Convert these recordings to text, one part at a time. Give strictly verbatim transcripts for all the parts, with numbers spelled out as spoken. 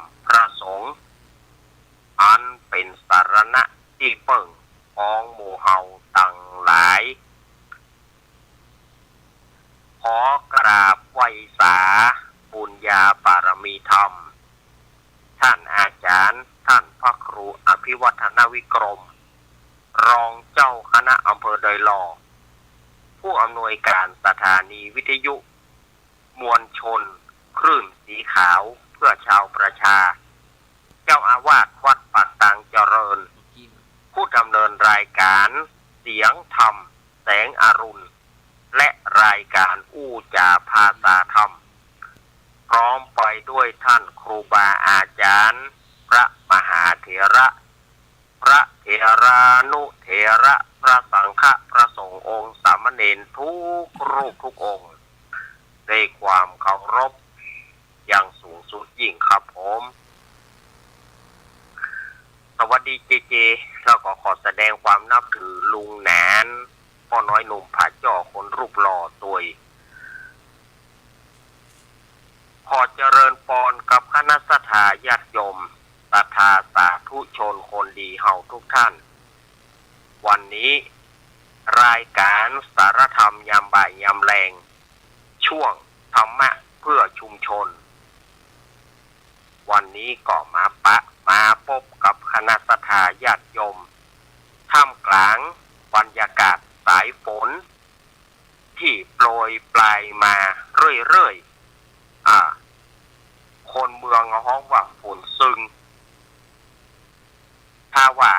ำพระสงฆ์ อันเป๋นสรณะตี้เปิ้งของหมู่เฮาตังหลาย ขอกราบไหว้สาบุญญาบารมีธรรม ท่านอาจารย์ ท่านพระครูอภิวัฒนวิกรม รองเจ้าคณะอำเภอดอยหล่อ ผู้อำนวยการสถานีวิทยุมวลชนคลื่นสีขาวเพื่อชาวประชา เจ้าอาวาสวัดปากตางเจริญ ผู้ดำเนินรายการเสียงธรรมแสงอรุณ และรายการอู้จ๋าภาษาธรรม พร้อมไปด้วยท่านครูบาอาจารย์ พระมหาเถระ พระเถรานุเถระ พระสังฆะ พระสงฆ์องค์สามเณรทุกรูปทุกองค์ ด้วยความเคารพอย่างสูงสุดยิ่งครับผม สวัสดีเจเจ แล้วก็ขอแสดงความนับถือลุงหนาน ป้อน้อยหนุ่มผาจ้อคนรูปหล่อตวย ขอเจริญปอนกับคณะศรัทธาญาติโยม ศรัทธาสาธุชนคนดีเฮาทุกท่าน วันนี้รายการสารธรรมยามบ่ายยามแลง ช่วงธรรมะเพื่อชุมชน วันนี้ก็มาปะ มาปบกับคณะศรัทธาญาติโยม ท่ามกลางบรรยากาศสายฝน ตี้โปรยปรายมาเรื่อยๆ อ่า คนเมืองฮ้องว่าฝนซึง ถ้าว่า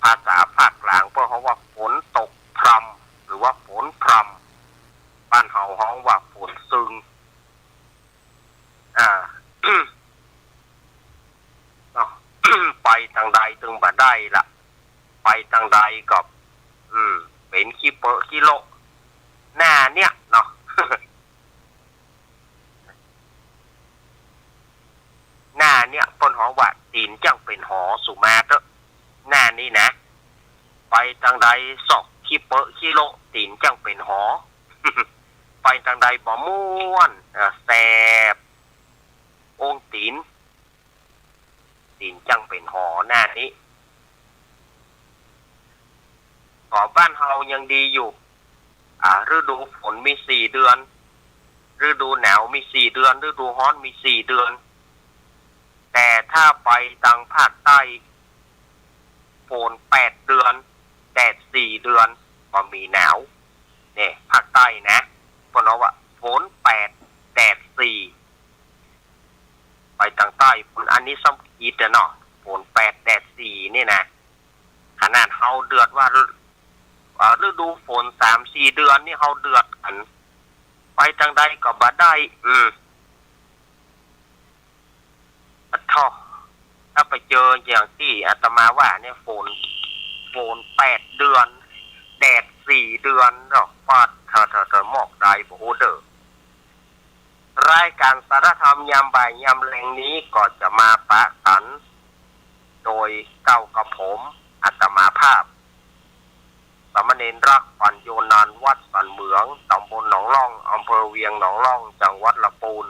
ภาษาภาคกลางเปิ้นฮ้องว่าฝนตกพรำ หรือว่าฝนพรำ บ้านเฮาฮ้องว่าฝนซึง อ่า เนาะ ไปตางใดตึงบ่ได้ละ ไปตางใดก็ อืม เป๋นขี้เปอะขี้โละ หน้าเนี่ยเนาะ หน้าเนี่ยเปิ้นฮ้องว่าตี๋นจั้งเป๋นหอ สูมาเต๊อะ หน้านี้นะ ไปตางใดซอกขี้เปอะขี้โละ ตี๋นจั้งเป๋นหอ ไปตางใดบ่ม่วน เออ แสบองตี๋น ตี๋นจั้งเป๋นหอหน้านี้ ก็บ้านเฮายังดีอยู่ อ่า ฤดูฝนมีสี่เดือน ฤดูหนาวมีสี่เดือน ฤดูฮ้อนมีสี่เดือน แต่ถ้าไปตางภาคใต้ ฝนแปดเดือน แดดสี่เดือน ก็มีหนาว เนี่ย ภาคใต้นะ เปิ้นฮ้องว่าฝนแปด แดดสี่ ไปตางใต้ปุ้น อันนี้ซ้ำอีกเนาะ ฝนแปด แดดสี่ นี่นะ ขนาดเฮาเดือดว่า เอ่อ ฤดูฝนสามสี่เดือนนี่เฮาเดือดกั๋น ไปตางใดก็บ่ได้ อืม อะท้อ ถ้าไปเจออย่างตี้อาตมาว่าเนี่ย ฝน ฝนแปดเดือน แดดสี่เดือนเนาะ ปาด เถอะ เถอะ เถอะ หมอกใดบ่ฮู้เด้อ รายการสารธรรมยามบ่ายยามแลงนี้ก็จะมาปะกั๋น โดยเก้ากระผม อาตมาภาพ สามเณรรัก ปัญโญนันท์ วัดสันเหมือง ตำบลหนองล่อง อำเภอเวียงหนองล่อง จังหวัดลำปูน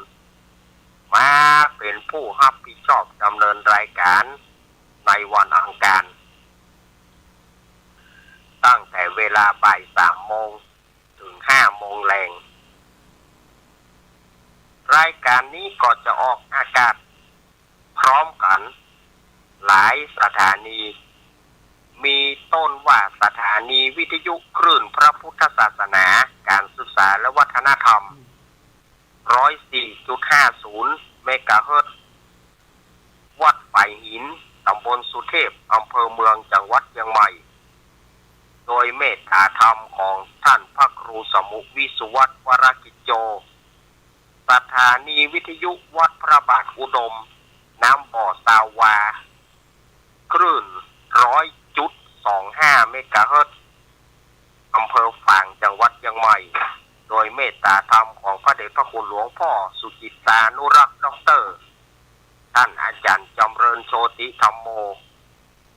มาเป๋นผู้ฮับผิดชอบดำเนินรายการในวันอังคาร ตั้งแต่เวลาบ่ายสามโมง เถิงห้าโมงแลง รายการนี้ก็จะออกอากาศพร้อมกั๋นหลายสถานี มีต้นว่าสถานีวิทยุคลื่นพระพุทธศาสนา การศึกษาและวัฒนธรรม ร้อยสี่จุดห้าศูนย์ เมกะเฮิรตซ์ วัดฝายหิน ตำบลสุเทพ อำเภอเมือง จังหวัดเจียงใหม่ โดยเมตตาธรรมของท่านพระครูสมุห์ วิสุวัฒน์ วรกิจโจ สถานีวิทยุวัดพระบาทอุดม น้ำบ่อซาววา คลื่น ร้อยจุดสองห้า เมกะเฮิรตซ์ อำเภอฝาง จังหวัดเจียงใหม่ โดยเมตตาธรรมของพระเดชพระคุณหลวงพ่อสุจิตตานุรักษ์ ด็อกเตอร์ ท่านอาจารย์จำเริญ โชติธัมโม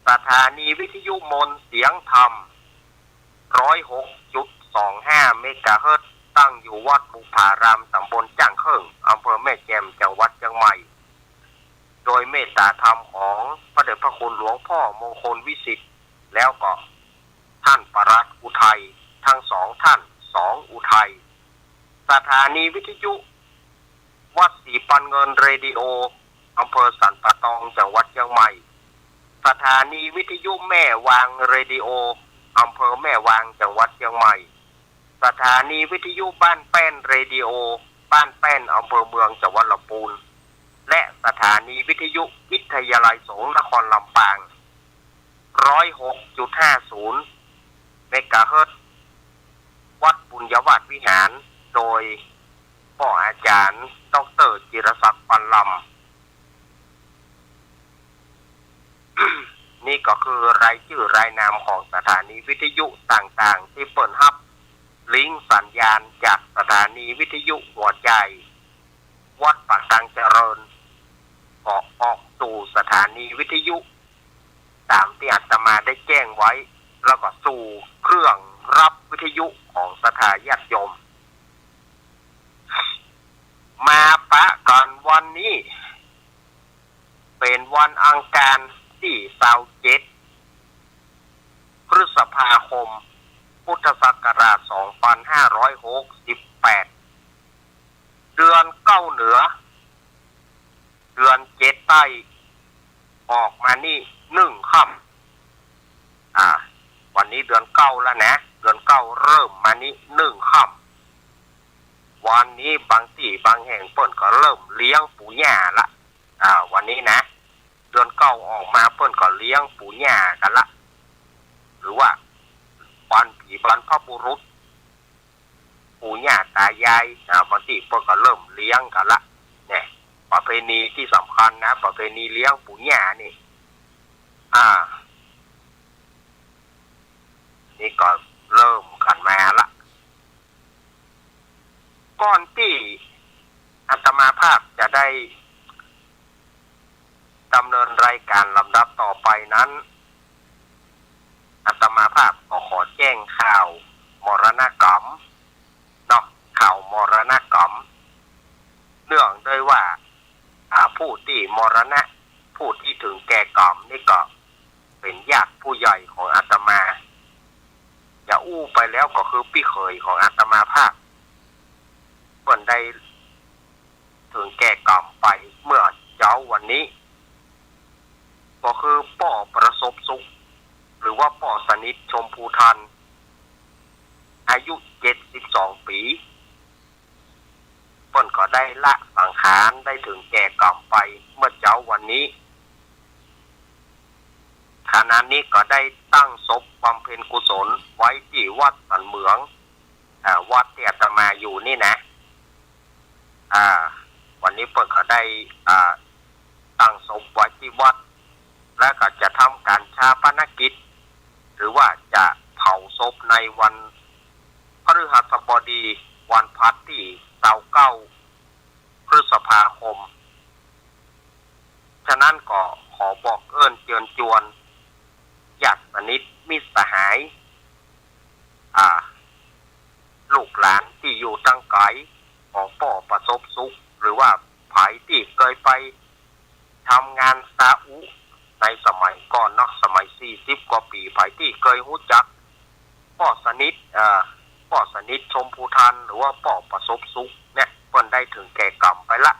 สถานีวิทยุมนต์เสียงธรรม ร้อยหกจุดสองห้า เมกะเฮิรตซ์ ตั้งอยู่วัดบุพาราม ตำบลจ้างเคิ่ง อำเภอแม่แจ่ม จังหวัดเจียงใหม่ ตตาธรรมของพระเดชพระคุณหลวงพ่อมงคลวิสิทธิ์ แล้วก็ท่านปลัดอุทัย ทั้งสองท่าน สองอุทัย สถานีวิทยุวัดศรีปันเงินเรดิโอ อำเภอสันป่าตอง จังหวัดเชียงใหม่ สถานีวิทยุแม่วางเรดิโอ อำเภอแม่วาง จังหวัดเชียงใหม่ สถานีวิทยุบ้านแป้นเรดิโอ บ้านแป้น อำเภอเมือง จังหวัดลำพูน และสถานีวิทยุวิทยาลัยสงฆ์นครลำปาง ร้อยหกจุดห้าศูนย์ เมกะเฮิรตซ์ วัดปุญญวาสวิหาร โดยป้ออาจ๋ารย์ ด็อกเตอร์ จิรศักดิ์ ปันลำ นี่ก็คือรายจื้อรายนามของสถานีวิทยุต่างๆ ตี้เปิ้นฮับลิงก์สัญญาณจากสถานีวิทยุหัวใจ๋วัดป่าตังเจริญ ก็ออกสู่สถานีวิทยุต๋ามตี้อาตมาได้แจ้งไว้ แล้วก็สู่เครื่องรับวิทยุของศรัทธาญาติโยม มาปะกั๋นวันนี้ เป๋นวันอังคารตี้ซาวเจ็ด พฤษภาคม พุทธศักราชสองปันห้าร้อยหกสิบแปด เดือนเก๊าเหนือ เดือนเจ็ดใต้ ออกมานี่นึ่งค่ำ อ่า วันนี้เดือนเก๊าแล้วนะ เดือนเก๊าเริ่มมานี่นึ่งค่ำ วันนี้บางตี้บางแห่งเปิ้นก็เริ่มเลี้ยงปู่ย่าละ อ่า วันนี้นะ เดือนเก๊าออกมาเปิ้นก็เลี้ยงปู่ย่ากั๋นละ หรือว่าวันผีบรรพบุรุษ ปู่ย่าต๋ายาย อ่า บางตี้เปิ้นก็เริ่มเลี้ยงกั๋นละ เนี่ย ประเพณีตี้สำคัญนะ ประเพณีเลี้ยงปู่ย่านี่ อ่า นี่ก็เริ่มกั๋นมาละ ก่อนตี้อาตมาภาพจะได้ดำเนินรายการลำดับต่อไปนั้น อาตมาภาพก็ขอแจ้งข่าวมรณกรรมเนาะ ข่าวมรณกรรม เนื่องด้วยว่า อ่า ผู้ตี้มรณะ ผู้ตี้เถิงแก่กรรมนี่ก็เป๋นญาติผู้ใหญ่ของอาตมา จะอู้ไปแล้วก็คือปี้เขยของอาตมาภาพ เปิ้นได้เถิงแก่กรรมไปเมื่อเจ๊าวันนี้ ก็คือป้อประสบสุข หรือว่าป้อสนิท ชมพูทัน อายุเจ็ดสิบสองปี๋ เปิ้นก็ได้ละสังขาร ได้เถิงแก่กรรมไปเมื่อเจ๊าวันนี้ ขณะนี้ก็ได้ตั้งศพบำเพ็ญกุศลไว้ตี้วัดสันเหมือง อ่า วัดตี้อาตมาอยู่นี่นะ อ่า วันนี้เปิ้นก็ได้ อ่า ตั้งศพไว้ตี้วัด แล้วก็จะทำก๋านฌาปนกิจ หรือว่าจะเผาศพในวันพฤหัสบดี วันพฤหัสตี้ซาวเก้า พฤษภาคม ฉะนั้นก็ขอบอกเอิ้นเจิญจวน ญาติสนิทมิตรสหาย อ่า ลูกหลานตี้อยู่ตังไก๋ ของป้อประสบสุข หรือว่าใผตี้เกยไปทำงานซาอุ ในสมัยก่อนเนาะ สมัยสี่สิบกว่าปี๋ ใผตี้เกยฮู้จักป้อสนิท เอ่อ ป้อสนิท ชมพูทัน หรือว่าป้อประสบสุขเนี่ย เปิ้นได้เถิงแก่กรรมไปละ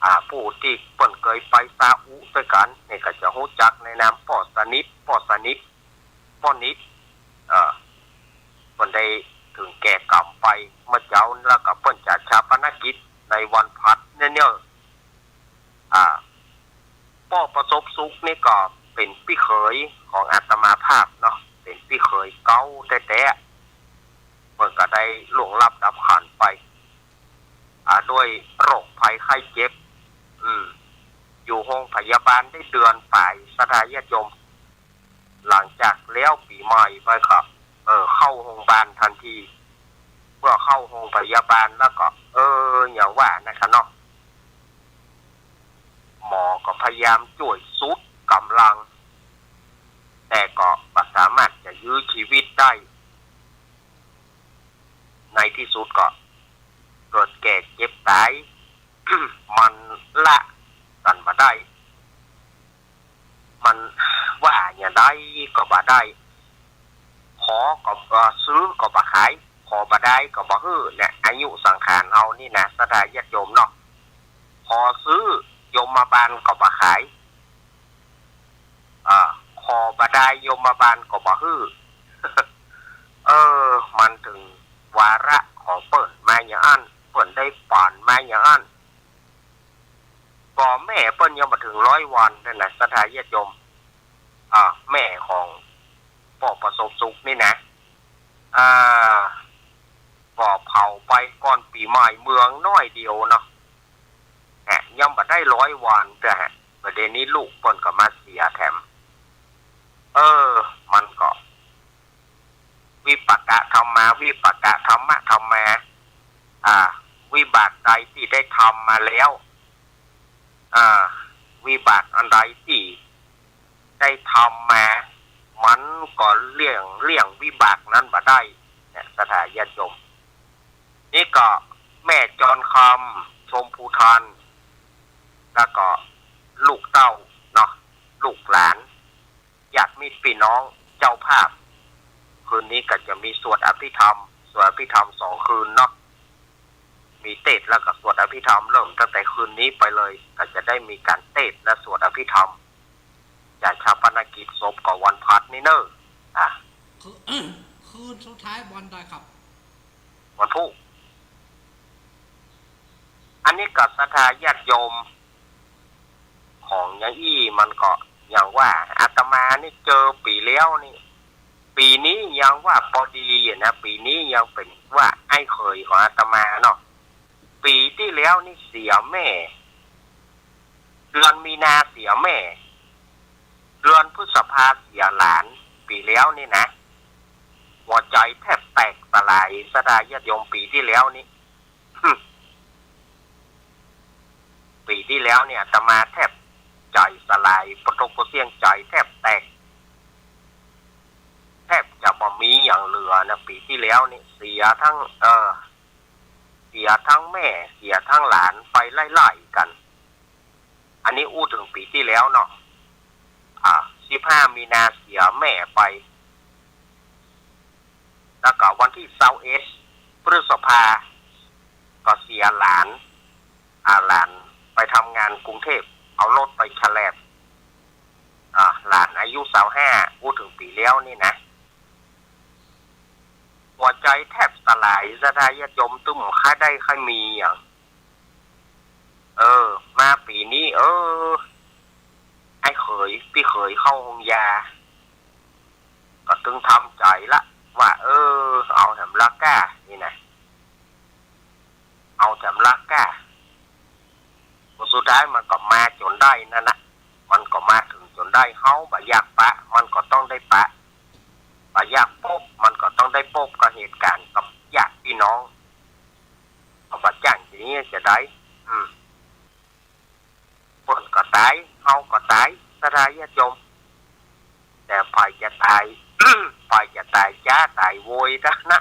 อ่า ผู้ตี้เปิ้นเกยไปซาอุตวยกั๋นเนี่ย ก็จะฮู้จักในนามป้อสนิท ป้อสนิท ป้อนิท เอ่อ เปิ้นได้เถิงแก่กรรมไปเมื่อเจ๊า แล้วก็เปิ้นจะฌาปนกิจในวันพฤหัสเนี่ย อ่า ป้อประสบสุขนี่ก็เป๋นปี้เขยของอาตมาภาพเนาะ เป๋นปี้เขยเก๊าแต๊ๆ เปิ้นก็ได้ล่วงลับดับขันไป อ่า ด้วยโรคภัยไข้เจ็บ อืม อยู่โฮงพยาบาลได้เดือนป๋าย ศรัทธาญาติโยม หลังจากแล้วปี๋ใหม่ไปก็ เออ เข้าโฮงพยาบาลทันที เมื่อเข้าโฮงพยาบาลแล้วก็ เออ อย่างว่านะคะเนาะ หมอก็พยายามจ้วยสุดก๋ำลัง แต่ก็บ่สามารถจะยื้อชีวิตได้ ในตี้สุดก็เกิดแก่เจ็บต๋าย มันละกั๋นบ่ได้ ก็บ่ได้ ขอก็ เอ่อ ซื้อก็บ่ขาย ขอบ่ได้ก็บ่หื้อเนี่ย อายุสังขารเฮานี่นะ ศรัทธาญาติโยมเนาะ ขอซื้อยมบาลก็บ่ขาย อ่า ขอบ่ได้ยมบาลก็บ่หื้อ เออ มันเถิงวาระของเปิ้นมาอย่างอั้น เปิ้นได้ป๋านมาอย่างอั้น ก็แม่เปิ้นยังบ่เถิงร้อยวันนั่นนะ ศรัทธาญาติโยม อ่า แม่ของป้อประสบสุขนี่นะ อ่า ก็เผาไปก่อนปี๋ใหม่เมืองน้อยเดียวเนาะ แหม ยังบ่ได้ร้อยวันเตื้อ บ่าเดี่ยวนี้ลูกเปิ้นก็มาเสียแถม เออ มันก็ วิปากะธัมมา วิปากะธัมมะธัมมา อ่า วิบากใดตี้ได้ทำมาแล้ว อ่า วิบากอันใดตี้ได้ทำมา มันก็เลี่ยง เลี่ยงวิบากนั้นบ่ได้ เนี่ย ศรัทธาญาติโยม นี่ก็แม่จรคำ ชมพูทัน แล้วก็ลูกเต้าเนาะ ลูกหลาน ญาติมิตรปี้น้อง เจ้าภาพ คืนนี้ก็จะมีสวดอภิธรรม สวดอภิธรรมสองคืนเนาะ มีเตสน์แล้วก็สวดอภิธรรม เริ่มตั้งแต่คืนนี้ไปเลย ก็จะได้มีก๋านเตสน์และสวดอภิธรรม จะฌาปนกิจศพก็วันพฤหัสนี่เน่อ อ่ะ คืน คืนสุดท้ายวันใดครับ วันพุธ อันนี้ก็ศรัทธาญาติโยม ของอย่างอี้มันก็อย่างว่า อาตมานี่เจอปี๋แล้วนี่ ปี๋นี้ยังว่าปอดีอยู่นะ ปี๋นี้ยังเป๋นว่าไอ้เขยของอาตมาเนาะ ปี๋ตี้แล้วนี่เสียแม่ เดือนมีนาเสียแม่ เดือนพฤษภาเสียหลาน ปี๋แล้วนี่นะ หัวใจ๋แทบแตกสลาย ศรัทธาญาติโยม ปี๋ตี้แล้วนี่ ปี๋ตี้แล้วเนี่ย อาตมาแทบใจ๋สลาย ปะตกปะเสี้ยง ใจ๋แทบแตก แทบจะบ่มีอย่างเหลือนะ ปี๋ตี้แล้วนี่ เสียทั้ง เออ เสียทั้งแม่ เสียทั้งหลานไปไล่ๆกั๋น อันนี้อู้เถิงปี๋ตี้แล้วเนาะ อ่า สิบห้ามีนาเสียแม่ไป แล้วก็วันตี้ซาวเอ็ดพฤษภา ก็เสียหลาน อ่า หลานไปทำงานกรุงเทพฯ เอารถไปแฉลบ อ่า หลานอายุซาวห้า อู้เถิงปี๋แล้วนี่นะ หัวใจ๋แทบสลาย ศรัทธาญาติโยม ตึงบ่ค่อยได้ค่อยมีอย่าง เออ มาปี๋นี้ เออ ไอ้เขย ปี้เขยเข้าโฮงยา ก็ตึงทำใจ๋ละ ว่า เออ เอาแถมละก้า นี่นะ เอาแถมละก้า ผลสุดท้ายมันก็มาจ๋นได้นั่นนะ มันก็มาเถิงจ๋นได้ เฮาบ่อยากปะ มันก็ต้องได้ปะ บ่อยากปบ มันก็ต้องได้ปบ กับเหตุก๋ารณ์กับญาติปี้น้อง เอาบ่จ้างทีนี้จะได้ อืม เปิ้นก็ต๋าย เฮาก็ต๋าย ศรัทธาญาติโยม แต่ใผจะต๋าย ใผจะต๋ายจ๊าต๋ายโวยกั๋นนะ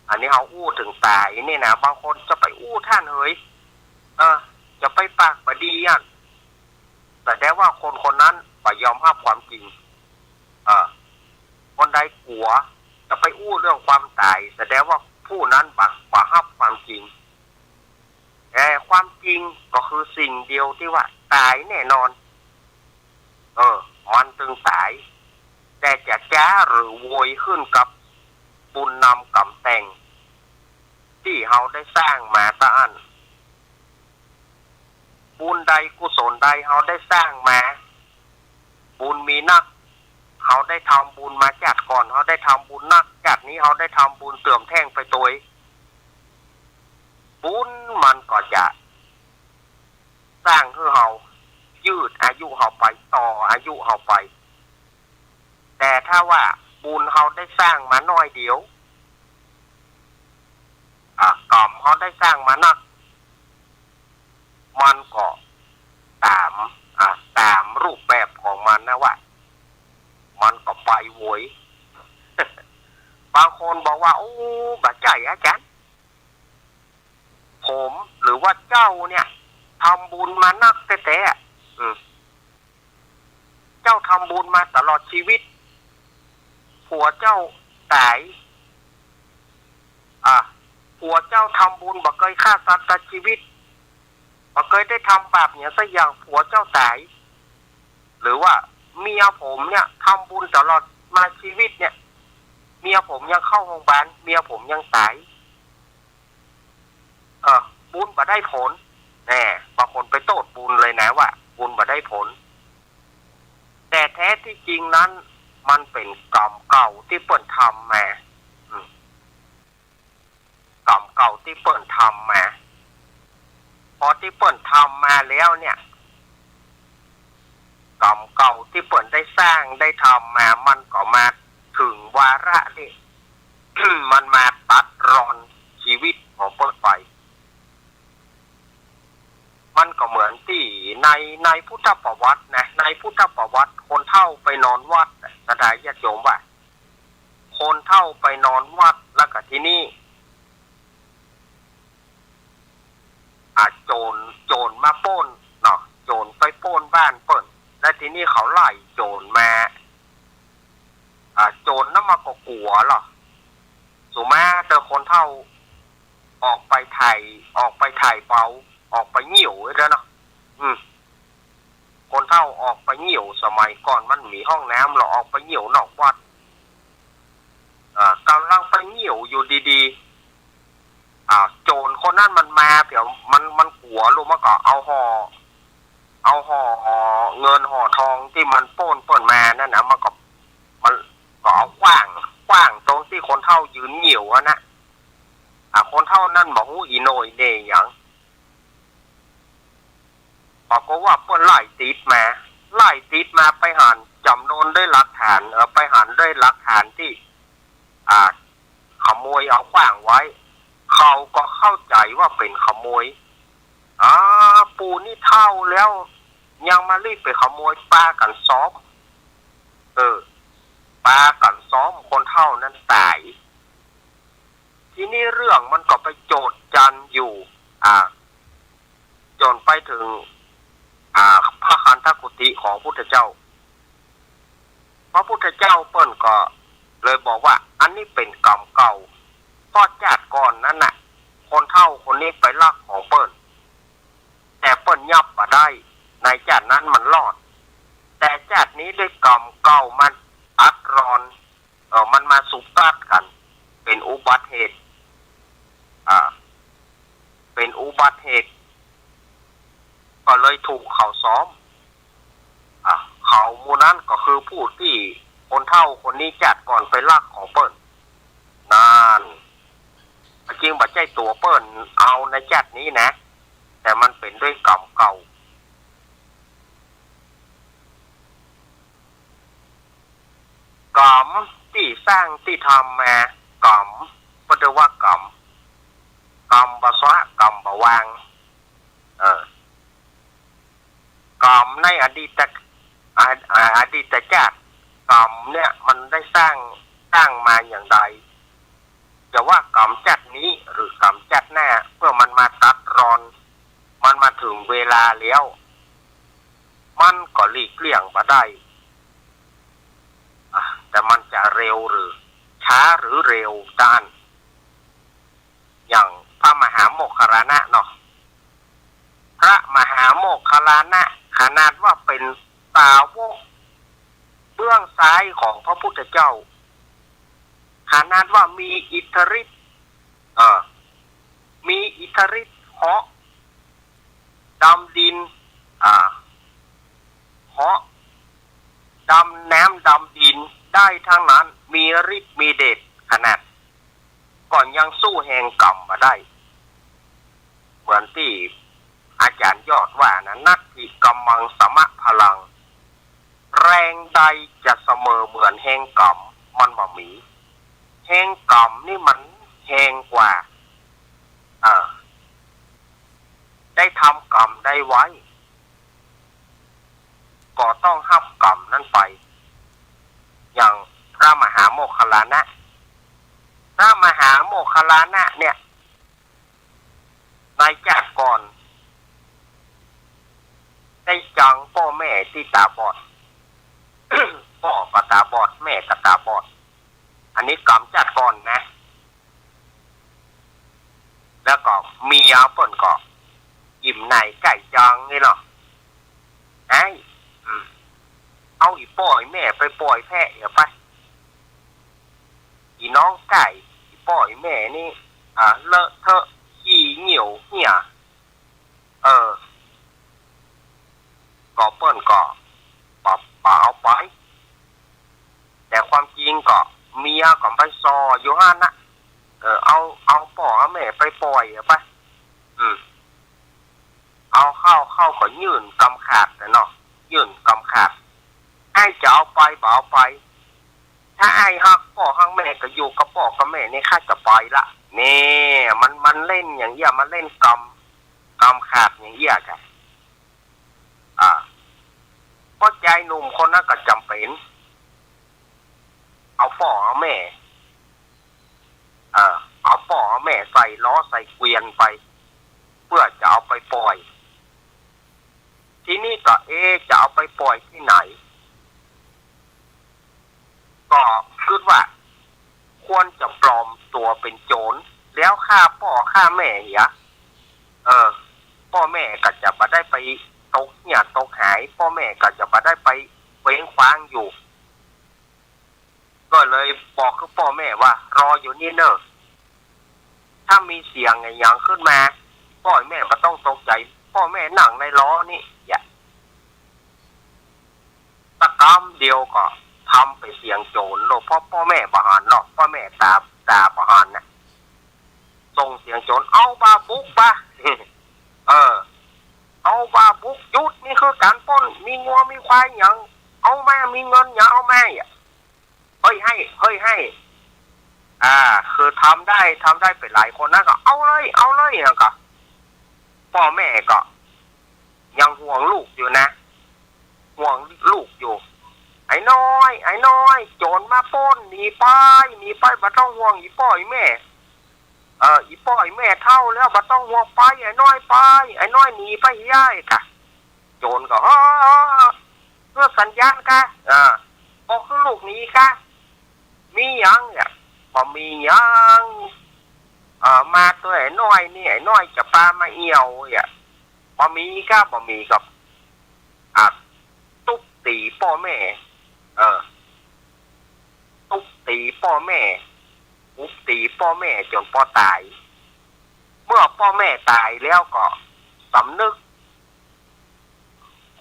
อันนี้เฮาอู้เถิงต๋ายนี่นะ บางคนจะไปอู้ต้านเหย เออ จะไปปากบ่ดีอะ แสดงว่าคนคนนั้นบ่ยอมฮับความจริง เออ คนใดกั๋วจะไปอู้เรื่องความต๋าย แสดงว่าผู้นั้นบ่ บ่ฮับความจริง แต่ความจริงก็คือสิ่งเดียวตี้ว่าต๋ายแน่นอน เออ มันตึงต๋าย แต่จะจ๊าหรือโวยขึ้นกับบุญนำก๋รรมแต่งตี้เฮาได้สร้างมาตะอั้น บุญใดกุศลใดเฮาได้สร้างมา บุญมีนัก เฮาได้ทำบุญมาจาติก่อน เฮาได้ทำบุญนัก จาตินี้เฮาได้ทำบุญเติมแท่งไปตวย บุญมันก็จะสร้างหื้อเฮา ยืดอายุเฮาไป ต่ออายุเฮาไป แต่ถ้าว่าบุญเฮาได้สร้างมาน้อยเดียว อ่ะ ก๋รรมเฮาได้สร้างมานัก มันก็ต๋าม อ่ะ ต๋ามรูปแบบของมันนะว่า มันก็ไปโวย บางคนบอกว่า โอ้ บ่ใจ้อาจ๋ารย์ ผมหรือว่าเจ้าเนี่ย ทำบุญมานักแต๊ๆ อืม เจ้าทำบุญมาตลอดชีวิต ผัวเจ้าต๋าย อ่ะ ผัวเจ้าทำบุญ บ่เกยฆ่าสัตว์ตัดจีวิต บ่เกยได้ทำบาปหยังสักอย่าง ผัวเจ้าต๋าย หรือว่าเมียผมเนี่ยทำบุญตลอดมาจีวิตเนี่ย เมียผมยังเข้าโฮงบาล เมียผมยังต๋าย เออ บุญบ่ได้ผล แน่ บางคนไปโต้ษบุญเลยนะว่าบุญบ่ได้ผล แต่แท้ตี้จริงนั้นมันเป๋นกรรมเก่าตี้เปิ้นทำมา อืม กรรมเก่าตี้เปิ้นทำมา พอตี้เปิ้นทำมาแล้วเนี่ย กรรมเก่าตี้เปิ้นได้สร้างได้ทำมา มันก็มาเถิงวาระนี้ มันมาตัดรอนจีวิตของเปิ้นไป มันก็เหมือนตี้ใน ในพุทธประวัตินะ ในพุทธประวัติ คนเฒ่าไปนอนวัดน่ะ ศรัทธาญาติโยมว่า คนเฒ่าไปนอนวัด แล้วก็ทีนี้ อ่า โจร โจรมาปล้นเนาะ โจรไปปล้นบ้านเปิ้น แล้วทีนี้เขาไล่โจรมา อ่า โจรนั้นมันก็กั๋วเนาะ สุมาเตอคนเฒ่าออกไปถ่าย ออกไปถ่ายเบา ออกไปเยี่ยวเด้อเนาะ อืม คนเฒ่าออกไปเยี่ยว สมัยก่อนมันมีห้องน้ำ แล้วออกไปเยี่ยวนอกวัด อ่า ก่ำลังไปเยี่ยวอยู่ดีๆ อ่า โจรคนนั้นมันมา เดี๋ยวมัน มันกั๋วลูก มันก็เอาห่อ เอาห่อเงินห่อทองตี้มันปล้นเปิ้นมานั่นนะ มันก็ มันก็เอาขว้าง ขว้างตรงตี้คนเฒ่ายืนเยี่ยวหั้นนะ อ่า คนเฒ่านั้นบ่ฮู้อี่โหน่อีเหน่หยัง ปรากฏว่าเปิ้นไล่ติดมา ไล่ติดมา ไปหันจ๋ำนวนด้วยหลักฐาน เออ ไปหันด้วยหลักฐานตี้ อ่า ขโมยเอาขว้างไว้ เขาก็เข้าใจ๋ว่าเป๋นขโมย อ่า ปู่นี่เฒ่าแล้ว ยังมารีบไปขโมย ปากั๋นซ้อม เออ ปากั๋นซ้อม คนเฒ่านั้นต๋าย ทีนี้เรื่องมันก็ไปโจษจันอยู่ อ่า จ๋นไปเถิง อ่า พระคันธกุฏิของพุทธเจ้า พระพุทธเจ้าเปิ้นก็เลยบอกว่า อันนี้เป๋นกรรมเก่า เพราะจาติก่อนนั้นน่ะ คนเฒ่าคนนี้ไปลักของเปิ้น แต่เปิ้นยับบ่ได้ ในจาตินั้นมันรอด แต่จาตินี้ด้วยกรรมเก่ามันตัดรอน เออ มันมาสุบตัดกั๋น เป๋นอุบัติเหตุ อ่า เป๋นอุบัติเหตุ ก็เลยถูกเขาซ้อม อ่า เขาหมู่นั้นก็คือผู้ตี้คนเฒ่าคนนี้จาติก่อนไปลักของเปิ้น นั่น จริงบ่ใจ้ตั๋วเปิ้นเอาในจาตินี้นะ แต่มันเป๋นด้วยกรรมเก่า กรรมตี้สร้างตี้ทำมา กรรม เปิ้นเรียกว่ากรรม กรรมบ่ซะ กรรมบ่วาง เออ กรรมในอดีต อ่า อ่า อดีตจาติ กรรมเนี่ยมันได้สร้าง สร้างมาอย่างใด จะว่ากรรมจาตินี้หรือกรรมจาติหน้า เมื่อมันมาตัดรอน มันมาเถิงเวลาแล้ว มันก็หลีกเลี่ยงบ่ได้ อ่ะ แต่มันจะเร็วหรือช้าหรือเร็วต้าน อย่างพระมหาโมคคัลลานะเนาะ พระมหาโมคคัลลานะ ขนาดว่าเป๋นสาวกเบื้องซ้ายของพระพุทธเจ้า ขนาดว่ามีอิทธิฤทธิ์ เอ่อ มีอิทธิฤทธิ์เหาะดำดิน อ่า เหาะดำน้ำดำดินได้ทั้งนั้น มีฤทธิ์มีเดชขนาด ก็ยังสู้แฮงกรรมบ่ได้ เหมือนตี้อาจ๋ารย์ยอดว่านะ นัตถิกรรมังสมะพลัง แรงใดจะเสมอเหมือนแฮงกรรม มันบ่มี แฮงกรรมนี่มันแฮงกว่า เออ ได้ทำกรรมใดไว้ ก็ต้องฮับกรรมนั้นไป อย่างพระมหาโมคคัลลานะ พระมหาโมคคัลลานะเนี่ย ในจาติก่อน ได้จังป้อแม่ตี้ต๋าบอด ป้อก็ต๋าบอด แม่ก็ต๋าบอด นี่กำจัดก่อนนะ แล้วก็เมียเปิ้นก็อิ่มในใก้จองนี่เนาะ ไอ้ อืม เอาอี่ป้ออี่แม่ไปป่อยแพะเหียไป อี่น้องไก่ อี่ป้ออี่แม่นี่ อ่า เลอะเทอะ ขี้เหยี่ยวเหี่ย เออ ก็เปิ้นก็บ่ บ่เอาไป แต่ความจริงก็เมียก็ไปส่ออยู่หั้นนะ เออ เอา เอาป้อเอาแม่ไปป่อยเหียไป อืม เอาเข้า เข้าก็ยื่นกำขาดน่ะเนาะ ยื่นกำขาด ไอ้จะเอาไปบ่เอาไป ถ้าไอ้ฮักป้อฮักแม่ก็อยู่กับป้อกับแม่นี่ ข้าจะไปละ นี่ มัน มันเล่นอย่างเอี้ย มันเล่นกำ กำขาดอย่างเอี้ยกะ อ่า ป้อจายหนุ่มคนนั้นก็จ๋ำเป๋น เอาป้อเอาแม่ เอ่อ เอาป้อเอาแม่ใส่ล้อใส่เกวียนไป เปื้อจะเอาไปป่อย ทีนี้ก็ เอ๊ะ จะเอาไปป่อยตี้ไหน ก็กึ๊ดว่า ควรจะปลอมตั๋วเป๋นโจ๋ร แล้วฆ่าป้อฆ่าแม่เหีย เออ ป้อแม่ก็จะบ่ได้ไปตกเหียตกหาย ป้อแม่ก็จะบ่ได้ไปเว้งคว้างอยู่ ก็เลยบอกกับป้อแม่ว่า รออยู่นี่เน่อ ถ้ามีเสียงอะหยังขึ้นมา ป้อแม่บ่ต้องตกใจ๋ ป้อแม่นั่งในล้อนี่ อย่า ตะกำเดียวก็ทำเป๋นเสียงโจ๋รโลด เพราะป้อแม่บ่หันเนาะ ป้อแม่ต๋า ต๋าบ่หันน่ะ ส่งเสียงโจ๋ร เอาบ่าบุกบ่า เออ เอาบ่าบุก หยุด นี่คือก๋านปล้น มีงัวมีควายหยัง เอามา มีเงินหยัง เอามา อ่ะ เฮ้ย ให้ เฮ้ย ให้ อ่า คือทำได้ ทำได้เป๋นหลายคนนะ ก็เอาเลย เอาเลย แล้วก็ ป้อแม่ก็ยังห่วงลูกอยู่นะ ห่วงลูกอยู่ ไอ้น้อย ไอ้น้อย โจ๋รมาปล้น หนีไป หนีไป บ่ต้องห่วงอี่ป้ออี่แม่ เออ อี่ป้ออี่แม่เฒ่าแล้ว บ่ต้องห่วง ไป ไอ้น้อย ไป ไอ้น้อย หนีไปเหียกะ โจ๋รก็ เออ เออ เออ เออ สัญญาณกะ อ่า ก็คือลูกหนีกะ มีหยังเนี่ย บ่มีหยัง เอ่อ มาตวยไอ้น้อยนี่ ไอ้น้อยจะปามาเอี่ยวเนี่ย บ่มีกะ บ่มีกะ อ่ะ ตุ๊บตี๋ป้อแม่ เออ ตุ๊บตี๋ป้อแม่ ตุ๊บตี๋ป้อแม่จ๋นป้อต๋าย เมื่อป้อแม่ต๋ายแล้วก็สำนึก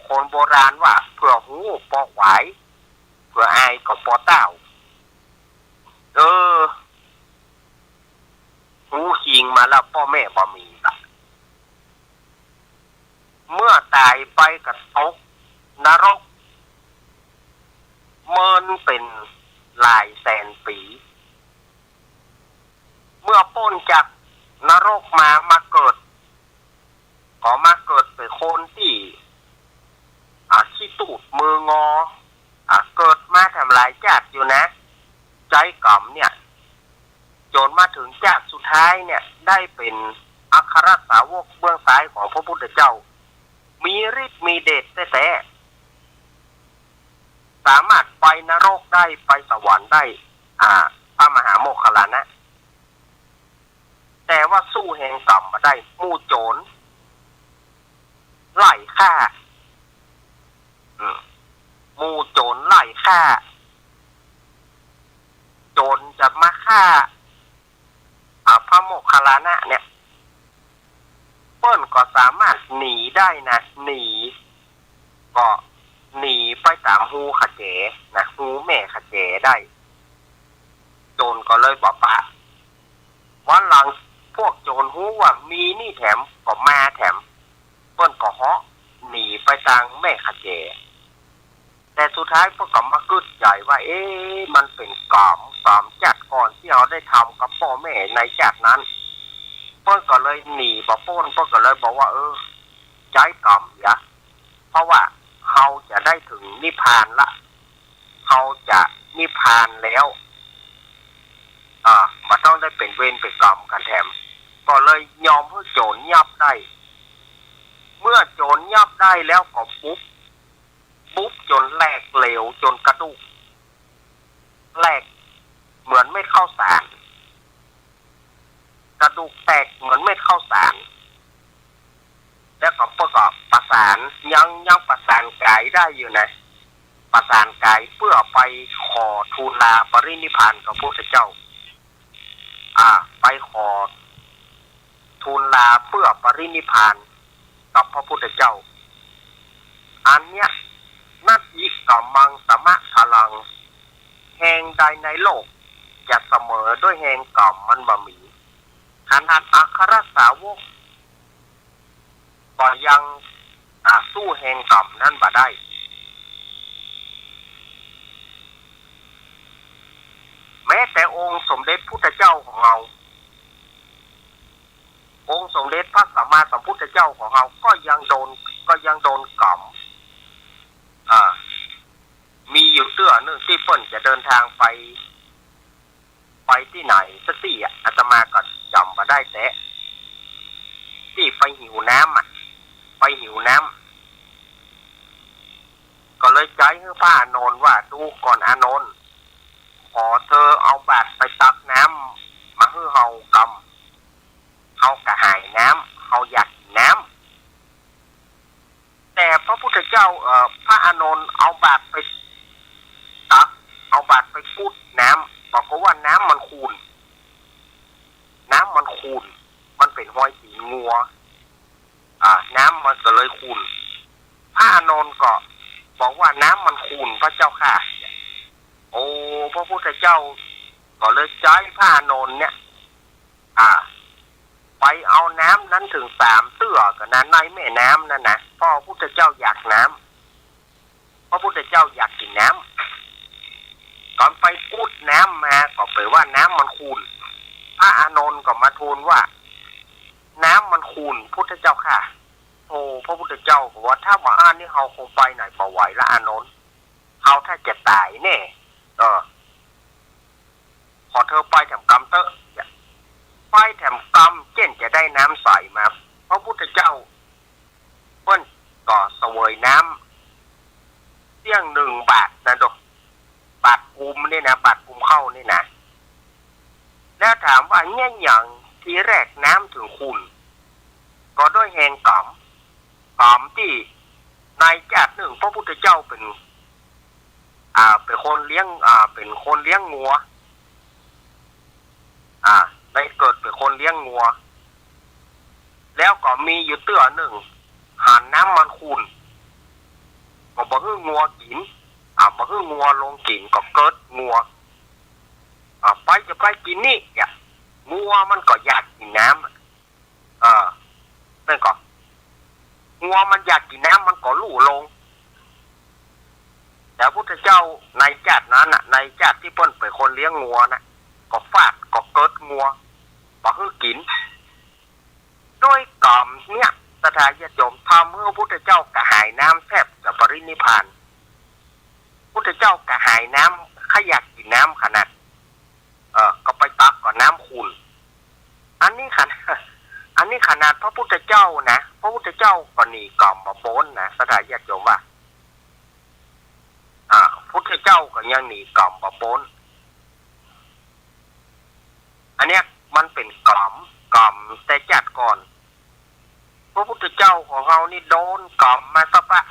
คนโบราณว่า เผื่อฮู้ป้อขวาย เผื่ออายก็ป้อเต้า เออ ฮู้จริงมาแล้ว ป้อแม่บ่มีละ เมื่อต๋ายไปก็ตกนรก เมินเป๋นหลายแสนปี๋ เมื่อป๊นจากนรกมา มาเกิด ก็มาเกิดเป๋นคนตี้ อ่า ขี้ตูดมืองอ อ่า เกิดมาแถมหลายจาติอยู่นะ ใจ๊ก๋รรมเนี่ย จ๋นมาเถิงจาติสุดท้ายเนี่ย ได้เป๋นอัครสาวกเบื้องซ้ายของพระพุทธเจ้า มีฤทธิ์มีเดชแต๊ๆ สามารถไปนรกได้ ไปสวรรค์ได้ อ่า พระมหาโมคคัลลานะ แต่ว่าสู้แฮงก๋รรมบ่ได้ หมู่โจ๋รไล่ฆ่า อืม หมู่โจ๋รไล่ฆ่า โจ๋รจะมาฆ่า อ่า พระโมคคัลลานะเนี่ย เปิ้นก็สามารถหนีได้นะ หนี ก็หนีไปต๋ามฮูขะแจนะ ฮูแม่ขะแจได้ โจ๋รก็เลยบ่ปะ วันหลังพวกโจ๋รฮู้ว่ามีนี่แถม ก็มาแถม เปิ้นก็เหาะหนีไปตางแม่ขะแจ แต่สุดท้ายเปิ้นก็มากึ๊ดใจ๋ว่า เอ๊ะ มันเป๋นก๋รรม ก๋รรมจาติก่อนตี้เฮาได้ทำกับป้อแม่ในจาตินั้น เปิ้นก็เลยหนีบ่ป๊น เปิ้นก็เลยบอกว่า เออ ใจ๊ก๋รรมเหีย เพราะว่าเฮาจะได้เถิงนิพพานละ เฮาจะนิพพานแล้ว อ่า บ่ต้องได้เป๋นเวรเป๋นก๋รรมกั๋นแถม ก็เลยยอมหื้อโจ๋รยับได้ เมื่อโจ๋รยับได้แล้วก็บุบ บุบจ๋นแหลกเหลว จ๋นกระดูกแหลก เหมือนเม็ดข้าวสาร กระดูกแตกเหมือนเม็ดข้าวสาร แล้วก็เปิ้นก็ประสาน ยัง ยังประสานก๋ายได้อยู่นะ ประสานก๋ายเปื้อไปขอทูลลาปรินิพพานกับพระพุทธเจ้า อ่า ไปขอทูลลาเปื้อปรินิพพานกับพระพุทธเจ้า อันเนี้ย นัตถิกัมมังสะมะพะลัง แห่งใดในโลกจะเสมอด้วยแห่งกัมมันบ่มี ขนาดอัครสาวกก็ยัง อ่า สู้แห่งกัมนั้นบ่ได้ แม้แต่องค์สมเด็จพุทธเจ้าของเฮา องค์สมเด็จพระสัมมาสัมพุทธเจ้าของเฮาก็ยังโดน ก็ยังโดนกัม อ่า มีอยู่เตื้อนึ่งตี้เปิ้นจะเดินทางไป ไปตี้ไหนสักตี้อะ อาตมาก็จ๋ำบ่ได้แต๊ ตี้ไปหิวน้ำอะ ไปหิวน้ำ ก็เลยใจ๊หื้อพระอานนท์ว่า ดูก่อนอานนท์ ขอเธอเอาบาตรไปตักน้ำมาหื้อเฮากำ เฮากระหายน้ำ เฮาอยากกิ๋นน้ำ แต่พระพุทธเจ้า เอ่อ พระอานนท์เอาบาตรไปตัก เอาบาตรไปกุดน้ำ ปรากฏว่าน้ำมันขุ่น น้ำมันขุ่น มันเป๋นฮอยตี๋นงัว อ่า น้ำมันก็เลยขุ่น พระอานนท์ก็บอกว่า น้ำมันขุ่นพระเจ้าข้า โอ้ พระพุทธเจ้าก็เลยใจ๊พระอานนท์เนี่ย อ่า ไปเอาน้ำนั้นเถิงสามเตื้อก่อนนะ ในแม่น้ำนั้นนะ เพราะพระพุทธเจ้าอยากน้ำ พระพุทธเจ้าอยากกิ๋นน้ำ ต๋อนไปกุดน้ำมาก็เป๋นว่าน้ำมันขุ่น พระอานนท์ก็มาทูลว่า น้ำมันขุ่นพุทธเจ้าข้า โอ้ พระพุทธเจ้าก็ว่า ถ้าบ่อั้นนี่เฮาคงไปไหนบ่ไหวละอานนท์ เฮาถ้าจะต๋ายแน่ เออ ขอเธอไปแถมกำเต๊อะ ไปแถมกำเจ้นจะได้น้ำใสมา พระพุทธเจ้าเปิ้นก็เสวยน้ำเสี้ยงนึ่งบาตรนะโด บาตรกุมนี่นะ บาตรกุมข้าวนี่นะ แล้วถามว่าเนี่ยหยังทีแรกน้ำเถิงขุ่น ก็ด้วยแห่งกัม กัมตี้ในจาตินึ่งพระพุทธเจ้าเป๋น อ่า เป๋นคนเลี้ยง อ่า เป๋นคนเลี้ยงงัว อ่า ได้เกิดเป๋นคนเลี้ยงงัว แล้วก็มีอยู่เตื้อนึ่ง หันน้ำมันขุ่น ก็บ่หื้องัวกิ๋น อ่า บ่หื้องัวลงกิ๋น ก็เกิดงัว อ่า ไปจะไปกิ๋นนี่ เนี่ย งัวมันก็อยากกิ๋นน้ำ เออ นั่นก็ งัวมันอยากกิ๋นน้ำ มันก็ลู่ลง แต่พุทธเจ้าในจาตินั้นน่ะ ในจาติตี้เปิ้นเป๋นคนเลี้ยงงัวน่ะ ก็ฟาด ก็เกิดงัว บ่หื้อกิ๋น ด้วยกัมเนี่ย ศรัทธาญาติโยม ทำหื้อพุทธเจ้ากระหายน้ำแทบจะปรินิพพาน พุทธเจ้ากระหายน้ำ ใค่อยากกิ๋นน้ำขนาด เออ ก็ไปตักก็น้ำขุ่น อันนี้ขนาด อันนี้ขนาดพระพุทธเจ้านะ พระพุทธเจ้าก็หนีกัมบ่ป๊นนะ ศรัทธาญาติโยมว่า อ่า พุทธเจ้าก็ยังหนีกัมบ่ป๊น อันเนี้ยมันเป๋นกัม กัมแต่จาติก่อน พระพุทธเจ้าของเฮานี่โดนกัมมาซะปะ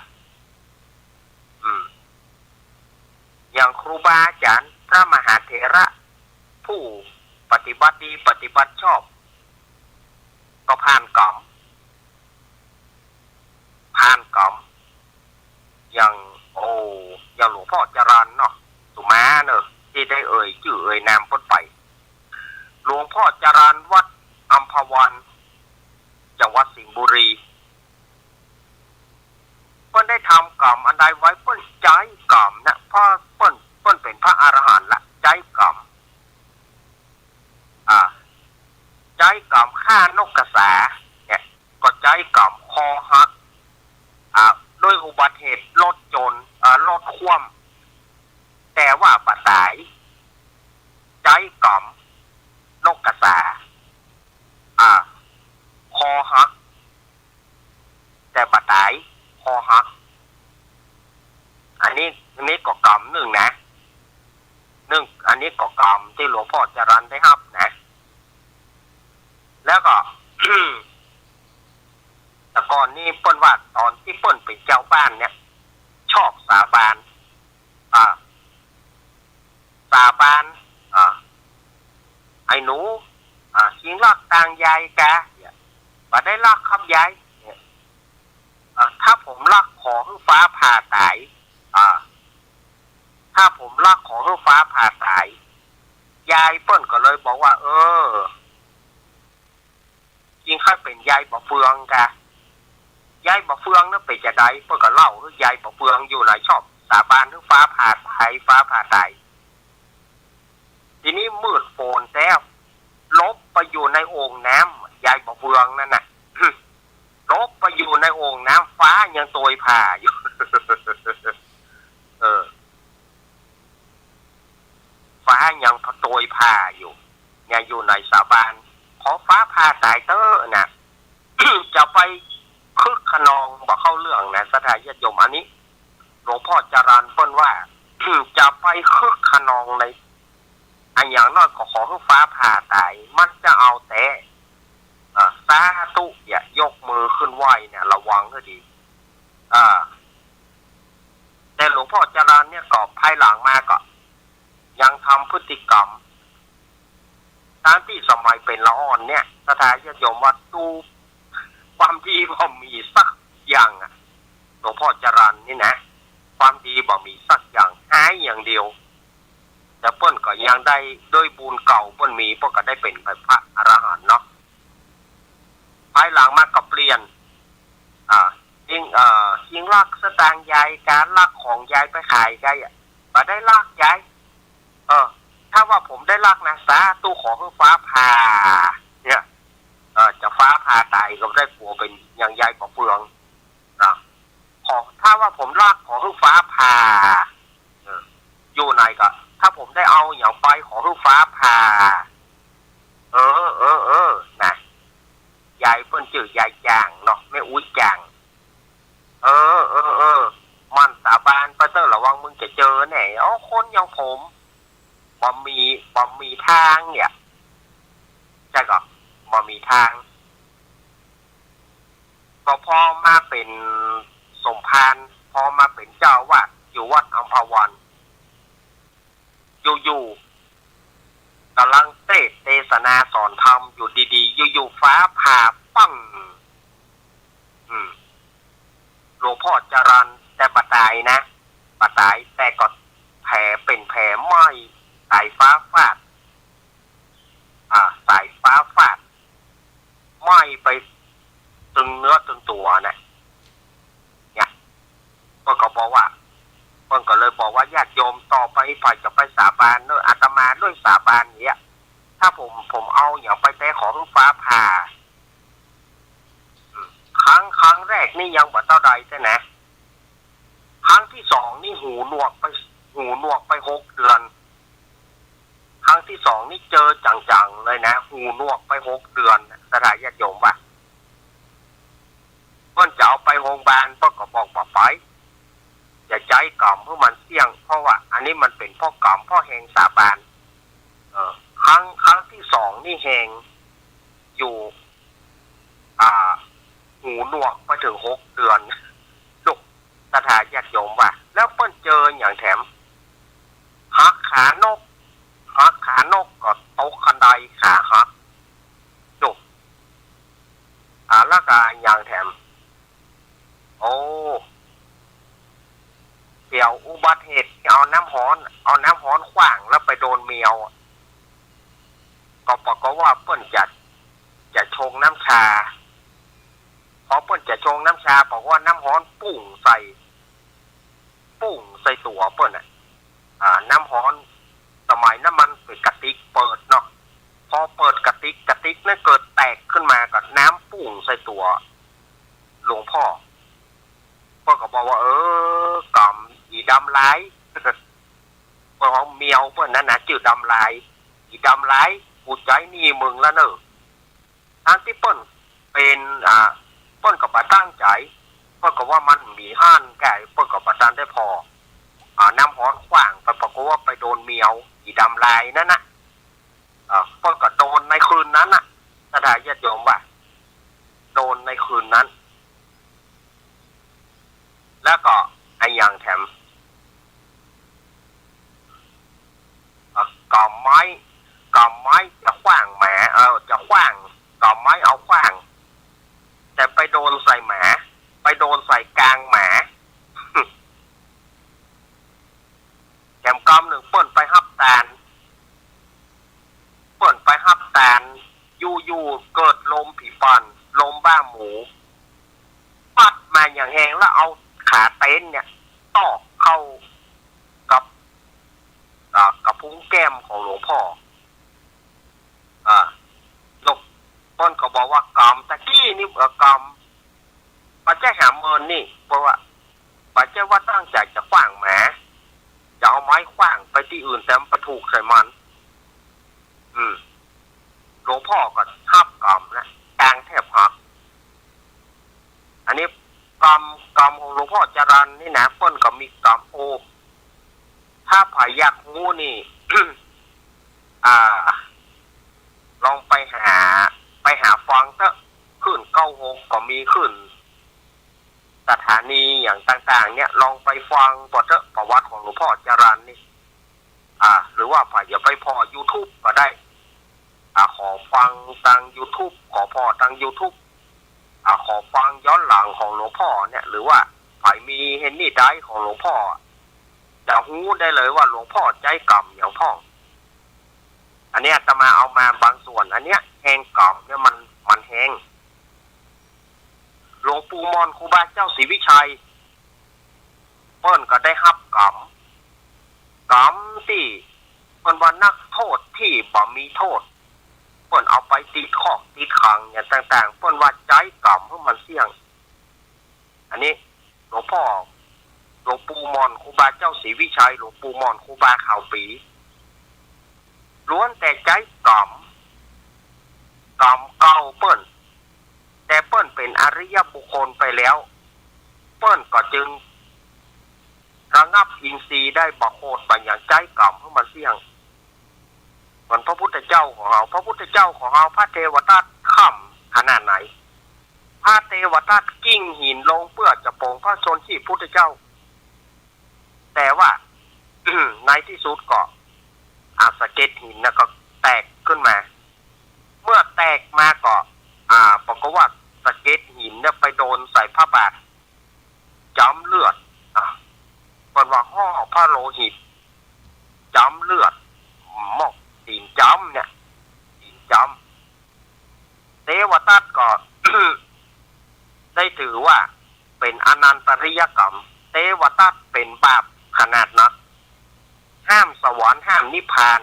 อืม อย่างครูบาอาจ๋ารย์พระมหาเถระ ผู้ปฏิบัติดีปฏิบัติชอบ ก็ผ่านกัม ผ่านกัม อย่าง โอ้ อย่างหลวงพ่อจรัญเนาะ สุมาเนอะ ตี้ได้เอ่ยจื้อเอ่ยนามเปิ้นไป หลวงพ่อจรัญวัดอัมพวัน จังหวัดสิงห์บุรี เปิ้นได้ทำกัมอันใดไว้ เปิ้นใจ๊กัมนะ เพราะเปิ้น เปิ้นเป๋นพระอรหันต์ละ ใจ๊กัม อ่า ใจ๊กัมฆ่านกกระสา เนี่ย ก็ใจ๊กัมคอหัก อ่า ด้วยอุบัติเหตุรถยนต์ อ่า รถคว่ำ แต่ว่าบ่ต๋าย ใจ๊กัมนกกระสา อ่า คอหัก แต่บ่ต๋าย คอหัก อันนี้ อันนี้ก็กัมนึ่งนะ นึ่ง อันนี้ก็กรรมตี้หลวงพ่อจรัญได้ฮับนะ แล้วก็ แต่ก่อนนี้เปิ้นว่าต๋อนตี้เปิ้นเป๋นจาวบ้านเนี่ย ชอบสาบาน อ่า สาบาน อ่า ไอ้หนู อ่า คิงลักตางยายกา บ่ได้ลักครับยาย เนี่ย อ่า ถ้าผมลักขอหื้อฟ้าผ่าต๋าย อ่า ถ้าผมลักขอหื้อฟ้าผ่าต๋าย ยายเปิ้นก็เลยบอกว่า เออ คิงใค่เป๋นยายบ่าเฟืองกา ยายบ่าเฟืองนั้นเป๋นจาใด เปิ้นก็เล่าหื้อยายบ่าเฟืองอยู่หลาย ชอบสาบานหื้อฟ้าผ่าต๋าย ฟ้าผ่าต๋าย ทีนี้มืดฝนแต๊ หลบไปอยู่ในโอ่งน้ำ ยายบ่าเฟืองนั้นน่ะ หลบไปอยู่ในโอ่งน้ำ ฟ้ายังโตยผ่าอยู่ เออ ฟ้ายังโตยผ่าอยู่ เนี่ย อยู่ในสาบาน ขอฟ้าผ่าต๋ายเต๊อะนะ จะไปคึกคะนอง บ่เข้าเรื่องนะ ศรัทธาญาติโยม อันนี้ หลวงพ่อจรัญเปิ้นว่า จะไปคึกคะนองใน อะ อย่างน้อยก็ขอหื้อฟ้าผ่าต๋าย มันจะเอาแต๊ อ่า สาธุ อย่ายกมือขึ้นไหว้เนี่ย ระวังหื้อดี อ่า แต่หลวงพ่อจรัญเนี่ยก็ภายหลังมาก็ ยังทำพฤติกรรม ตังตี้สมัยเป๋นละอ่อนเนี่ย ศรัทธาญาติโยม ว่าดูความดีบ่มีสักอย่างอะ หลวงพ่อจรัญนี่นะ ความดีบ่มีสักอย่าง ฮ้ายอย่างเดียว แต่เปิ้นก็ยังได้ ด้วยบุญเก่าเปิ้นมี เปิ้นก็ได้เป๋นพระอรหันต์เนาะ ภายหลังมาก็เปลี่ยน อ่า คิง เอ่อ คิงลักสตางค์ยายกา ลักของยายไปขายกา บ่ได้ลักยาย เออ ถ้าว่าผมได้ลักนะ สาธุ ขอหื้อฟ้าผ่า เนี่ย เออ จะฟ้าผ่าต๋ายก็บ่ได้ กั๋วเป๋นอย่างยายบ่าเฟือง นะ ขอ ถ้าว่าผมลักขอหื้อฟ้าผ่า เออ อยู่ไหนก็ ถ้าผมได้เอาหยังไปขอหื้อฟ้าผ่า เออ เออ เออ นะ ยายเปิ้นจื้อยายจ่างเนาะ แม่อุ๊ยจ่าง เออ เออ เออ หมั่นสาบานไปเต๊อะ ระวังมึงจะเจอแน่ เอาคนอย่างผม บ่มี บ่มีตางเนี่ย ใจ้ก่อ บ่มีตาง ก็พอมาเป๋นสมภาร พอมาเป๋นเจ้าอาวาสอยู่วัดอัมพวัน อยู่ๆ ก่ำลังเตสน์เตสนาสอนธรรมอยู่ดีๆ อยู่ๆ ฟ้าผ่าปัง อืม หลวงพ่อจรัญแต่บ่ต๋ายนะ บ่ต๋าย แต่ก็แผลเป๋นแผลไหม้ สายฟ้าฟาด อ่า สายฟ้าฟาด ไหม้ไปตึงเนื้อตึงตั๋วนะ เนี่ย เปิ้นก็บอกว่า เปิ้นก็เลยบอกว่า ญาติโยมต่อไปใผจะไปสาบานเนอะ อาตมาด้วยสาบานเนี่ย ถ้าผม ผมเอาหยังไปแต๊ขอหื้อฟ้าผ่า อืม ครั้ง ครั้งแรกนี่ยังบ่เต้าใดแต๊นะ ครั้งตี้สองนี่หูหนวกไป หูหนวกไปหกเดือน ครั้งตี้สองนี่เจอจังๆ เลยนะ หูหนวกไปหกเดือน ศรัทธาญาติโยมว่า เปิ้นจะเอาไปโฮงบาล เปิ้นก็บอกบ่ไป อย่าใจ๊กรรมหื้อมันเสี้ยง เพราะว่าอันนี้มันเป๋นเพราะกรรม เพราะแฮงสาบาน เออ ครั้ง ครั้งตี้สองนี่แฮงอยู่ อ่า หูหนวกไปเถิงหกเดือน ลูก ศรัทธาญาติโยมว่า แล้วเปิ้นเจอหยังแถม หักขานก หักขานกก็ตกคันไดขาหัก ลูก อ่า แล้วก็หยังแถม โอ้ เสียอุบัติเหตุ เอาน้ำฮ้อน เอาน้ำฮ้อนขว้างแล้วไปโดนแมวอะ ก็ปรากฏว่าเปิ้นจะ จะชงน้ำชา พอเปิ้นจะชงน้ำชา ปรากฏว่าน้ำฮ้อนปุ้งใส่ ปุ้งใส่ตั๋วเปิ้นน่ะ อ่า น้ำฮ้อน สมัยนั้นมันเป๋นกระติกเปิดเนาะ พอเปิดกระติก กระติกนั้นเกิดแตกขึ้นมา ก็น้ำปุ้งใส่ตั๋วหลวงพ่อ เปิ้นก็บอกว่า เออ กรรม อีดำลาย เปิ้นฮ้องแมวเปิ้นนั้นนะ จื้อดำลาย อีดำลาย กูใจ๊หนี้มึงแล้วเน่อ ตังตี้เปิ้นเป๋น อ่า เปิ้นก็บ่ตั้งใจ๋ เปิ้นก็ว่ามันมีฮ้านแก่ เปิ้นก็บ่ตันได้ผ่อ อ่า น้ำฮ้อนขว้างไป ปรากฏว่าไปโดนแมว อี ดำลายนั้นนะ เอ่อ เปิ้นก็โดนในคืนนั้นนะ ศรัทธาญาติโยมว่า โดนในคืนนั้น แล้วก็อะหยังแถม เอ่อ ก๋ำไม้ ก๋ำไม้จะขว้างหมา เอ่อ จะขว้าง ก๋ำไม้เอาขว้าง แต่ไปโดนใส่หมา ไปโดนใส่กางหมา แถมกำนึ่งเปิ้นไปฮับตาน เปิ้นไปฮับตาน อยู่ๆ เกิดลมผีป่อน ลมบ้าหมู ปั๊ดมาอย่างแฮงแล้วเอาขาเต๊นเนี่ย ตอกเข้ากับ อ่า กระพุ้งแก้มของหลวงพ่อ อ่า หลวง เปิ้นก็บอกว่า ก๋ำตะกี้นี่ เอ่อ ก๋ำ บ่ใจ้หาเมินนี่ เพราะว่า บ่ใจ้ว่าตั้งใจ๋จะขว้างหมา จะเอาไม้ขว้างไปตี้อื่น แต่มันไปถูกใส่มัน อืม หลวงพ่อก็ฮับก๋ำนะ กางแทบหัก อันนี้ก๋ำ ก๋ำของหลวงพ่อจรัญนี่นะ เปิ้นก็มีก๋ำ โอ้ ถ้าใผอยากฮู้นี่ อ่า ลองไปหา ไปหาฟังเต๊อะ คลื่นเก้าหกก็มี คลื่นสถานีอย่างต่างๆ เนี่ย ลองไปฟังเต๊อะ ประวัติของหลวงพ่อจรัญนี่ อ่า หรือว่าใผจะไปผ่อยูทูบก็ได้ อ่า ขอฟังตางยูทูบ ขอผ่อตางยูทูบ อ่า ขอฟังย้อนหลังของหลวงพ่อเนี่ย หรือว่าใผมีเฮนนี่ไดรฟ์ของหลวงพ่อ จะฮู้ได้เลยว่าหลวงพ่อใจ๊ก๋ำหยังพ่อง อันเนี้ยอาตมาเอามาบางส่วน อันเนี้ยแฮงก๋ำเนี่ยมัน มันแฮง หลวงปู่หม่อนครูบาเจ้าศรีวิชัย เปิ้นก็ได้ฮับก๋ำ ก๋ำตี้เปิ้นว่านักโทษตี้บ่มีโทษ เปิ้นเอาไปติดคอกติดขังอย่างต่างๆ เปิ้นว่าใจ๊ก๋ำหื้อมันเสี้ยง อันนี้หลวงพ่อ หลวงปู่หม่อนครูบาเจ้าศรีวิชัย หลวงปู่หม่อนครูบาขาวปี๋ ล้วนแต่ใจ๊ก๋ำ ก๋ำเกลาเปิ้น แต่เปิ้นเป๋นอริยบุคคลไปแล้ว เปิ้นก็จึงระงับอินทรีย์ได้ บ่โขดบ่หยัง ใจ๊ก๋ำหื้อมันเสี้ยง เหมือนพระพุทธเจ้าของเฮา พระพุทธเจ้าของเฮา พระเทวทัตค่ำขนาดไหน พระเทวทัตกลิ้งหินลงเปื้อจะปลงพระชนม์ชีพพุทธเจ้า แต่ว่า ในตี้สุดก็ อ่า สะเก็ดหินน่ะก็แตกขึ้นมา เมื่อแตกมาก็ อ่า ปรากฏว่าสะเก็ดหินเนี่ยไปโดนใส่พระบาท จ๊ำเลือด อ่า เปิ้นว่าห่อพระโลหิต จ๊ำเลือด หมอกตี๋นจ๊ำเนี่ย ตี๋นจ๊ำ เตวทัตก็ ได้ถือว่าเป๋นอนันตริยกรรม เตวทัตเป๋นบาปขนาดนัก ห้ามสวรรค์ ห้ามนิพพาน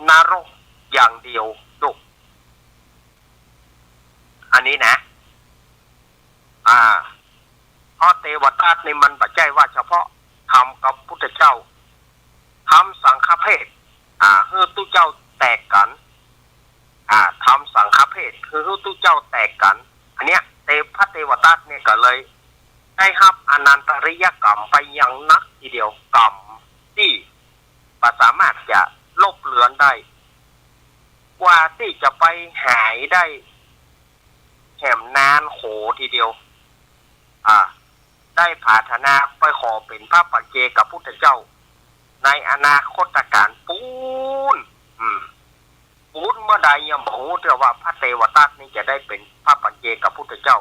นรกอย่างเดียว ดุ อันนี้นะ อ่า เพราะเตวทัตนี่มันบ่ใจ้ว่าเฉพาะทำกับพุทธเจ้า ทำสังฆเพศ อ่า หื้อตุ๊เจ้าแตกกั๋น อ่า ทำสังฆเพศ หื้อตุ๊เจ้าแตกกั๋น อันเนี้ย เต พระเตวทัตเนี่ยก็เลยได้ฮับอนันตริยกรรมไปอย่างนักทีเดียว กรรมตี้บ่สามารถจะลบเลือนได้ กว่าตี้จะไปหายได้ แหมนานโขทีเดียว อ่า ได้ผาถนาไปขอเป๋นพระปัจเจกพุทธเจ้า ในอนาคตกาลปู๊น อืม ปู๊นเมื่อใดยังบ่ฮู้เตื้อว่าพระเตวทัตนี่จะได้เป๋นพระปัจเจกพุทธเจ้า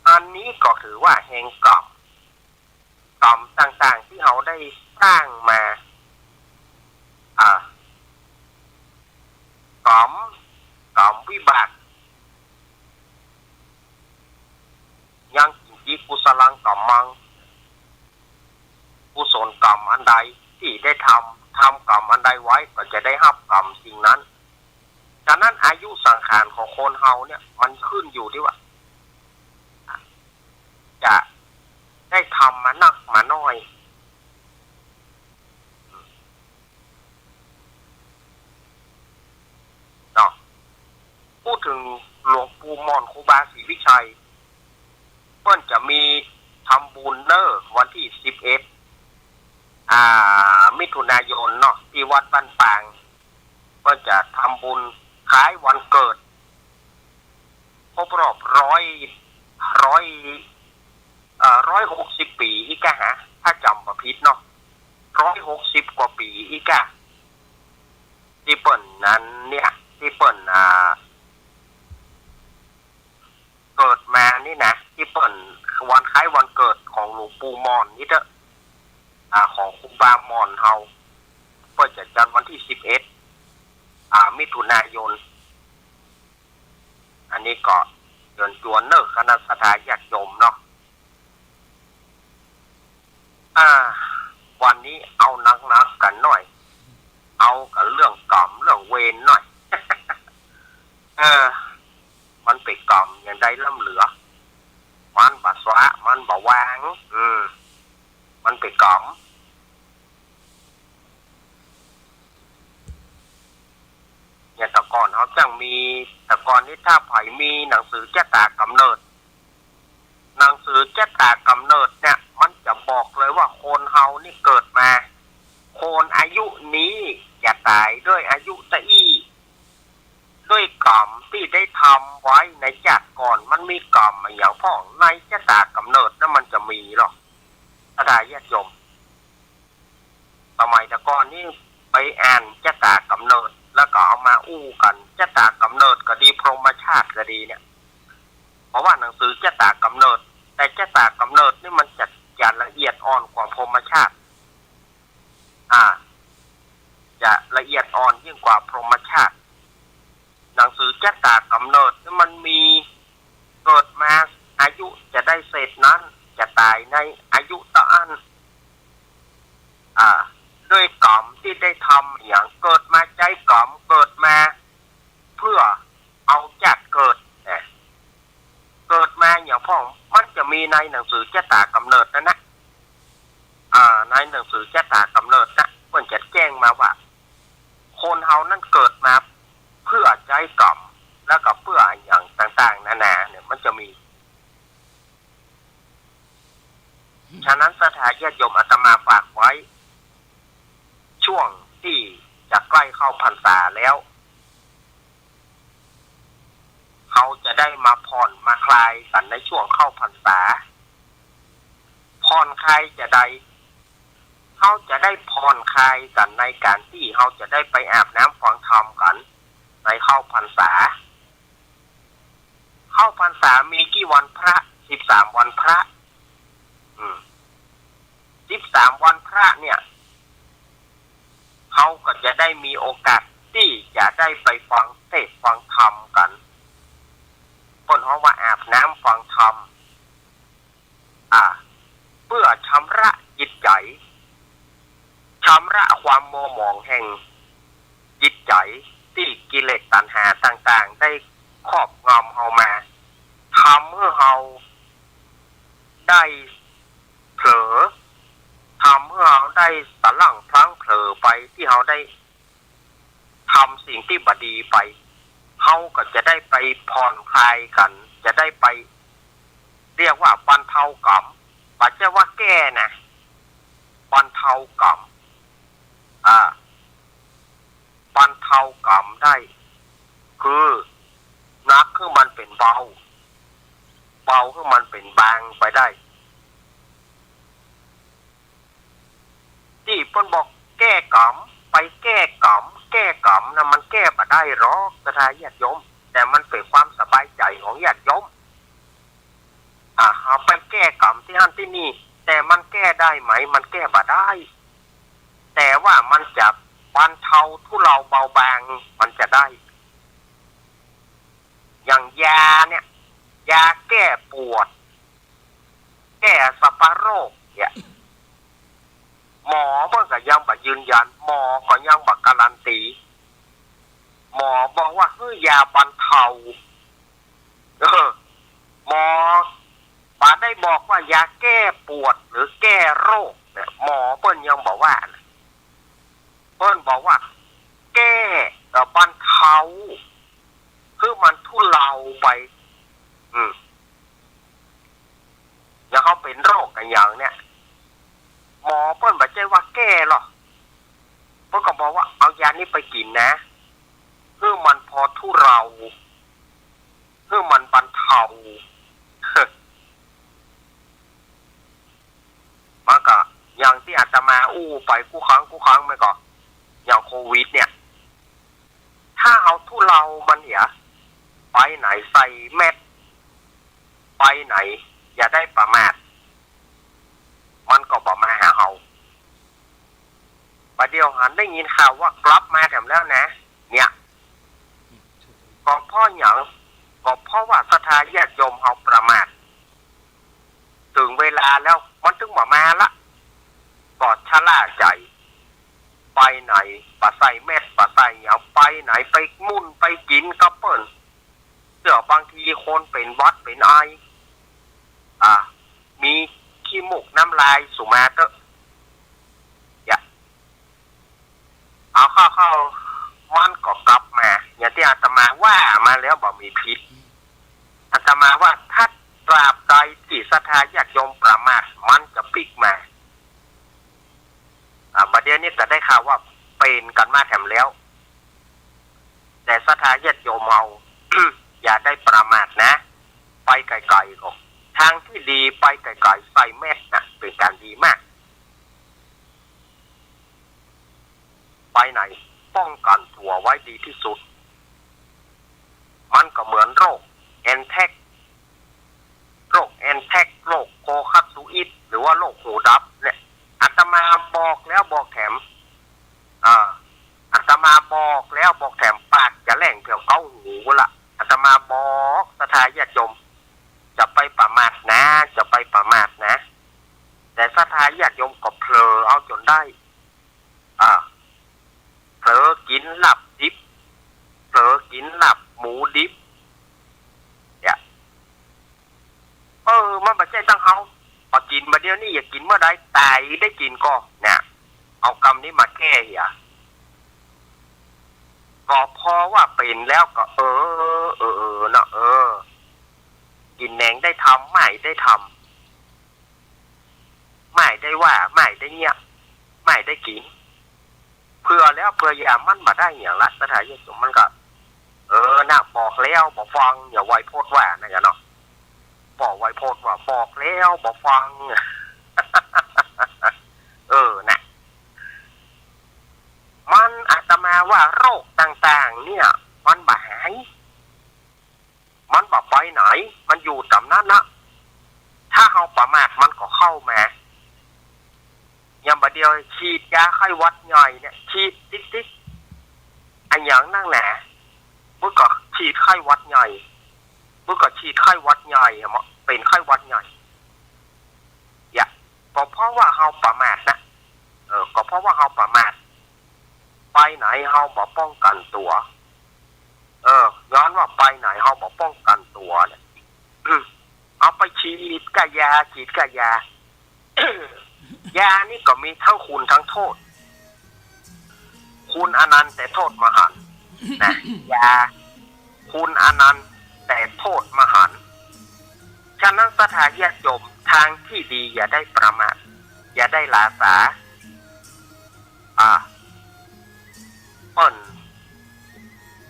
อันนี้ก็ถือว่าแฮงกรรม กรรมต่างๆ ตี้เฮาได้สร้างมา อ่า กรรม กรรมวิบาก ยังกิญจิกุสลังกัมมัง กุศลกรรมอันใดตี้ได้ทำ ทำกรรมอันใดไว้ก็จะได้ฮับกรรมสิ่งนั้น ฉะนั้นอายุสังขารของคนเฮาเนี่ยมันขึ้นอยู่ตี้ว่า จะได้ทำมานักมาน้อย เนาะ พูดเถิงหลวงปู่หม่อนครูบาศรีวิชัย เปิ้นจะมีทำบุญเน้อวันตี้สิบเอ็ด อ่า มิถุนายนเนาะ ตี้วัดบ้านปาง ก็จะทำบุญคล้ายวันเกิด ครบรอบร้อย ร้อย เอ่อ ร้อยหกสิบปี๋อี้ก้าฮะ ถ้าจ๋ำบ่ผิดเนาะ ร้อยหกสิบกว่าปี๋อี้ก้า ตี้เปิ้นนั้นเนี่ย ตี้เปิ้น อ่า เกิดมานี่นะ ตี้เปิ้นวันคล้ายวันเกิดของหลวงปู่หม่อนนี่เต๊อะ อ่า ของครูบาหม่อนเฮา เปิ้นจะจัดวันตี้สิบเอ็ด อ่า มิถุนายน อันนี้ก็เจิญจวนเน่อ คณะศรัทธาญาติโยมเนาะ อ่า วันนี้เอาหนักๆ กั๋นหน่อย เอากั๋นเรื่องก๋รรมเรื่องเวรหน่อย เออ มันเป๋นก๋รรมอย่างใดล้ำเหลือ มันบ่สละ มันบ่วาง อืม มันเป๋นก๋รรม เนี่ย แต่ก่อนเฮาจั้งมี แต่ก่อนนี้ถ้าใผมีหนังสือจะต๋ากำเนิด หนังสือจะต๋ากำเนิดเนี่ย มันจะบอกเลยว่าคนเฮานี่เกิดมา คนอายุนี้จะต๋ายด้วยอายุตะอี้ ด้วยก๋รรมตี้ได้ทำไว้ในจาติก่อน มันมีก๋รรมอะหยังพ่อง ในจะต๋ากำเนิดนั้นมันจะมีหรอก ศรัทธาญาติโยม สมัยแต่ก่อนนี่ไปอ่านจะต๋ากำเนิด แล้วก็เอามาอู้กั๋น จะต๋ากำเนิดก็ดี พรหมชาติก็ดีเนี่ย เพราะว่าหนังสือจะต๋ากำเนิด แต่จะต๋ากำเนิดนี่มันจะ จะละเอียดอ่อนกว่าพรหมชาติ อ่า จะละเอียดอ่อนยิ่งกว่าพรหมชาติ หนังสือจะต๋ากำเนิดนี่มันมี เกิดมาอายุจะได้เศษนั้น จะต๋ายในอายุเต้าอั้น อ่า ด้วยก๋รรมตี้ได้ทำอะหยัง เกิดมาใจ๊ก๋รรม เกิดมาเพื่อเอาจาติเกิดนะ เกิดมาอะหยังพ่อง มันจะมีในหนังสือจะต๋ากำเนิดนั้นนะ อ่า ในหนังสือจะต๋ากำเนิดนะ เปิ้นจะแจ้งมาว่า คนเฮานั้นเกิดมาเพื่อใจ๊ก๋รรม แล้วก็เพื่ออะหยังต่างๆ นานาเนี่ย มันจะมี ฉะนั้นศรัทธาญาติโยม อาตมาฝากไว้ ช่วงตี้จะใกล้เข้าพรรษาแล้ว เฮาจะได้มาผ่อนมาคลายกั๋นในช่วงเข้าพรรษา ผ่อนคลายจาใด เฮาจะได้ผ่อนคลายกั๋นในก๋านตี้เฮาจะได้ไปอาบน้ำฟังธรรมกั๋นในเข้าพรรษา เข้าพรรษามีกี่วันพระ สิบสามวันพระ อืม สิบสามวันพระเนี่ย เฮาก็จะได้มีโอกาสตี้จะได้ไปฟังเทศน์ฟังธรรมกั๋น เปิ้นฮ้องว่าอาบน้ำฟังธรรม อ่า เปื้อชำระจิตใจ๋ ชำระความมัวหมองแห่งจิตใจ๋ตี้กิเลสตัณหาต่างๆ ได้ครอบงำเฮามา ทำหื้อเฮาได้เผลอ ทำหื้อเฮาได้สะหลั่งพลั้งเผลอไป ตี้เฮาได้ ทำสิ่งตี้บ่ดีไป เฮาก็จะได้ไปผ่อนคลายกั๋น จะได้ไป เรียกว่าบรรเทากรรม บ่ใจ้ว่าแก้นะ บรรเทากรรม อ่า บรรเทากรรมได้ คือหนักหื้อมันเป๋นเบา เบาหื้อมันเป๋นบางไปได้ ตี้เปิ้นบอกแก้กรรม ไปแก้กรรม แก้กรรมนะ มันแก้บ่ได้หรอก ศรัทธาญาติโยม แต่มันเป๋นความสบายใจ๋ของญาติโยม อ่า เฮาไปแก้กรรมตี้หั้นตี้นี่ แต่มันแก้ได้ไหม มันแก้บ่ได้ แต่ว่ามันจะบรรเทาทุเลาเบาบาง มันจะได้ อย่างยาเนี่ย ยาแก้ปวด แก้อัสปะโรคเนี่ย หมอเปิ้นก็ยังบ่ยืนยัน หมอก็ยังบ่การันตี หมอบอกว่า เฮ้ย ยาบรรเทา เออ หมอบ่ได้บอกว่ายาแก้ปวดหรือแก้โรคเนี่ย หมอเปิ้นยังบ่ว่านะ เปิ้นบอกว่าแก้ เอ่อ บรรเทา คือมันทุเลาไป อืม อย่างเฮาเป๋นโรคอะหยังเนี่ย หมอเปิ้นบ่ใจ้ว่าแก้หรอก เปิ้นก็บอกว่า นะ หื้อมันผ่อทุเลา หื้อมันบรรเทา มันก็อย่างตี้อาตมาอู้ไปกู้ครั้งกู้ครั้ง มันก็อย่างโควิดเนี่ย ถ้าเฮาทุเลามันเหีย ไปไหนใส่แมส ไปไหนอย่าได้ประมาท มันก็บ่มาหาเฮา บ่าเดี่ยวหันได้ยินข่าวว่ากลับมาแถมแล้วนะ เนี่ย ก็เพราะหยัง ก็เพราะว่าศรัทธาญาติโยมเฮาประมาท เถิงเวลาแล้วมันตึงบ่มาละ ก็ชะล่าใจ๋ ไปไหนบ่ใส่แมส บ่ใส่หยัง ไปไหนไปมุ่นไปกิ๋นกับเปิ้น เตื้อบางทีคนเป๋นหวัดเป๋นไอ อ่า มีขี้มูกน้ำลายสุมาเต๊อะ อย่า เอาเข้าเข้า มันก็กลับมา อย่างตี้อาตมาว่ามาแล้วบ่มีผิด อาตมาว่าถ้าตราบใดตี้ศรัทธาญาติโยมประมาท มันจะปิ๊กมา อ่า บ่าเดี่ยวนี้ก็ได้ข่าวว่าเป๋นกั๋นมาแถมแล้ว แต่ศรัทธาญาติโยมเฮา อย่าได้ประมาทนะ ไปไก๋ๆ ก็ ทางตี้ดีไปไก๋ๆ ใส่แมสนะ เป๋นก๋านดีมาก ไปไหนป้องกั๋นตั๋วไว้ดีตี้สุด มันก็เหมือนโรคแอนแทรก โรคแอนแทรก โรคโคคัสซูอิด หรือว่าโรคหูดับเนี่ย อาตมาบอกแล้วบอกแถม อ่า อาตมาบอกแล้วบอกแถม ปากจะแหล่งแผวเก๊าหูละ อาตมาบอกศรัทธาญาติโยม จะไปประมาทนะ จะไปประมาทนะ แต่ศรัทธาญาติโยมก็เผลอเอาจ๋นได้ อ่า เผลอกิ๋นลาบดิบ เผลอกิ๋นลาบหมูดิบ เนี่ย เออ มันบ่ใจ้ตังเฮา บ่กิ๋นบ่าเดี่ยวนี้ อย่ากิ๋นเมื่อใด ต๋ายได้กิ๋นก่อ เนี่ย เอากำนี้มาแก้เหีย ก็เพราะว่าเป๋นแล้วก็ เออ เออ เออ เนาะ เออ กิ๋นแหนงได้ทำ หมายได้ทำ หมายได้ว่า หมายได้เยียะ หมายได้กิ๋น เผื่อแล้วเผื่ออย่า มันบ่ได้หยังละ ศรัทธาญาติโยม มันก็ เออ นะ บอกแล้วบ่ฟัง อย่างไวโพจน์ว่านั่นแหละเนาะ ป้อไวโพจน์ว่า บอกแล้วบ่ฟัง เออ นะ มันอาตมาว่าโรคต่างๆ เนี่ย มันบ่หาย มันบ่ไปไหน มันอยู่ต๋ามนั้นนะ ถ้าเฮาประมาทมันก็เข้ามา อย่างบ่าเดี่ยวฉีดยาไข้หวัดใหญ่เนี่ย ฉีดติ๊กๆ อะหยังนักหนา มึงก็ฉีดไข้หวัดใหญ่ มึงก็ฉีดไข้หวัดใหญ่อะ เป๋นไข้หวัดใหญ่ อย่า ก็เพราะว่าเฮาประมาทนะ เออ ก็เพราะว่าเฮาประมาท ไปไหนเฮาบ่ป้องกั๋นตั๋ว เออ ย้อนว่าไปไหนเฮาบ่ป้องกั๋นตั๋วเนี่ย อืม เอาไปฉีดก้ายา ฉีดก้ายา ยานี่ก็มีตังคุณตังโต้ษ คุณอันนั้นแต่โต้ษมหันต์ นะ ยา คุณอันนั้นแต่โต้ษมหันต์ ฉะนั้นศรัทธาญาติโยม ตางตี้ดีอย่าได้ประมาท อย่าได้หล้าสา อ่า เปิ้น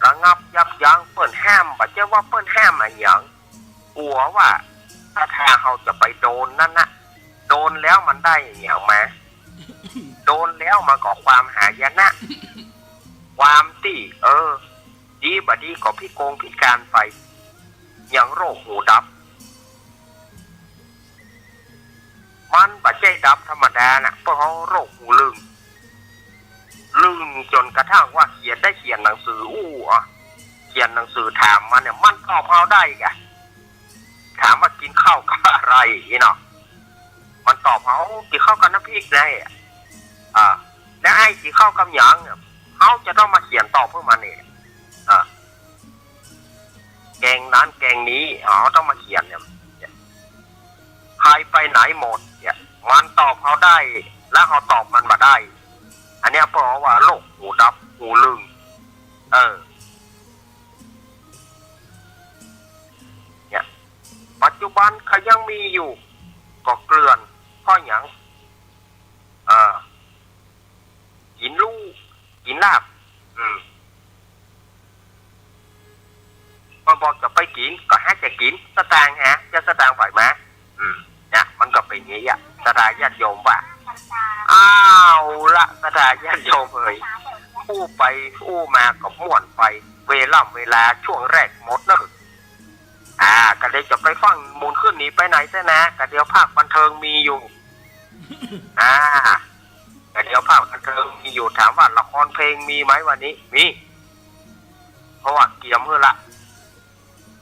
ระงับยับยั้ง เปิ้นห้าม บ่ใจ้ว่าเปิ้นห้ามอะหยัง กั๋วว่าศรัทธาเฮาจะไปโดนนั้นนะ โดนแล้วมันได้อะหยังมา โดนแล้วมันก็ความหายนะ ความตี้ เออ ดีบ่ดีก็พิกงพิก๋านไป อย่างโรคหูดับ มันบ่ใจ้ดับธรรมดานะ เพราะเฮาโรคหูลึง ลึงจ๋นกระทั่งว่าเขียนได้เขียนหนังสืออู้อะ เขียนหนังสือถามมันเนี่ย มันตอบเฮาได้กะ ถามว่ากิ๋นข้าวกับอะไรนี่เนาะ มันตอบเฮา กิ๋นข้าวกับน้ำพริกได้อะ อ่า แล้วไอ้กิ๋นข้าวกับหยังเนี่ย เฮาจะต้องมาเขียนตอบหื้อมันเนี่ย อ่า แกงนั้นแกงนี้ เฮาต้องมาเขียนเนี่ย ใครไปไหนหมดเนี่ย มันตอบเฮาได้ แล้วเฮาตอบมันบ่ได้ อันเนี้ยเปิ้นว่าโรคหูดับ หูลึง เออ เนี่ย ปัจจุบันก็ยังมีอยู่ ก็เกลื่อน เพราะหยัง เออ กิ๋นลู่ กิ๋นลาบ อืม บอกจะไปกิ๋นก็หาจะกิ๋น สตางค์หา จะสตางค์ไปมา อืม เนี่ย มันก็เป๋นอย่างเงี้ย ศรัทธาญาติโยมว่า เอาละ ศรัทธาญาติโยมเอย อู้ไปอู้มาก็ม่วนไป เวล่ำเวลาช่วงแรกหมดเน่อ อ่า ก็เดี๋ยวจะไปฟั่งหมุนขึ้นนี่ไปไหนเสี้ยนะ ก็เดี๋ยวภาคบันเทิงมีอยู่ อ่า ก็เดี๋ยวภาคบันเทิงมีอยู่ ถามว่าละครเพลงมีไหมวันนี้ มี เพราะว่าเกียมหื้อละ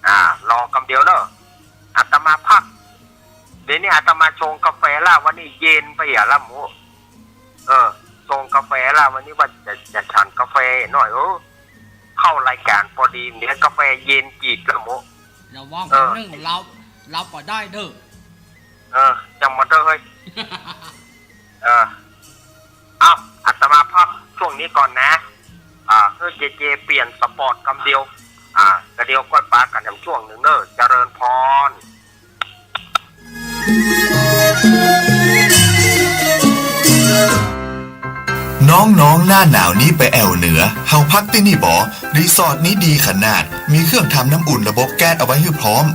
อ่า รอกำเดียวเน่อ อาตมาพัก เดี๋ยวนี้อาตมาชงกาแฟละ วันนี้เย็นไปอ่ะละหมู เออ ชงกาแฟละ วันนี้ว่าจะ จะฉันกาแฟหน่อย เออ เข้ารายการปอดี เดี๋ยวกาแฟเย็นจีดละหมู ระวัง เออ นึ่ง หลับ หลับบ่ได้เด้อ เออ จังมาเถอะเฮ้ย เออ เอา อาตมาพักช่วงนี้ก่อนนะ อ่า หื้อเจเจเปลี่ยนสปอตกำเดียว อ่า กะเดียวก้อยปากั๋นแถมช่วงนึ่งเน่อ เจริญพร น้องๆ หน้าหนาวนี้ไปแอ่วเหนือ เฮาพักตี้นี่บ่ รีสอร์ทนี้ดีขนาด มีเครื่องทำน้ำอุ่นระบบแก๊สเอาไว้หื้อพร้อม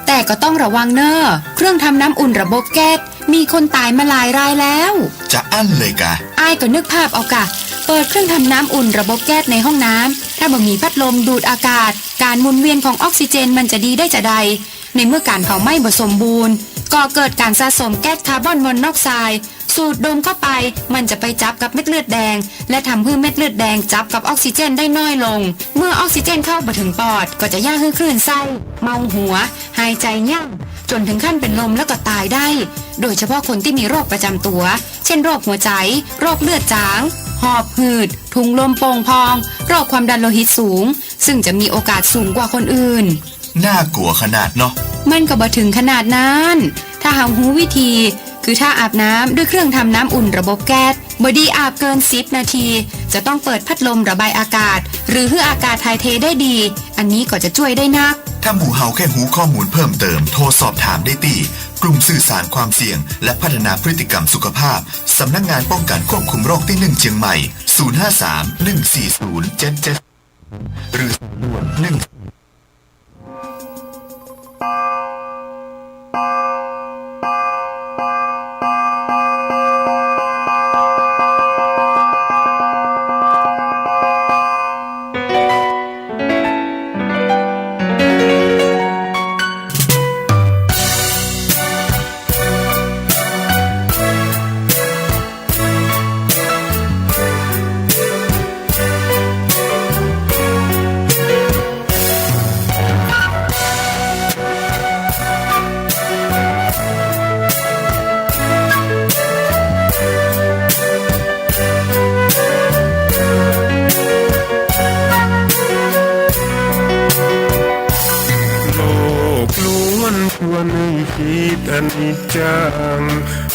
แต่ก็ต้องระวังเน่อ เครื่องทำน้ำอุ่นระบบแก๊ส มีคนต๋ายมาหลายรายแล้ว จะอั้นเลยกา อ้ายก็นึกภาพเอากา เปิดเครื่องทำน้ำอุ่นระบบแก๊สในห้องน้ำ ถ้าบ่มีพัดลมดูดอากาศ ก๋านหมุนเวียนของออกซิเจนมันจะดีได้จาใด ในเมื่อก๋านเผาไหม้บ่สมบูรณ์ ก่อเกิดก๋านสะสมแก๊สคาร์บอนมอนอกไซด์ สูดดมเข้าไป มันจะไปจับกับเม็ดเลือดแดง และทำหื้อเม็ดเลือดแดงจับกับออกซิเจนได้น้อยลง เมื่อออกซิเจนเข้าบ่เถิงปอด ก็จะเยียะหื้อคลื่นไส้ เมาหัว หายใจ๋ยาก จ๋นเถิงขั้นเป๋นลมแล้วก็ต๋ายได้ โดยเฉพาะคนตี้มีโรคประจ๋ำตั๋ว เจ้นโรคหัวใจ๋ โรคเลือดจ๋าง หอบหืด ถุงลมโป่งพอง โรคความดันโลหิตสูง ซึ่งจะมีโอกาสสูงกว่าคนอื่น น่ากั๋วขนาดเนาะ มันก็บ่เถิงขนาดนั้น ถ้าเฮาฮู้วิธี คือถ้าอาบน้ำด้วยเครื่องทำน้ำอุ่นระบบแก๊ส บ่ดีอาบเกินสิบนาที จะต้องเปิดพัดลมระบายอากาศ หรือหื้ออากาศถ่ายเทได้ดี อันนี้ก็จะจ้วยได้นัก ถ้าหมู่เฮาแค่ฮู้ข้อมูลเพิ่มเติม โทรสอบถามได้ตี้ กลุ่มสื่อสารความเสี่ยง และพัฒนาพฤติกรรมสุขภาพ สำนักงานป้องกันควบคุมโรคตี้หนึ่งเจียงใหม่ ศูนย์ห้าสาม หนึ่งสี่ศูนย์ เจ็ดเจ็ด หรือสายด่วน หนึ่ง โลกล้วนชวนให้คิดอนิจจัง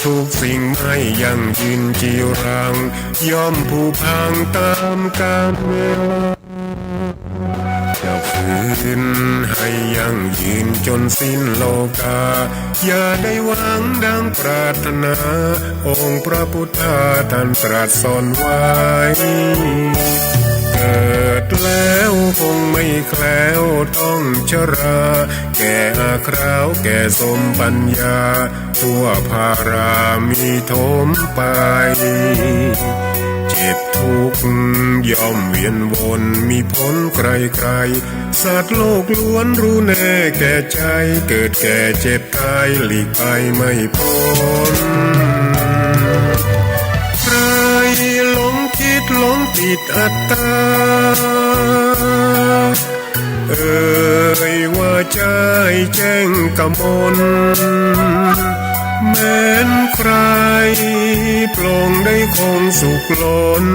ทุกสิ่งไม่ยั่งยืนจีรัง ย่อมผุพังตามกาลเวลา จะฝืนให้ยั่งยืนจนสิ้นโลกา อย่าได้หวังดังปรารถนา องค์พระพุทธาท่านตรัสสอนไว้ เกิดแล้วคงไม่แคล้วต้องชรา แก่อาคราวแก่สมปัญญา ทั่วพารามีโถมไป เจ็บทุกข์ย่อมเวียนวนมีผลใครๆ สัตว์โลกล้วนรู้แน่แก่ใจ เกิดแก่เจ็บตายหลีกไปไม่พ้น ใครหลงคิดหลงติดอัตตา เอ่ยว่าใจ้แจ้งกมล แม้นใครปลงได้คงสุขล้น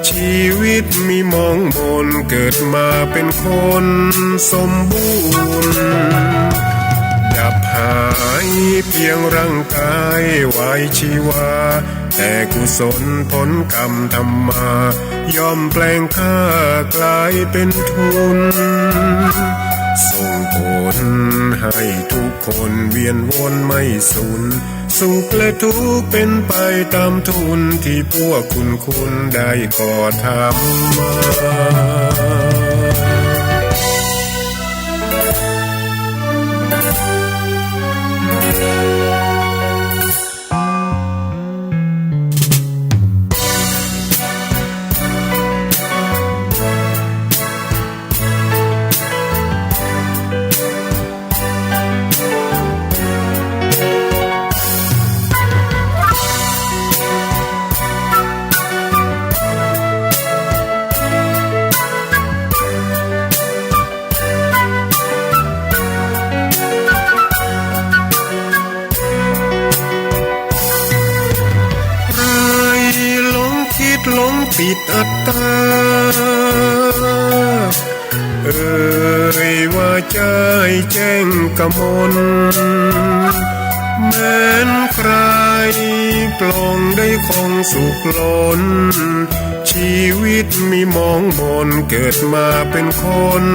ชีวิตมีหมองหมน เกิดมาเป็นคนสมบูรณ์ ดับหายเพียงร่างกายไว้ชีวา แต่กุศลผลกรรมทำมา ย่อมแปลงค่ากลายเป็นทุน ส่งผลให้ทุกคนเวียนวนไม่สูญ สุขและทุกข์เป็นไปตามทุน ที่พวกคุณคุณได้ก่อทำมา หลงปิดอัตตา เอ่ยว่าใจ้แจ้งกมล แม้นใคร่ปลองได้คงสุขล้น ชีวิตมีหมองหมน เกิดมาเป๋นคน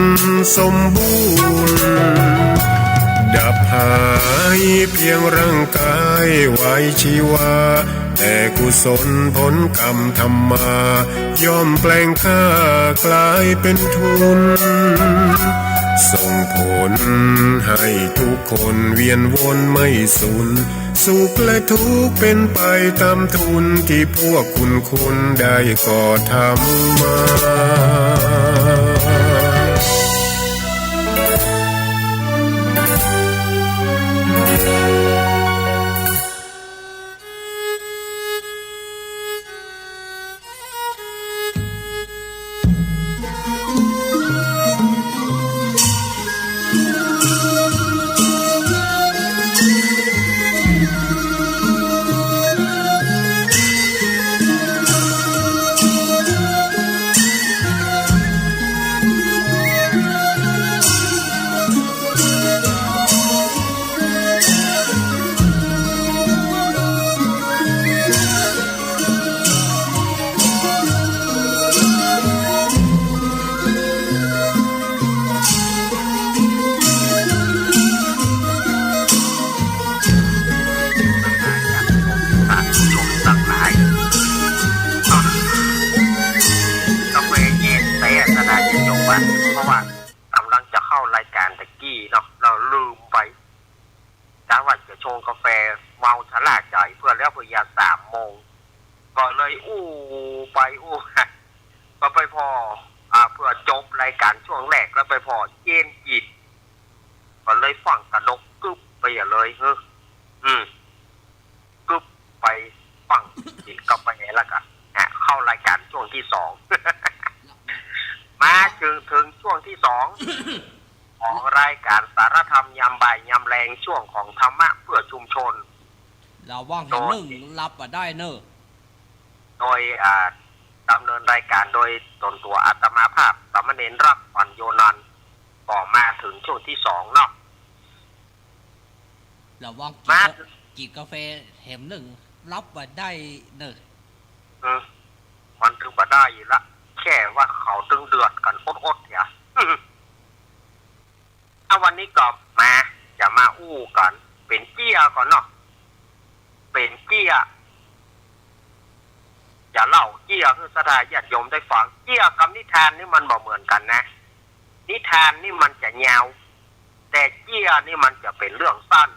สมบูรณ์ ดับหายเพียงร่างกายไว้ชีวา แต่กุศลผลกรรมทำมา ย่อมแปลงค่ากลายเป๋นทุน ส่งผลให้ทุกคนเวียนวนไม่สูญ สุขและทุกข์เป๋นไปต๋ามทุน ตี้พวกคุณคุณได้ก่อทำมา กาแฟเย็นแต๊ สดาญาติโยมว่า เพราะว่า ก่ำลังจะเข้ารายก๋านตะกี้เนาะ แล้วลืมไป กะว่าจะชงกาแฟเมาชะล่าใจ๋เปื้อแล้ว เปื้อยามสามโมง ก็เลยอู้ไปอู้มา ก็ไปผ่อ อ่า เปื้อจบรายก๋านช่วงแรก แล้วไปผ่อเจนจิต ก็เลยฟังกระดกกึ๊บไปเหียเลย เฮ้อ อืม กึ๊บไปฟังกิ๋นกาแฟแล้วก็ อ่ะ เข้ารายก๋านช่วงตี้สอง มาเถิง เถิงช่วงตี้สอง ของรายก๋านสารธรรมยามบ่ายยามแลง ช่วงของธรรมะเปื้อชุมชน ระวังแหมนึ่ง โดย หลับบ่ได้เน่อ โดย อ่า ดำเนินรายก๋านโดยตนตั๋วอาตมาภาพ สามเณรรัก อ่อนโยนันท์ ก็มาเถิงช่วงตี้สองเนาะ ระวังกิ๋น มา กา- กิ๋นกาแฟแหมนึ่ง หลับบ่ได้เน่อ เออ มันตึงบ่ได้อยู่ละ แค่ว่าเขาตึงเดือดกั๋นอดๆ เหีย อ่ะ วันนี้ก็มา จะมาอู้กั๋น เป๋นเจี้ยก่อนเนาะ เป๋นเจี้ย จะเล่าเจี้ยหื้อศรัทธาญาติโยมได้ฟัง เจี้ยกับนิทานนี่มันบ่เหมือนกั๋นนะ นิทานนี่มันจะยาว แต่เจี้ยนี่มันจะเป๋นเรื่องสั้น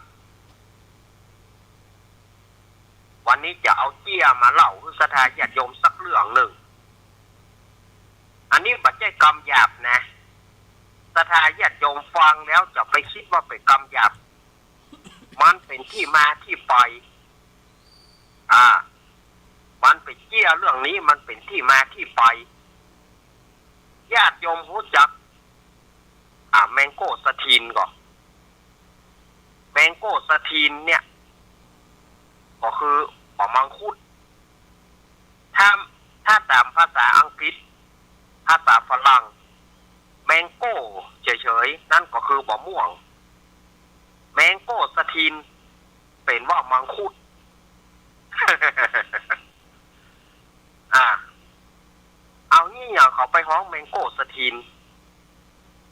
วันนี้จะเอาเจี้ยมาเล่าหื้อศรัทธาญาติโยมสักเรื่องนึ่ง อันนี้บ่ใจ้กำหยาบนะ ศรัทธาญาติโยมฟังแล้วจะไปกึ๊ดว่าเป๋นกำหยาบ มันเป๋นตี้มาตี้ไป อ่า มันเป๋นเจี้ย เรื่องนี้มันเป๋นตี้มาตี้ไป ญาติโยมฮู้จัก อ่า แมงโก้สะถินก่อ แมงโก้สะถินเนี่ย ก็คือบ่ามังคุด ถ้า ถ้าต๋ามภาษาอังกฤษ ภาษาฝรั่ง แมงโก้เฉยๆ นั้นก็คือบ่าม่วง แมงโก้สะถิน เป๋นว่ามังคุด อ่า เอาอี้หยังเขาไปฮ้องแมงโก้สะถิน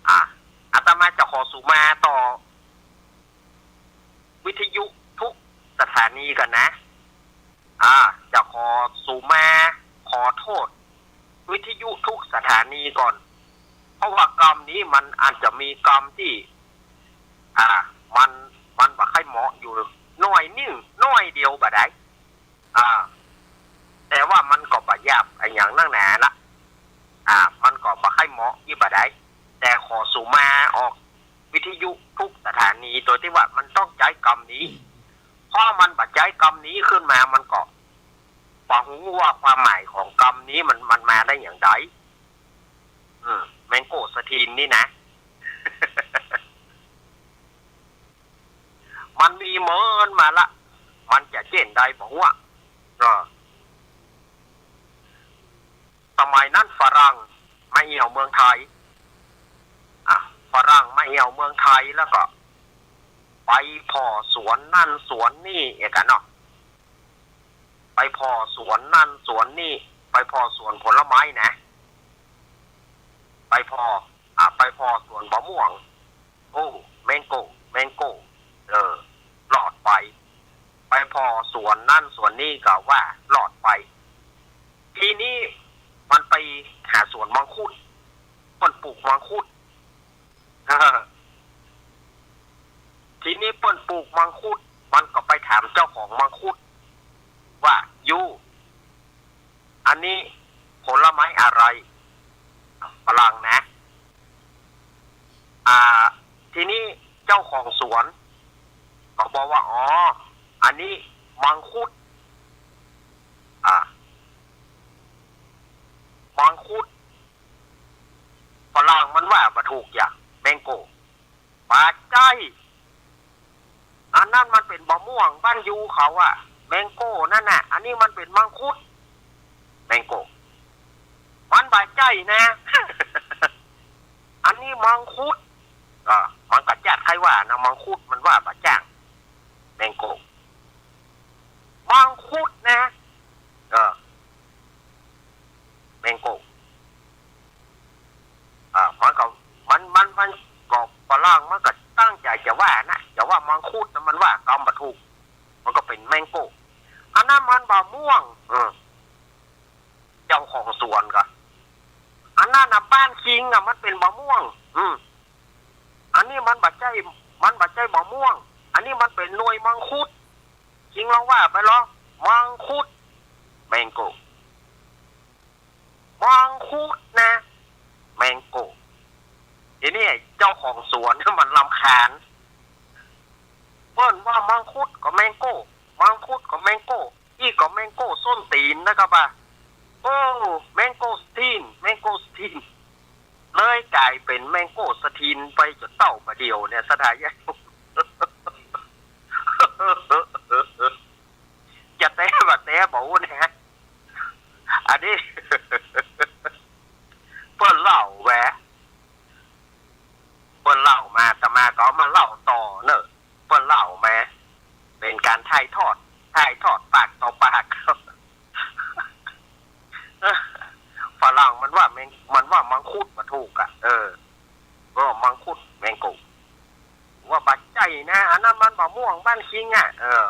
อ่า อาตมาจะขอสุมาต่อ วิทยุทุกสถานีก่อนนะ อ่า จะขอสุมาขอโต้ษ วิทยุทุกสถานีก่อน เพราะว่ากำนี้มันอาจจะมีกำตี้ อ่า มัน มันบ่ใค่เหมาะอยู่ หน้อยนึ่ง หน้อยเดียวบ่ได้ อ่า แต่ว่ามันก็บ่หยาบอะหยังนักหนาละ อ่า มันก็บ่ใค่เหมาะอี้บ่ได้ แต่ขอสุมาออกวิทยุทุกสถานี โดยตี้ว่ามันต้องใจ๊กำนี้ เพราะมันบ่ใจ๊กำนี้ขึ้นมา มันก็บ่ฮู้ว่าความหมายของกำนี้มัน มันมาได้อย่างใด อืม แมงโก้สะถินนี่นะ มันมีเมินมาละ มันจะเจ้นใดบ่ฮู้อะ เออ สมัยนั้นฝรั่งมาเอี่ยวเมืองไทย อ่ะ ฝรั่งมาเอี่ยวเมืองไทยแล้วก็ไปผ่อสวนนั่นสวนนี่เอกอะเนาะ ไปผ่อสวนนั่นสวนนี่ ไปผ่อสวนผลไม้นะ ไปผ่อ อ่ะ ไปผ่อสวนมะม่วง โอ้ แมงโก้ แมงโก้ เออ รอดไป ไปผ่อสวนนั่นสวนนี่ก็ว่ารอดไป ทีนี้มันไปหาสวนมังคุด เปิ้นปลูกมังคุด ทีนี้เปิ้นปลูกมังคุด มันก็ไปถามเจ้าของมังคุดว่า "ยู อันนี้ผลไม้อะไร?" ฝรั่งนะ อ่า ทีนี้เจ้าของสวนก็บอกว่า "อ๋อ อันนี้มังคุด" อ่า มังคุด ฝรั่งมันว่าบ่ถูกอย่าง แมงโก้ บ่ใจ้ อันนั้นมันเป๋นมะม่วงบ้านยูเขาอะ แมงโก้นั่นน่ะ อันนี้มันเป๋นมังคุด แมงโก้ มันบ่ใจ้นะ อันนี้มังคุด อ่า มันก็จัดใค่ว่านะ มังคุดมันว่าบ่จ้าง แมงโก้ มังคุดนะ เออ แมงโก้ อ่า มันก็ มัน มัน มันก็ฝรั่งมันก็ตั้งใจ๋จะว่านะ จะว่ามังคุดนะ มันว่ากำบ่ถูก มันก็เป๋นแมงโก้ อันนั้นมันมะม่วง เออ เจ้าของสวนก็ อันนั้นน่ะบ้านคิงอะ มันเป๋นมะม่วง อืม อันนี้มันบ่ใจ้ มันบ่ใจ้มะม่วง อันนี้มันเป๋นหน่วยมังคุด คิงลองว่าไปลอง มังคุด แมงโก้ มังคุดนะ แมงโก้ ทีนี้เจ้าของสวนมันรำคาญ เปิ้นว่ามังคุดก็แมงโก้ มังคุดก็แมงโก้ อี้ก็แมงโก้ส้นตี๋นนะครับว่า โอ้ แมงโก้สตีน แมงโก้สตีน เลยก๋ายเป๋นแมงโก้สตีนไปจ๋นเต้าบ่าเดี่ยวเนี่ย สะดายใหญ่ จะแต๊บ่แต๊บ่ฮู้นะ อันนี้ เปิ้นเล่าแหวะ เปิ้นเล่ามา อาตมาก็เอามาเล่าต่อเน่อ เปิ้นเล่ามา เป๋นก๋านถ่ายทอด ถ่ายทอดปากต่อปาก ฝรั่งมันว่าแมง มันว่ามังคุดบ่ถูกอะ เออ ก็มังคุด แมงโก้ ว่าบ่ใจ้นะ อันนั้นมันมะม่วงบ้านคิงอะ เออ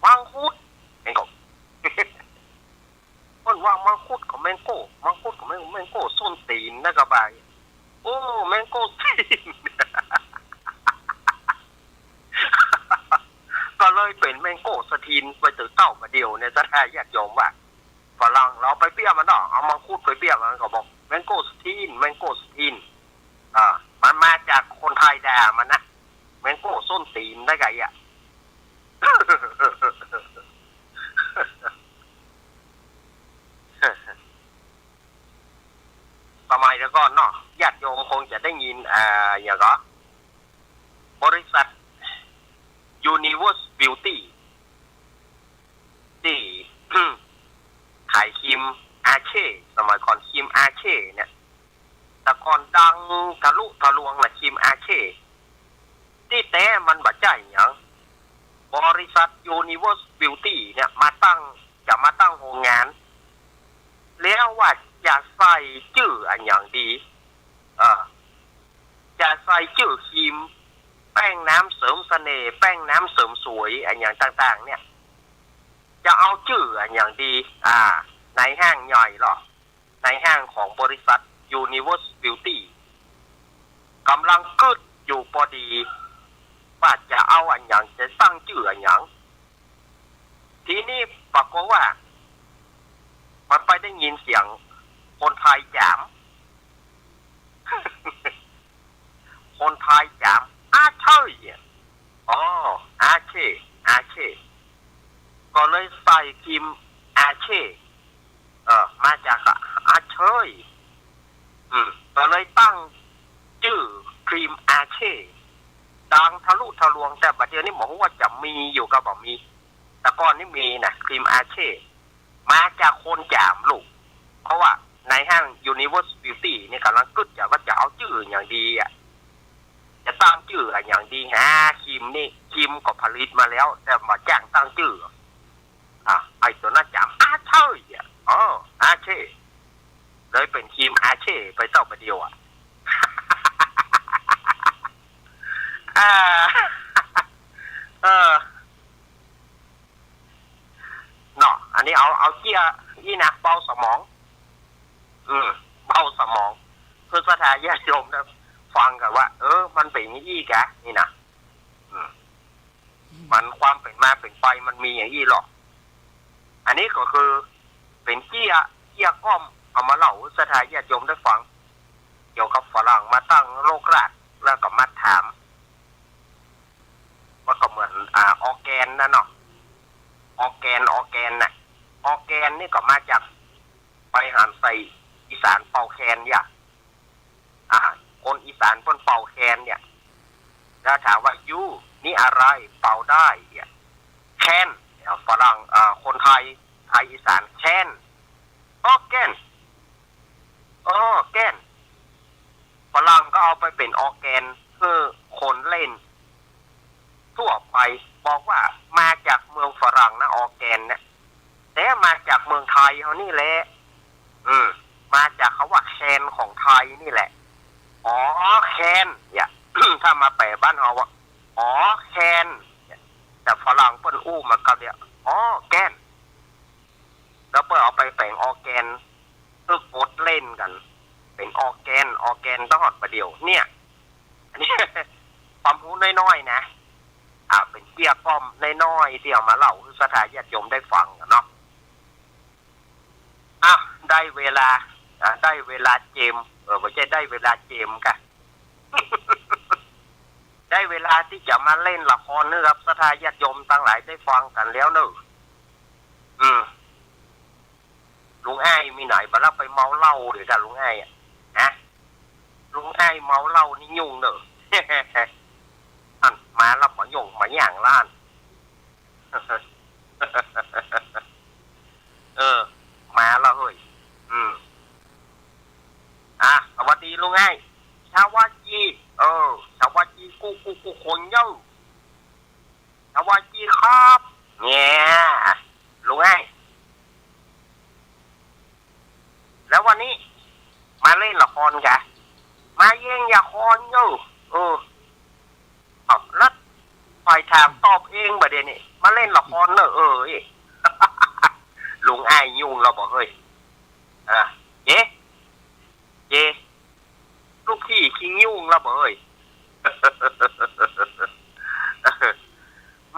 มังคุด แมงโก้ เปิ้นว่ามังคุดก็แมงโก้ มังคุดก็แมง แมงโก้ส้นตี๋นนะก็บ่า โอ้ แมงโก้สตีน ก็เลยเป๋นแมงโก้สตีนไปจ๋นเต้าบ่าเดี่ยวเนี่ย สะดายญาติโยมว่า ฝรั่งเฮาไปเปรียบมันเนาะ เอามังคุดไปเปรียบมัน ก็บอกแมงโก้สตีน แมงโก้สตีน อ่า มันมาจากคนไทยด่ามันนะ แมงโก้ส้นตี๋นได้ไงอะ สมัยแต่ก่อนเนาะ ญาติโยมคงจะได้ยิน อ่า อย่างก็ บริษัท Universe Beauty ตี้ ขายครีมอาเช่ สมัยก่อนครีมอาเช่เนี่ย แต่ก่อนดังทะลุทะลวงนะครีมอาเช่ ตี้แต๊มันบ่ใจ้หยัง บริษัท Universe Beauty เนี่ยมาตั้ง จะมาตั้งโฮงงาน แล้วว่าจะใส่จื้ออะหยังดี เออ จะใส่จื้อครีม แป้งน้ำเสริมเสน่ห์ แป้งน้ำเสริมสวย อะหยังต่างๆ เนี่ย จะเอาจื้ออะหยังดี อ่า นายห้างใหญ่เหรอ นายห้างของบริษัท Universe Beauty ก่ำลังกึ๊ดอยู่ปอดี ว่าจะเอาอะหยัง จะตั้งจื้ออะหยัง ทีนี้ปรากฏว่า มันไปได้ยินเสียงคนไทยจ๋าม คนไทยจ๋าม อาเช่ย อ๋อ อาเช่ อาเช่ ก็เลยใส่ครีมอาเช่ เออ มาจากอาเช่ย อืม ก็เลยตั้งจื้อครีมอาเช่ ดังทะลุทะลวง แต่บัดเดี๋ยวนี้บ่ฮู้ว่าจะมีอยู่กาบ่มี แต่ก่อนนี้มีนะ ครีมอาเช่ มาจากคนจ๋ามลูก เพราะว่าในห้าง Universe Beauty นี่ก่ำลังกึ๊ดจะว่าจะเอาจื้ออะหยังดีอะ จะตั้งจื้ออะหยังดี หาครีมนี่ ครีมก็ผลิตมาแล้ว แต่บ่าจ้างตั้งจื้อ อ่ะ ไอ้ตั๋วนั้นจ๋ำ อาเช่อะ อ๋อ อาเช่ เลยเป๋นครีมอาเช่ไปเต้าบ่าเดี่ยวอะ อ่า เออ เนาะ อันนี้เอา เอาเจี้ยอี้นะ เบาสมอง อืม เบาสมอง เปื้อศรัทธาญาติโยมได้ฟังกั๋นว่า เออ มันเป๋นอย่างอี้กะ นี่นะ อืม มันความเป๋นมาเป๋นไปมันมีอย่างอี้หรอก อันนี้ก็คือเป๋นเจี้ย เจี้ยก้อม เอามาเล่าหื้อศรัทธาญาติโยมได้ฟัง เกี่ยวกับฝรั่งมาตั้งรกราก แล้วก็มาถาม มันก็เหมือน อ่า ออร์แกนนั่นเนาะ ออร์แกน ออร์แกนน่ะ ออร์แกนนี่ก็มาจาก ไปหันใส่อีสานเป่าแคนเนี่ย อ่า คนอีสานเปิ้นเป่าแคนเนี่ย แล้วถามว่า "ยู นี่อะไร เป่าได้" เนี่ย แคน เนี่ย ฝรั่ง อ่า คนไทย ไทยอีสาน แคน ออร์แกน ออร์แกน ฝรั่งก็เอาไปเป๋นออร์แกน คือคนเล่นทั่วไป บอกว่ามาจากเมืองฝรั่งนะ ออร์แกนเนี่ย แต่มาจากเมืองไทยเฮานี่แหละ อืม มาจากคำว่าแคนของไทยนี่แหละ อ๋อ แคน เนี่ย ถ้ามาแปลบ้านเฮาว่า อ๋อ แคน เนี่ย แต่ฝรั่งเปิ้นอู้มาก็เรียก อ๋อ แกน แล้วเปิ้นเอาไปแป๋งออร์แกน ตึกบทเล่นกั๋น เป๋นออร์แกน ออร์แกนตลอดบ่าเดี่ยว เนี่ย อันนี้ ความฮู้น้อยๆ นะ อ่า เป๋นเจี้ยก้อมน้อยๆ ตี้เอามาเล่าหื้อศรัทธาญาติโยมได้ฟังกั๋นเนาะ อ่ะ ได้เวลา อ่ะ ได้เวลาเจม เออ บ่ใจ้ได้เวลาเจมกะ ได้เวลาตี้จะมาเล่นละครหื้อกับศรัทธาญาติโยมตังหลายได้ฟังกั๋นแล้วเนาะ อืม ลุงอ้ายมีไหนบ่า แล้วไปเมาเหล้าเดี๋ยวจ้ะลุงอ้ายอะ ฮะ ลุงอ้ายเมาเหล้านี่ยุ่งเนาะ อันมาแล้วบ่าหย่งบ่าหย่างละอัน เออ มาแล้วเฮ้ย อืม อ่ะ สวัสดีลุงอ้าย สวัสดี เออ สวัสดีกู้ กู้ กู้คนเย้อ สวัสดีครับ เนี่ย ลุงอ้าย แล้ววันนี้มาเล่นละครกะ มาเล่นละครเนาะ เออ เอ้า แล้วไปถามตอบเองบ่าเดี่ยวนี้ มาเล่นละครเนาะ เออ ลุงอ้ายยุ่งแล้วบ่าเฮ้ย อ่ะ เจ๊ เจ๊ ลูกพี่ขี้ยุ่งแล้วบ่าเฮ้ย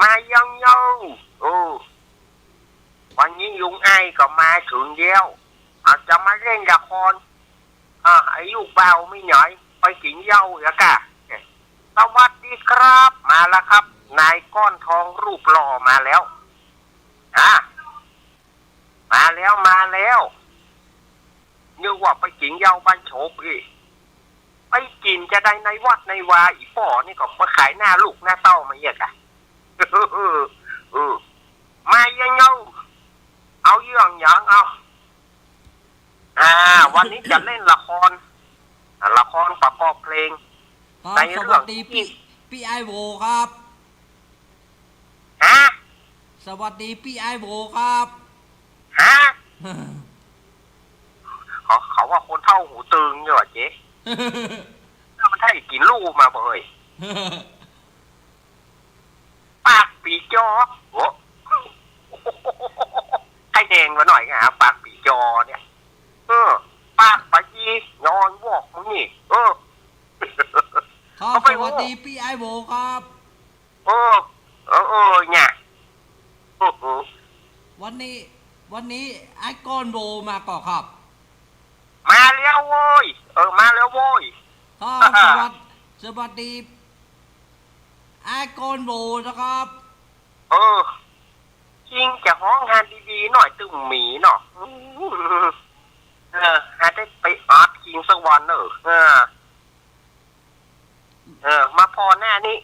มายังเย้อ โอ้ วันนี้ลุงอ้ายก็มาเถิงแล้ว อาจจะมาเล่นละคร อ่า ไอ้ลูกบ่าวมีไหน ไปกิ๋นเหย้าแล้วกะ สวัสดีครับ มาแล้วครับ นายก้อนทองรูปหล่อมาแล้ว อ่า มาแล้ว มาแล้ว นึกว่าไปกิ๋นเหย้าบ้านโฉบอี้ ไปกิ๋นจะใดในวัดในวา อี่ป้อนี่ก็มาขายหน้าลูกหน้าเต้ามาเยียะกะ เออ เออ มายังเย้อ เอาเรื่องหยัง เอา อ่า วันนี้จะเล่นละคร อ่า ละครประกอบเพลง ครับ ในเรื่อง สวัสดีปี้ ปี้อ้ายโวครับ ฮะ สวัสดีปี้อ้ายโวครับ ฮะ เขา เขาว่าคนเฒ่าหูตึงเนี่ยว่ะเจ๊ แล้วมันไถกิ๋นลู่มาบ่าเฮ้ย ปากปีจ๋อ โอ้ ไข่แดงมาหน่อยไง ปากปีจ๋อเนี่ย เออ ปากปะยีนอนวอกมึงนี่ เออ ครับ เขาไป สวัสดีปี้อ้ายโวครับ เออ เออ เออ เนี่ย เออ เออ วันนี้ วันนี้อ้ายก้อนโวมาก่อครับ มาแล้วโว้ย เออ มาแล้วโว้ย ครับ สวัส สวัสดีอ้ายก้อนโวนะครับ เออ คิงจะฮ้องหาดีๆ หน่อยตึงหมีเนาะ เออ หาได้ไปอัดคิงสักวันเนอะ เออ เออ มาผ่อหน้านี้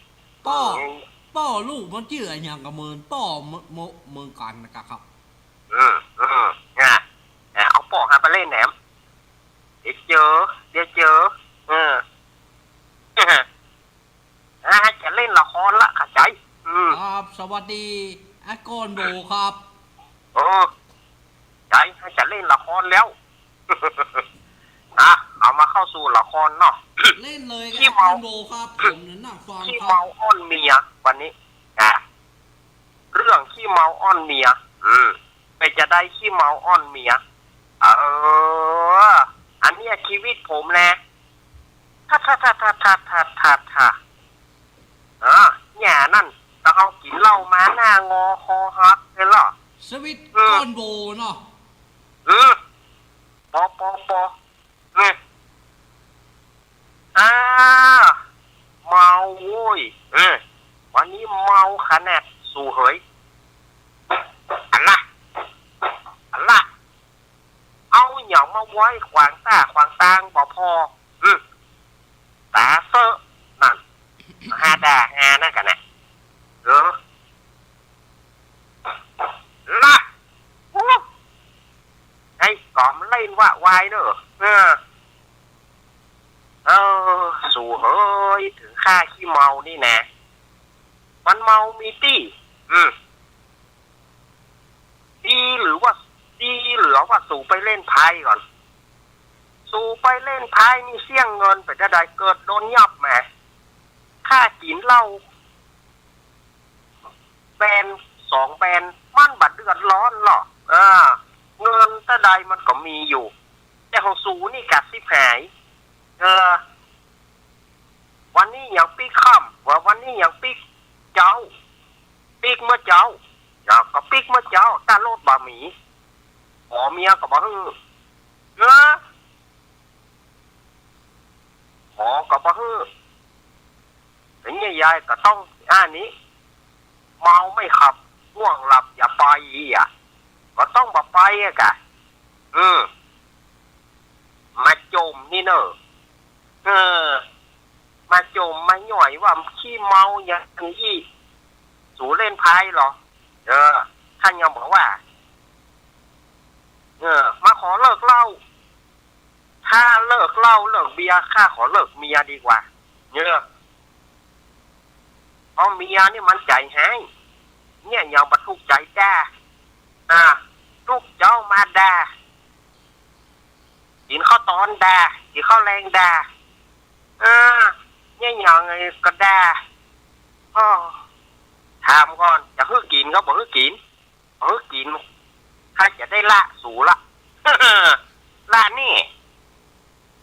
ป้อ เออ ป้อลูกมันจื้ออะหยังกะเมิน ป้อเมือง เมือง เมืองกั๋นนะกะครับ อืม อืม อ่ะ อ่ะ เอา บอกหาไปเล่นแหนม เดี๋ยวเจอ เดี๋ยวเจอ เออ อ่า จะเล่นละครละ เข้าใจ๋ อืม ครับ สวัสดี อากรโบครับ เออ ใจ๋ จะเล่นละครแล้ว อ่ะ เอามาเข้าสู่ละครเนาะ เล่นเลย ขี้เมา อากรโบครับ ผมน่ะนั่งฟัง ขี้ ครับ เมาอ้อนเมีย วันนี้ อ่ะ เรื่องขี้เมาอ้อนเมีย อืม เป๋นจาใดขี้เมาอ้อนเมีย เออ อันเนี้ยชีวิตผมแหละ ท่า ท่า ท่า เออ เนี่ยนั่น ต๋อนเฮากิ๋นเหล้ามาหน้างอคอหักเลยเหรอ ชีวิต อืม ก้อนโบเนาะ อืม ปอ ปอ ปอ เนี่ย อ่า เมาโว้ย เออ วันนี้เมาขนาด สูเหย อันละ อันละ เอาหยังมาไว้ขวางต้าขวางตางบ่พอ อืม ต๋าเซ้อ นั่น หาด่าหานั่นกั๋นนะ เออ ละ โอ้ ไอ้ก๋อมเล่นวะวายเนอะ เออ เออ สูเหย เถิงข้าขี้เมานี่นะ มันเมามีตี้ อืม ดีหรือว่า ดีหรือว่าสูไปเล่นไพ่ก่อน สูไปเล่นไพ่นี่เสี้ยงเงินไปเต้าใด เกิดโดนยับมา ข้ากิ๋นเหล้า แบนสองแบน มันบ่เดือดร้อนหรอก เออ เงินเต้าใดมันก็มีอยู่ แต่ของสูนี่กะสิบหาย เออ วันนี้ยังปิ๊กค่ำ ว่าวันนี้ยังปิ๊กเจ๊า ปิ๊กเมื่อเจ๊า เออ ก็ปิ๊กเมื่อเจ๊า ต๋าโลดบ่มี ขอเมียก็บ่หื้อ เออ ขอก็บ่หื้อ เดี๋ยวนี้ยายก็ต้อง อ่านี้ เมาไม่ขับ ง่วงหลับอย่าไปอี้อะ ก็ต้องบ่ไปอะกะ อืม มาจ่มนี่เนอะ เออ มาจ่มมาหย่อยว่าขี้เมาอย่างอี้ สูเล่นไพ่เหรอ เออ ข้ายังบอกว่า เออ มาขอเลิกเหล้า ถ้าเลิกเหล้าเลิกเบียร์ ข้าขอเลิกเมียดีกว่า เออ เพราะเมียนี่มันใจ๋ฮ้าย เนี่ยยังบ่ถูกใจ๋ด่า อ่า ลุกเจ๊ามาด่า กิ๋นข้าวต๋อนด่า กิ๋นข้าวแลงด่า เออ เนี่ยยังไงก็ด่า อ้อ ถามก่อน จะหื้อกิ๋นก็บ่หื้อกิ๋น หื้อกิ๋น ข้าจะได้ละสูละ ละนี่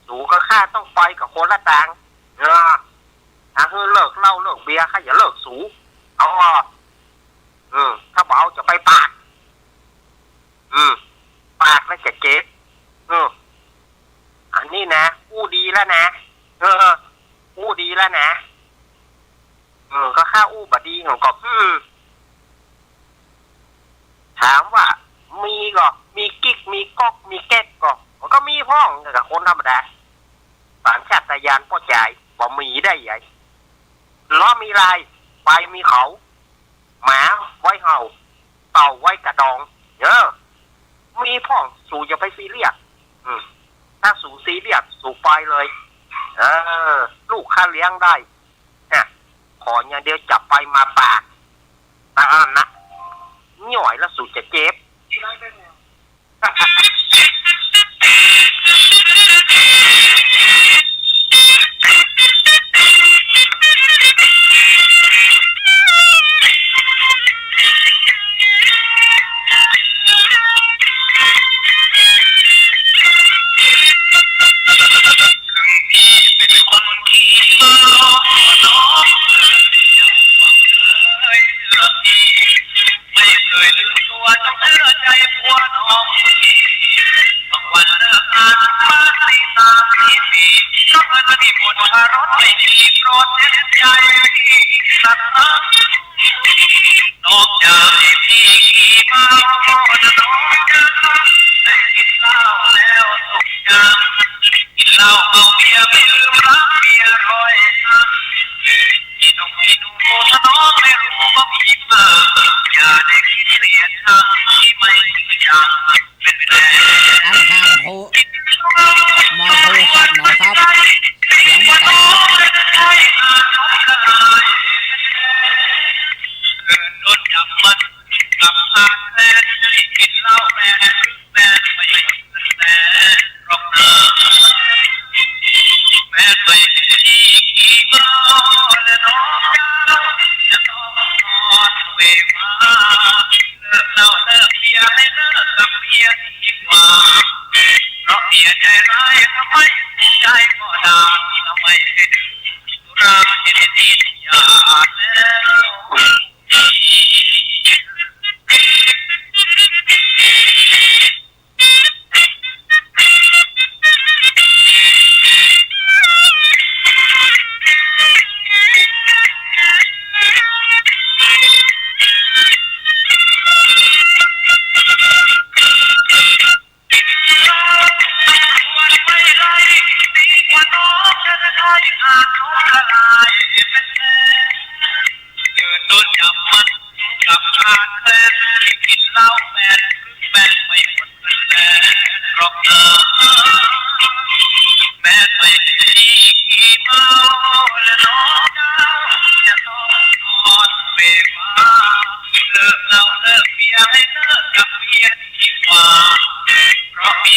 สูกับข้าต้องไปกับคนละตาง เออ ถ้าหื้อเลิกเหล้าเลิกเบียร์ ข้าจะเลิกสู เอาออก อืม ถ้าบ่เอาจะไปปาก อืม ปากแล้วจะเจ็บ อืม อันนี้นะ อู้ดีแล้วนะ เออ อู้ดีแล้วนะ เออ ก็ข้าอู้บ่ดีของก็ อืม ถามว่ามีก็ มีกิ๊ก มีก๊อก มีแก๊กก็ มันก็มีพ่องกับคนธรรมดา สัญชาตญาณป้อจาย บ่มีได้ไง ล้อมีลาย ควายมีเขา หมาไว้เห่า เต่าไว้กระดอง เออ มีพ่อง สูอย่าไปซีเรียส อืม ถ้าสูซีเรียส สูไปเลย เออ ลูกข้าเลี้ยงได้ ฮะ ขออย่างเดียวจับไปมาปาก ตาอั้นนะ หย่อยแล้วสูจะเจ็บ อันหา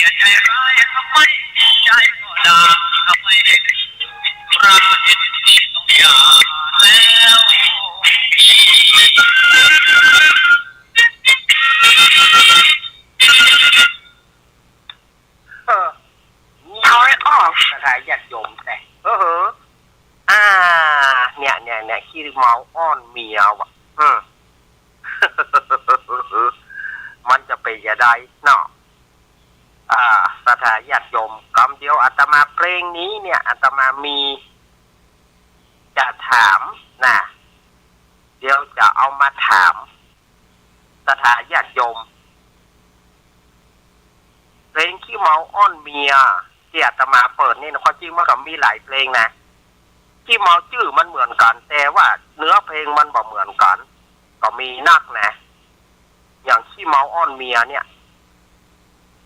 จะใจร้ายทำไม ใจก็ด่าทำไม ธุระเห็นมีสองอย่างแล้ว เออ ศรัทธาญาติโยมแต่ เออเหอะ อ่า เนี่ย เนี่ย เนี่ย ขี้เมาอ้อนเมียว่ะ อืม มันจะเป๋นจะใดเนาะ อ่า ศรัทธาญาติโยม กำเดียวอาตมาเพลงนี้เนี่ย อาตมามีจะถามนะ เดี๋ยวจะเอามาถามศรัทธาญาติโยม เพลงขี้เมาอ้อนเมียตี้อาตมาเปิดนี่นะ ความจริงมันก็มีหลายเพลงนะ ขี้เมาจื้อมันเหมือนกั๋น แต่ว่าเนื้อเพลงมันบ่เหมือนกั๋น ก็มีนักนะ อย่างขี้เมาอ้อนเมียเนี่ย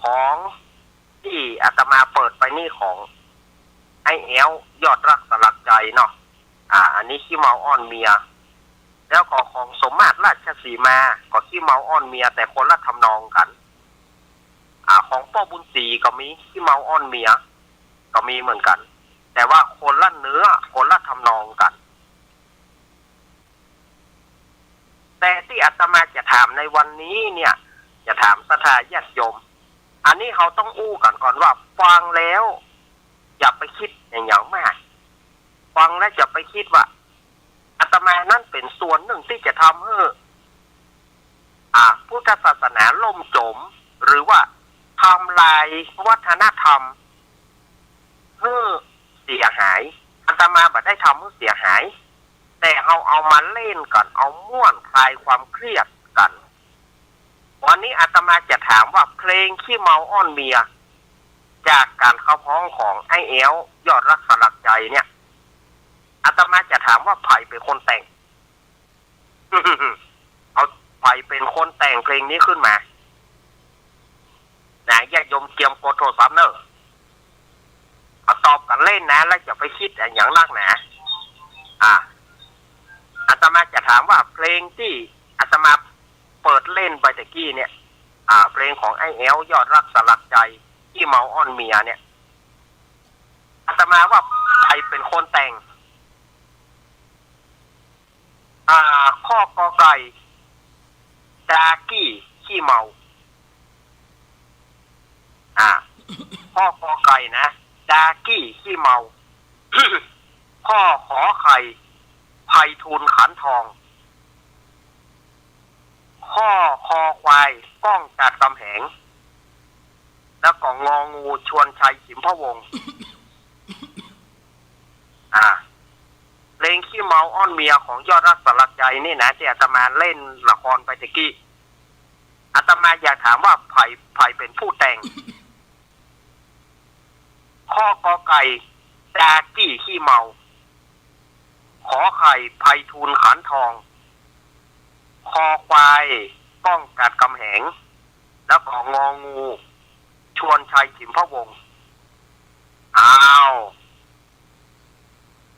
ของตี้อาตมาเปิดไปนี่ของไอ้แอ๋ว ยอดรักสลักใจเนาะ อ่า อันนี้ขี้เมาอ้อนเมีย แล้วก็ของสมมาตรราชสีมา ก็ขี้เมาอ้อนเมีย แต่คนละทำนองกั๋น อ่า ของป้อบุญศรีก็มีขี้เมาอ้อนเมีย ก็มีเหมือนกั๋น แต่ว่าคนละเนื้อ คนละทำนองกั๋น แต่ตี้อาตมาจะถามในวันนี้เนี่ย จะถามศรัทธาญาติโยม อันนี้เฮาต้องอู้กั๋นก่อนว่า ฟังแล้วอย่าไปกึ๊ดอะหยังมาก ฟังแล้วอย่าไปกึ๊ดว่า อาตมานั้นเป๋นส่วนนึ่งตี้จะทำหื้อ อ่า พุทธศาสนาล่มจม หรือว่าทำลายวัฒนธรรมหื้อเสียหาย อาตมาบ่ได้ทำหื้อเสียหาย แต่เฮาเอามาเล่นกั๋น เอาม่วนคลายความเครียดกั๋น วันนี้อาตมาจะถามว่าเพลงขี้เมาอ้อนเมีย จากก๋านขับฮ้องของไอ้แอ๋ว ยอดรักสลักใจเนี่ย อาตมาจะถามว่าใผเป๋นคนแต่ง เอา ใผเป๋นคนแต่งเพลงนี้ขึ้นมา นะ ญาติโยมเกียมกดโทรศัพท์เน่อ เอาตอบกั๋นเล่นนะ แล้วอย่าไปกึ๊ดอะหยังนักนะ อ่า อาตมาจะถามว่าเพลงตี้อาตมาเปิดเล่นไปตะกี้เนี่ย อ่า เพลงของไอ้แอ๋ว ยอดรักสลักใจ ขี้เมาอ้อนเมียเนี่ย อาตมาว่าใผเป๋นคนแต่ง อ่า ข้อกอไก่ ดากี้ขี้เมา อ่า ข้อกอไก่นะ ดากี้ขี้เมา ข้อขอไข่ ไพฑูรย์ขันทอง ข้อคอควาย ก้อง กาดกำแหง แล้วก็ งอ งู ชวนชัย ขิมพะวงศ์ อ่า เพลงขี้เมาอ้อนเมียของยอดรักสลักใจนี่นะ ตี้อาตมาเล่นละครไปตะกี้ อาตมาอยากถามว่าใผ ใผเป๋นผู้แต่ง ข้อกอไก่ ดากี้ขี้เมา ขอไข่ ไพฑูรย์ขันทอง คอควาย ก้อง กาดกำแหง แล้วก็ งอ งู ชวนชัย ขิมพะวงศ์ อ้าว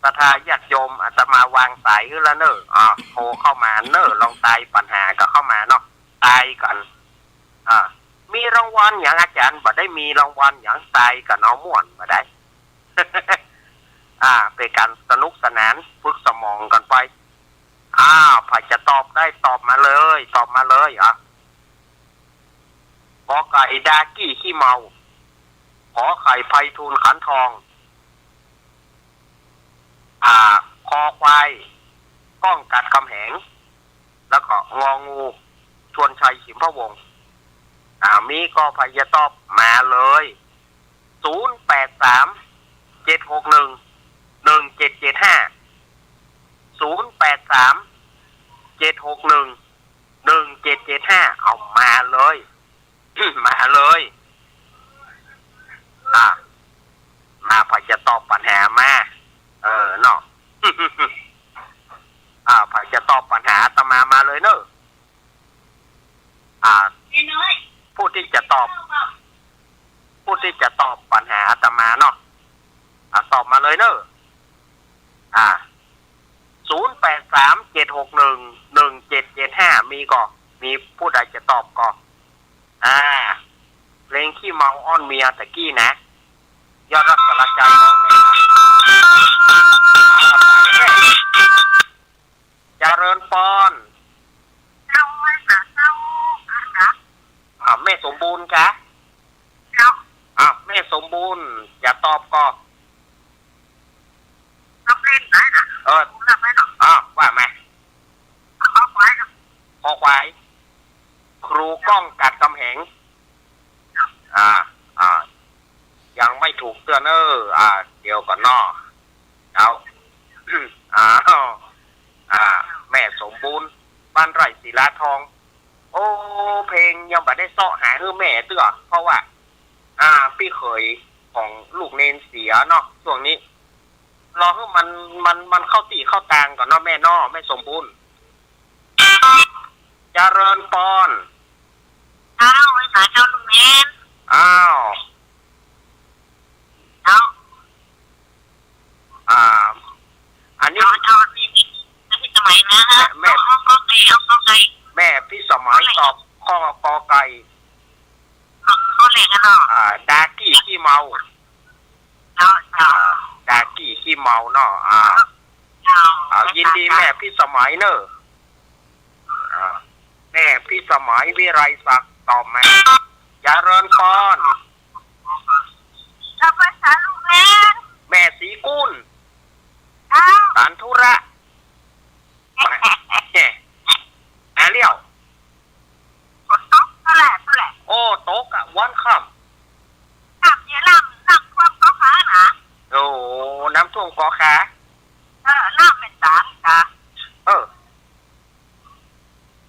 ศรัทธาญาติโยม อาตมาวางสายหื้อแล้วเน่อ อ่า โทรเข้ามาเน่อ ลองตายปัญหาก็เข้ามาเนาะ ตายกั๋น อ่า มีรางวัลหยังอาจ๋ารย์ บ่ได้มีรางวัลหยัง ตายกั๋นเอาม่วนบ่ได้ อ่า เป๋นก๋านสนุกสนาน ฝึกสมองกั๋นไป อ่า ใผจะตอบได้ตอบมาเลย ตอบมาเลย อ่ะ กอไก่ ดากี้ขี้เมา ขอไข่ ไพฑูรย์ขันทอง อ่า คอควาย ก้อง กาดกำแหง แล้วก็ งอ งู ชวนชัย ขิมพะวงศ์ อ่า มีก็ใผจะตอบมาเลย ศูนย์แปดสาม เจ็ดหกหนึ่ง หนึ่งเจ็ดเจ็ดห้า ศูนย์แปดสาม เจ็ดหกหนึ่ง หนึ่งเจ็ดเจ็ดห้า เอามาเลย มาเลย อ่า มา ใผจะตอบปัญหามา เออ เนาะ อ่า ใผจะตอบปัญหาอาตมามาเลยเน่อ อ่า ผู้ตี้จะตอบ ผู้ตี้จะตอบปัญหาอาตมาเนาะ อ่า ตอบมาเลยเน่อ อ่า ศูนย์แปดสาม เจ็ดหกหนึ่ง หนึ่งเจ็ดเจ็ดห้า มีก่อ มีผู้ใดจะตอบก่อ อ่า เพลงขี้เมาอ้อนเมียตะกี้นะ ยอดรักสลักใจฮ้องเนี่ยนะ เจริญปอน เจ้า ว่าจ๋า เจ้า ค่ะ อ่า แม่สมบูรณ์จ๊ะ เจ้า อ่า แม่สมบูรณ์ จะตอบก่อ ตอบเล่นได้นะ เออ รู้เรื่องไหมเนาะ อ่า ว่ามา คอควายครับ คอควาย ครูก้อง กาดกำแหง ครับ อ่า อ่า ยังไม่ถูกเตื้อเน่อ อ่า เดี๋ยวก่อนเนาะ เอา อ่า อ่า แม่สมบูรณ์ บ้านไร่ศิลาทอง โอ้ เพลงยังบ่ได้เซาะหาหื้อแม่เตื้อ เพราะว่า อ่า ปี้เขยของลูกเณรเสียเนาะ ช่วงนี้ รอหื้อมัน มัน มันเข้าตี้เข้าตางก่อนเนาะแม่เนาะ แม่สมบูรณ์ เจริญปอน อ้าว ไหว้สาเจ้าลูกเณร อ้าว เจ้า อ่า อันนี้ เอา เอา นี่ นี่ นี่สมัยนะ แม่ แม่ เอา เอากอไก่ เอากอไก่ แม่พิสมัยตอบข้อกอไก่ ข้อ ข้อแรกอะเนาะ อ่า ดากี้ขี้เมา เจ้า เจ้า อ่า ดากี้ขี้เมาเนาะ อ่า เจ้า อ่า ยินดีแม่พิสมัยเน่อ อ่า แม่พิสมัย วิไลศักดิ์ ตอบมา เจริญปอน เจ้า ไหว้สาลูกเณร แม่ศรีกูล เจ้า ตันธุระ แม่ แม่เลี้ยว ฝนตกนั่นแหละ นั่นแหละ โอ้ ตกอะ วันค่ำ น้ำเยอะ น้ำ น้ำท่วมก็ฟ้านะ โอ้ น้ำท่วมก็ขา เออ น้ำไม่สางจ้ะ เออ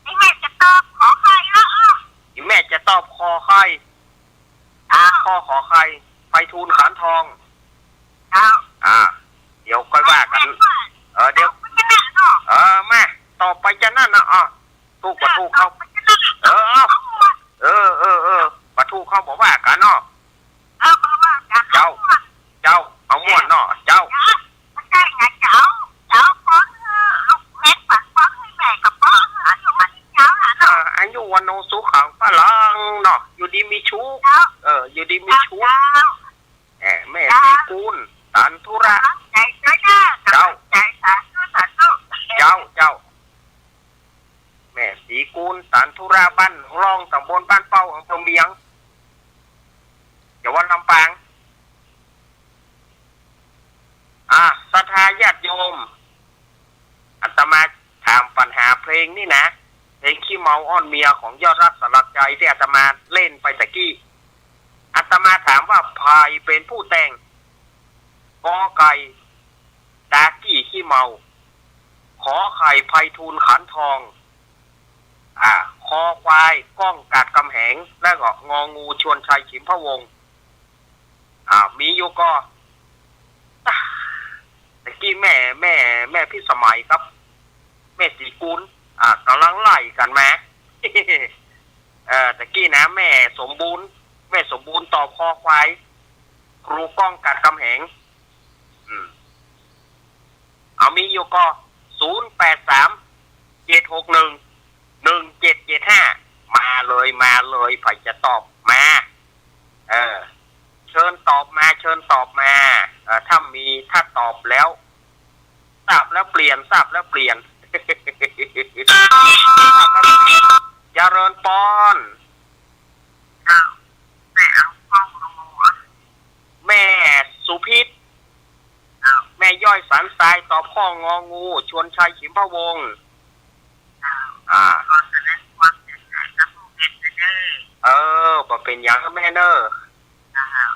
อีแม่จะตอบขอไข่แล้ว อีแม่จะตอบขอไข่ อ้าว ข้อขอไข่ ไพฑูรย์ ขันทอง เจ้า อ่า เดี๋ยวค่อยว่ากั๋น เออ เดี๋ยว เออ มา ต่อไปจะนั่นนะ อ่ะ ถูกบ่ถูกเขา เออ เอา เออ เออ เออ บ่ถูกเขาบ่ว่ากั๋นเนาะ เออ บ่ว่ากั๋น เจ้า เจ้า เอาม่วนเนาะ เจ้า บ่ใจ้ไง เจ้า เจ้า ปอน เออ ลูกเล็กปานปอน แม่ก็ปอน อายุมันยาวนะเนาะ เออ อายุวัณโณสุขัง พลัง เนาะ อยู่ดีมีสุข เจ้า เออ อยู่ดีมีสุข เจ้า เออ แม่ศรีกูล ตันธุระ เจ้า เจ้า สาธุ สาธุ เจ้า เจ้า แม่ศรีกูล ตันธุระ บ้านหนองล่อง ตำบลบ้านเป้า อำเภอเมียง จังหวัดลำปาง อ่า ศรัทธาญาติโยม อาตมาถามปัญหาเพลงนี่นะ เพลงขี้เมาอ้อนเมียของยอดรักสลักใจตี้อาตมาเล่นไปตะกี้ อาตมาถามว่าใผเป๋นผู้แต่ง กอไก่ ดากี้ขี้เมา ขอไข่ ไพฑูรย์ ขันทอง อ่า คอควาย ก้อง กาดกำแหง แล้วก็ งองู ชวนชัย ฉิมพะวงศ์ อ่า มีอยู่ก่อ ตะกี้แม่ แม่ แม่พิสมัยกับ แม่ศรีกูล อ่า ก่ำลังไล่กั๋นมา เออ ตะกี้นะ แม่สมบูรณ์ แม่สมบูรณ์ตอบคอควาย ครูก้อง กาดกำแหง อืม เอามีอยู่ก่อ ศูนย์แปดสาม เจ็ดหกหนึ่ง หนึ่งเจ็ดเจ็ดห้า มาเลย มาเลย ใผจะตอบมา เออ เชิญตอบมา เชิญตอบมา เออ ถ้ามี ถ้าตอบแล้ว ทราบแล้วเปลี่ยน ทราบแล้วเปลี่ยน เจริญปอน อ้าว แม่เอาข้องอ แม่สุพิษ อ้าว แม่ย้อยสันทรายตอบข้ององู ชวนชัย ฉิมพะวงศ์ อ้าว อ่า ขอแสดงความเสียใจกับลูกเณรเด้อ เออ บ่เป๋นหยังแม่เน่อ อ้าว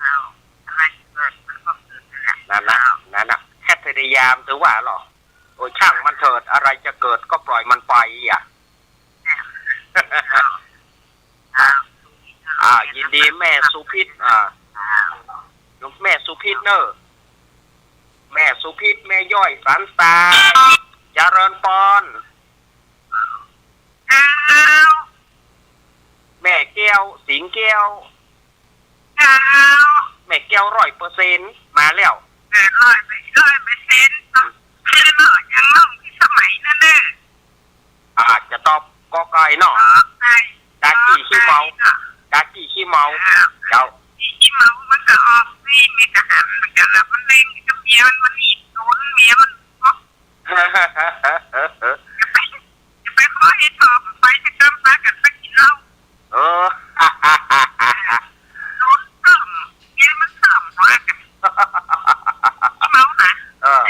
อ้าว อะไรเกิดมันก็เกิดนั่นแหละ นั่นน่ะ อ้าว นั่นน่ะ แคทเธอรียามถือว่าหรอ โอ้ย ช่างมันเถิด อะไรจะเกิดก็ปล่อยมันไปอ่ะ อ้าว อ้าว อ่า ยินดีแม่สุพิษ อ่า อ้าว แม่สุพิษเน่อ แม่สุพิษ แม่ย้อยสันทราย เจริญปอน อ้าว แม่แก้ว สิงห์แก้ว อ้าว แม่แก้วร้อยเปอร์เซ็นต์ มาแล้ว แม่ร้อยเปอร์เซ็นต์ ร้อยเปอร์เซ็นต์ เนาะ คือเนาะ ยังน้องพิสมัยนั่นเน่อ อ่า จะตอบกอไก่เนาะ กอไก่ ดากี้ขี้เมา กอไก่เนาะ ดากี้ขี้ เจ้า ขี้เมามันก็ออกสิ เมียก็หันเหมือนกั๋นละ มันเล่นกับเมียมัน มันอีกศูนย์ เมียมัน อย่าไป อย่าไปขอเหตุผล ไปจะกำพากั๋นไปกิ๋นเหล้า เออ ศูนย์เติม เมียมันเติมว่ากั๋น ขี้เมานะ เออ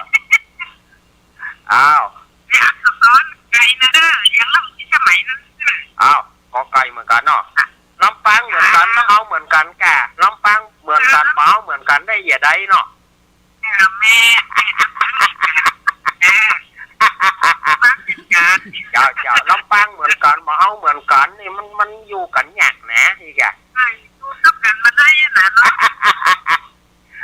อ้าว เนี่ยอักษรไกลนะเด้อ ยังเล่าที่สมัยนั้น อ้าว ก็ไกลเหมือนกั๋นเนาะ ลำปางเหมือนกั๋น บ่เอาเหมือนกั๋นก่ะ ลำปางเหมือนกั๋น บ่เอาเหมือนกั๋นได้เยียะใดเนาะ เออ แม่ เออ เจ้า เจ้า ลำปางเหมือนกั๋น บ่เอาเหมือนกั๋นนี่ มัน มันอยู่กั๋นยากนะ นี่ก่ะ ใช่ อยู่กับกั๋นบ่ได้นะเนาะ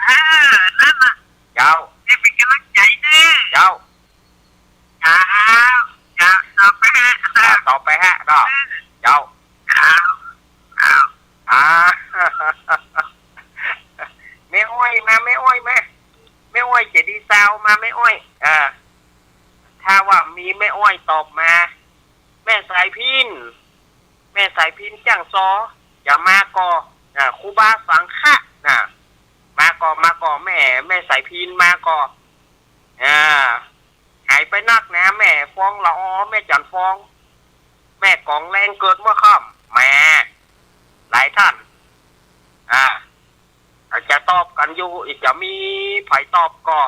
เออ นั่นน่ะ เจ้า ให้เป๋นก๋ำลังใจ๋เด้อ เจ้า เจ้า เจ้า ต่อไปฮะ อ่า ต่อไปฮะ เนาะ เจ้า เจ้า เจ้า อ่า แม่อ้อยมา แม่อ้อยมา แม่อ้อยใจ๋ดีซาวมา แม่อ้อย เออ ถ้าว่ามีแม่อ้อยตอบมา แม่สายพิณ แม่สายพิณจ้างซอ จะมาก่อ อ่า ครูบาสังฆะ น่ะ มาก่อ มาก่อ แม่ แม่สายพิณมาก่อ อ่า หายไปนักนะ แม่ฟองละออ แม่จันทร์ฟอง แม่กองแรงเกิดเมื่อค่ำ แหม หลายท่าน อ่า อาจจะตอบกั๋นอยู่ อีกจะมีใผตอบก่อ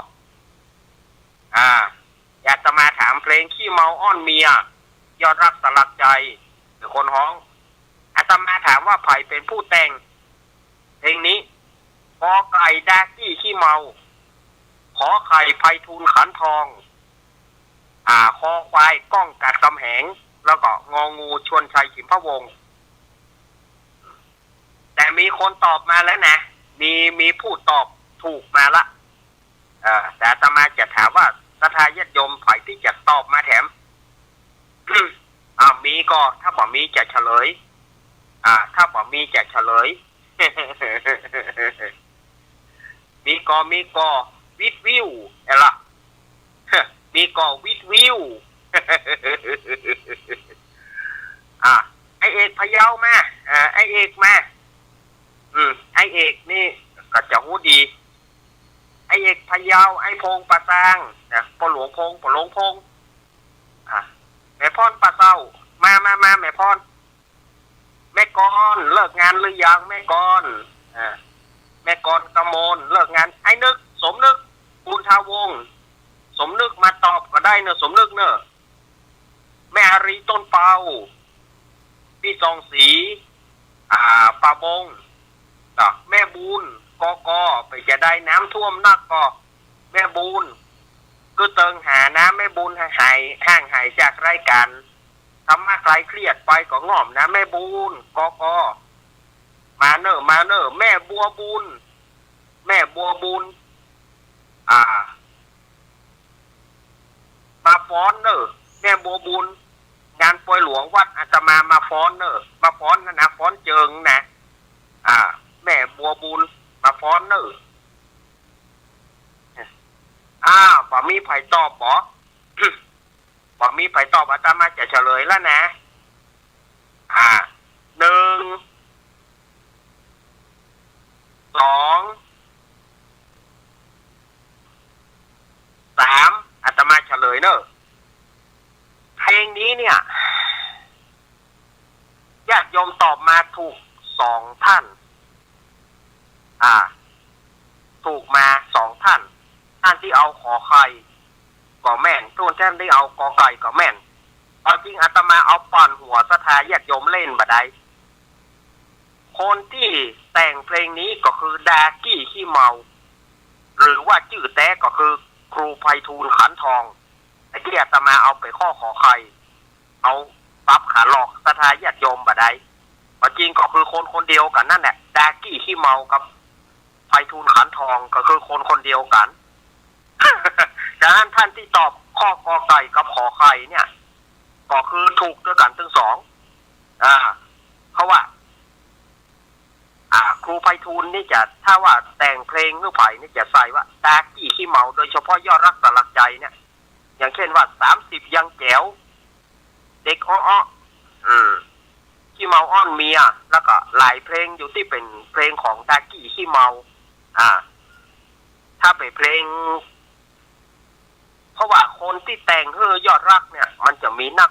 อ่า อยากจะมาถามเพลงขี้เมาอ้อนเมีย ยอดรักสลักใจ๋ หรือคนฮ้อง อาตมาถามว่าใผเป๋นผู้แต่งเพลงนี้ กอไก่ดากี้ขี้เมา ขอไข่ไพฑูรย์ขันทอง อ่า คอควายก้องกัดกำแหง แล้วก็งองูชวนชัยขิมพะวงศ์ แต่มีคนตอบมาแล้วนะ มี มีผู้ตอบถูกมาละ เอ่อ แต่อาตมาจะถามว่าศรัทธาญาติโยมใผตี้จะตอบมาแถม อ่า มีก่อ ถ้าบ่มีจะเฉลย อ่า ถ้าบ่มีจะเฉลย มีก่อ มีก่อ วิทวิว เห็นละ มีก่อ วิทวิว อ่า ไอ้เอกพะเยามา อ่า ไอ้เอกมา อืม ไอ้เอกนี่ก็จะฮู้ดี ไอ้เอกพะเยา ไอ้พงษ์ป่าซาง นะ ป้อหลวงพงษ์ ป้อหลวงพงษ์ อ่ะ แม่พรป่าเซา มา มา มา แม่พร แม่กร เลิกงานหรือยัง แม่กร อ่า แม่กร กมล เลิกงาน ไอ้นึก สมนึก บุญทาวงศ์ สมนึกมาตอบก็ได้เนอะ สมนึกเนอะ แม่อารี ต้นเปา ปี้ซองศรี อ่า ป่าบง เนาะ แม่บุญ กก ไปจะได้น้ำท่วมนักก็ แม่บุญ ก็เติงหาน้ำ แม่บุญหาย ห่างหายจากรายก๋านธรรมะคลายเครียดไปก็ง่อมนะ แม่บุญ กก มาเนอะ มาเนอะ แม่บัวบุญ แม่บัวบุญ อ่า มาฟ้อนเนอะ แม่บัวบุญ งานปอยหลวงวัดอาตมามาฟ้อนเนอะ มาฟ้อนนะ นะ ฟ้อนเจิงนะ อ่า แม่บัวบุญ มาฟ้อนเนอะ อ้าว บ่มีใผตอบบ่ บ่มีใผตอบ อาตมาจะเฉลยแล้วนะ อ่า หนึ่ง สอง สาม อาตมาเฉลยเนอะ เพลงนี้เนี่ย ญาติโยมตอบมาถูกสองท่าน อ่า ถูกมาสองท่าน ท่านตี้เอาขอไข่ก็แม่น ส่วนท่านตี้เอากอไก่ก็แม่น เอาจริงอาตมาเอาปั่นหัวศรัทธาญาติโยมเล่นบ่ได้ คนตี้แต่งเพลงนี้ก็คือดากี้ขี้เมา หรือว่าจื้อแต๊ก็คือครูไพฑูรย์ขันทอง ไอ้ตี้อาตมาเอาไปข้อขอไข่ เอาปรับขาหลอกศรัทธาญาติโยมบ่ได้ เอาจริงก็คือคนคนเดียวกั๋นนั่นแหละ ดากี้ขี้เมากับไพฑูรย์ขันทองก็คือคนคนเดียวกั๋น ฉะนั้นท่านตี้ตอบข้อกอไก่กับขอไข่เนี่ย ก็คือถูกตวยกั๋นตึงสอง อ่า เพราะว่า อ่า ครูไพฑูรย์นี่จะ ถ้าว่าแต่งเพลงหรือใผนี่จะใส่ว่าดากี้ขี้เมา โดยเฉพาะยอดรักสลักใจ๋เนี่ย อย่างเช่นว่า สามสิบยังแจ๋ว เด็กอ้อๆ อืม ขี้เมาอ้อนเมีย แล้วก็หลายเพลงอยู่ตี้เป๋นเพลงของดากี้ขี้เมา อ่า ถ้าเป๋นเพลง เพราะว่าคนตี้แต่งหื้อยอดรักเนี่ย มันจะมีนัก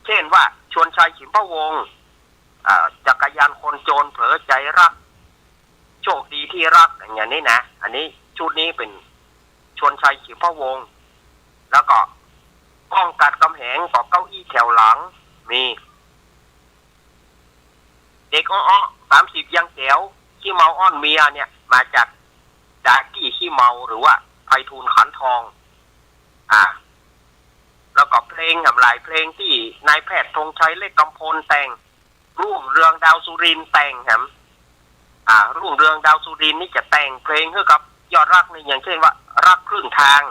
เจ้นว่า ชวนชัย ฉิมพวงศ์ อ่า จักรยานคนจน เผลอใจรัก โชคดีที่รัก อย่างนี้นะ อันนี้ชุดนี้เป๋นชวนชัย ฉิมพวงศ์ แล้วก็ ก้อง กาดกำแหง ก็เก้าอี้แถวหลัง มี เด็กอ้อๆ สามสิบยังแจ๋ว ขี้เมาอ้อนเมียเนี่ย มาจากดากี้ขี้เมา หรือว่า ไพฑูรย์ ขันทอง อ่า แล้วก็เพลงแหมหลายเพลงตี้นายแพทย์ธงชัย เล็กกำพลแต่ง รุ่งเรือง ดาวสุรินทร์แต่งแหม อ่า รุ่งเรือง ดาวสุรินทร์นี่จะแต่งเพลงหื้อกับยอดรักนี่ อย่างเจ้นว่า รักครึ่งทาง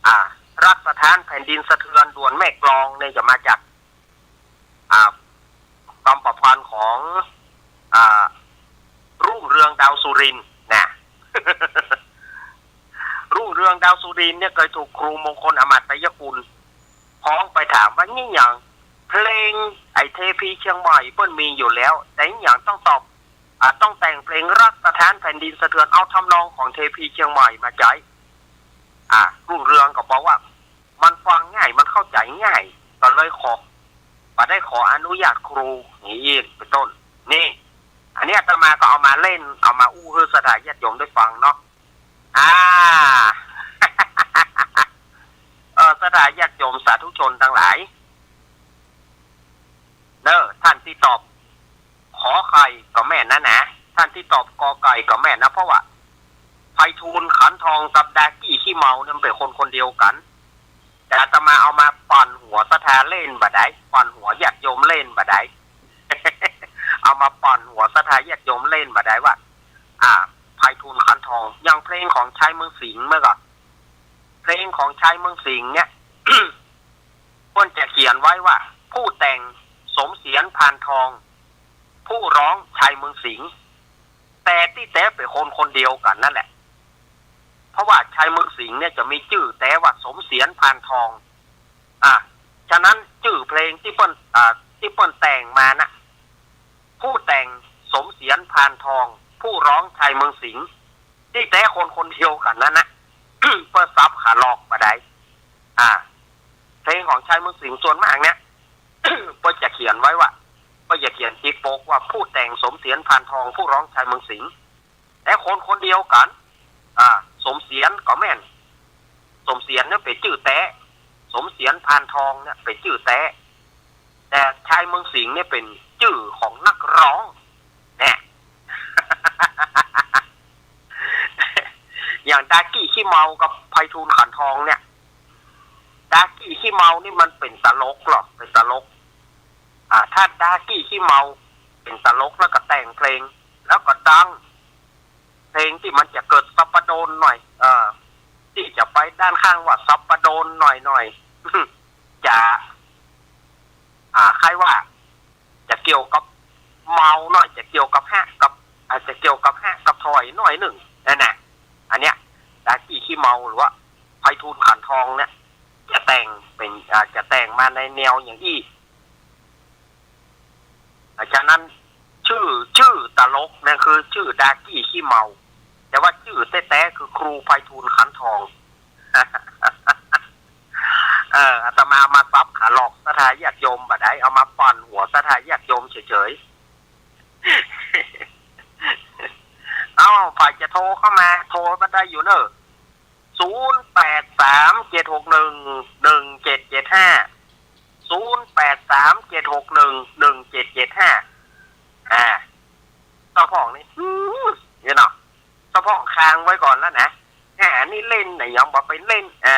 อ่า รักสถานแผ่นดินสะเทือน ด่วนแม่กลองเนี่ยจะมาจาก อ่า กำปะพันธ์ของ อ่า รุ่งเรือง ดาวสุรินทร์นะ รุ่งเรือง ดาวสุรินทร์เนี่ยเกยถูกครูมงคล อมาตยกุล ฮ้องไปถามว่า นี่หยัง เพลงไอ้เทพีเชียงใหม่เปิ้นมีอยู่แล้ว แต่นี่หยังต้องตอบ อ่า ต้องแต่งเพลงรักสถานแผ่นดินสะเทือน เอาทำนองของเทพีเชียงใหม่มาใจ๊ อ่า รุ่งเรืองก็บอกว่า มันฟังง่าย มันเข้าใจ๋ง่าย ก็เลยขอ บ่ได้ขออนุญาตครู อย่างนี้เป๋นต้น นี่ อันนี้อาตมาก็เอามาเล่น เอามาอู้หื้อศรัทธาญาติโยมได้ฟังเนาะ อ่า เออ ศรัทธาญาติโยมสาธุชนตังหลาย เน้อ ต้านตี้ตอบ ขอไข่ก็แม่นนะนะ ต้านตี้ตอบ กอไก่ก็แม่นนะ เพราะว่า ไพฑูรย์ ขันทอง กับดากี้ขี้เมาเนี่ยมันเป๋นคนคนเดียวกั๋น แต่อาตมาเอามาปั่นหัวศรัทธาเล่นบ่ได้ ปั่นหัวญาติโยมเล่นบ่ได้ เอามาปั่นหัวศรัทธาญาติโยมเล่นบ่ได้ว่า อ่า ไพฑูรย์ ขันทอง อย่างเพลงของชายเมืองสิงห์เมื่อก่อน เพลงของชายเมืองสิงห์เนี่ย เปิ้นจะเขียนไว้ว่า ผู้แต่ง สมเสียร พานทอง ผู้ร้อง ชายเมืองสิงห์ แต่ตี้แต๊เป๋นคนคนเดียวกั๋นนั่นแหละ เพราะว่าชายเมืองสิงห์เนี่ยจะมีจื้อแต๊ว่า สมเสียร พานทอง อ่ะ ฉะนั้นจื้อเพลงตี้เปิ้น อ่า ตี้เปิ้นแต่งมานะ ผู้แต่ง สมเสียร พานทอง ผู้ร้อง ชายเมืองสิงห์ ตี้แต๊คนคนเดียวกั๋นนั่นนะ เปิ้นสับขาหลอกบ่ได้ อ่า เพลงของชายเมืองสิงห์ส่วนมากเนี่ย เปิ้นจะเขียนไว้ว่า เปิ้นจะเขียนติดปกว่า ผู้แต่ง สมเสียร พานทอง ผู้ร้อง ชายเมืองสิงห์ แต่คนคนเดียวกั๋น อ่า สมเสียรก็แม่น สมเสียรเนี่ยเป๋นจื้อแต๊ สมเสียร พานทองเนี่ยเป๋นจื้อแต๊ แต่ชายเมืองสิงห์เนี่ยเป๋นจื้อของนักร้อง แน่ อย่างดากี้ขี้เมากับไพฑูรย์ ขันทองเนี่ย ดากี้ขี้เมานี่มันเป๋นตลกเหรอ เป๋นตลก อ่า ถ้าดากี้ขี้เมาเป๋นตลกแล้วก็แต่งเพลง แล้วก็ดัง เพลงตี้มันจะเกิดสัปดนหน่อย เออ ตี้จะไปด้านข้างว่าสัปดนหน่อยๆ จะ อ่า ใครว่า จะเกี่ยวกับเมาหน่อย จะเกี่ยวกับฮะ กับ อาจจะเกี่ยวกับฮะ กับถอยหน่อยนึ่ง นั่นน่ะ อันเนี้ย ดากี้ขี้เมาหรือว่าไพฑูรย์ ขันทองเนี่ย จะแต่งเป๋น อ่า จะแต่งมาในแนวอย่างอี้ อ่า ฉะนั้นจื้อ จื้อตลกเนี่ยคือจื้อดากี้ขี้เมา แต่ว่าจื้อแต๊ๆ คือครูไพฑูรย์ ขันทอง เออ อาตมาเอามาสับขาหลอกศรัทธาญาติโยมบ่ได้ เอามาปั่นหัวศรัทธาญาติโยมเฉยๆ เอ้า ใผจะโทรเข้ามา โทรมาได้อยู่เนอะ ศูนย์แปดสาม เจ็ดหกหนึ่ง หนึ่งเจ็ดเจ็ดห้า ศูนย์แปดสาม เจ็ดหกหนึ่ง หนึ่งเจ็ดเจ็ดห้า อ่า เจ้าพ่องนี่ อืม เนี่ยเนาะ เจ้าพ่องค้างไว้ก่อนแล้วนะ อ่า นี่เล่นน่ะยังบ่ไปเล่น อ่า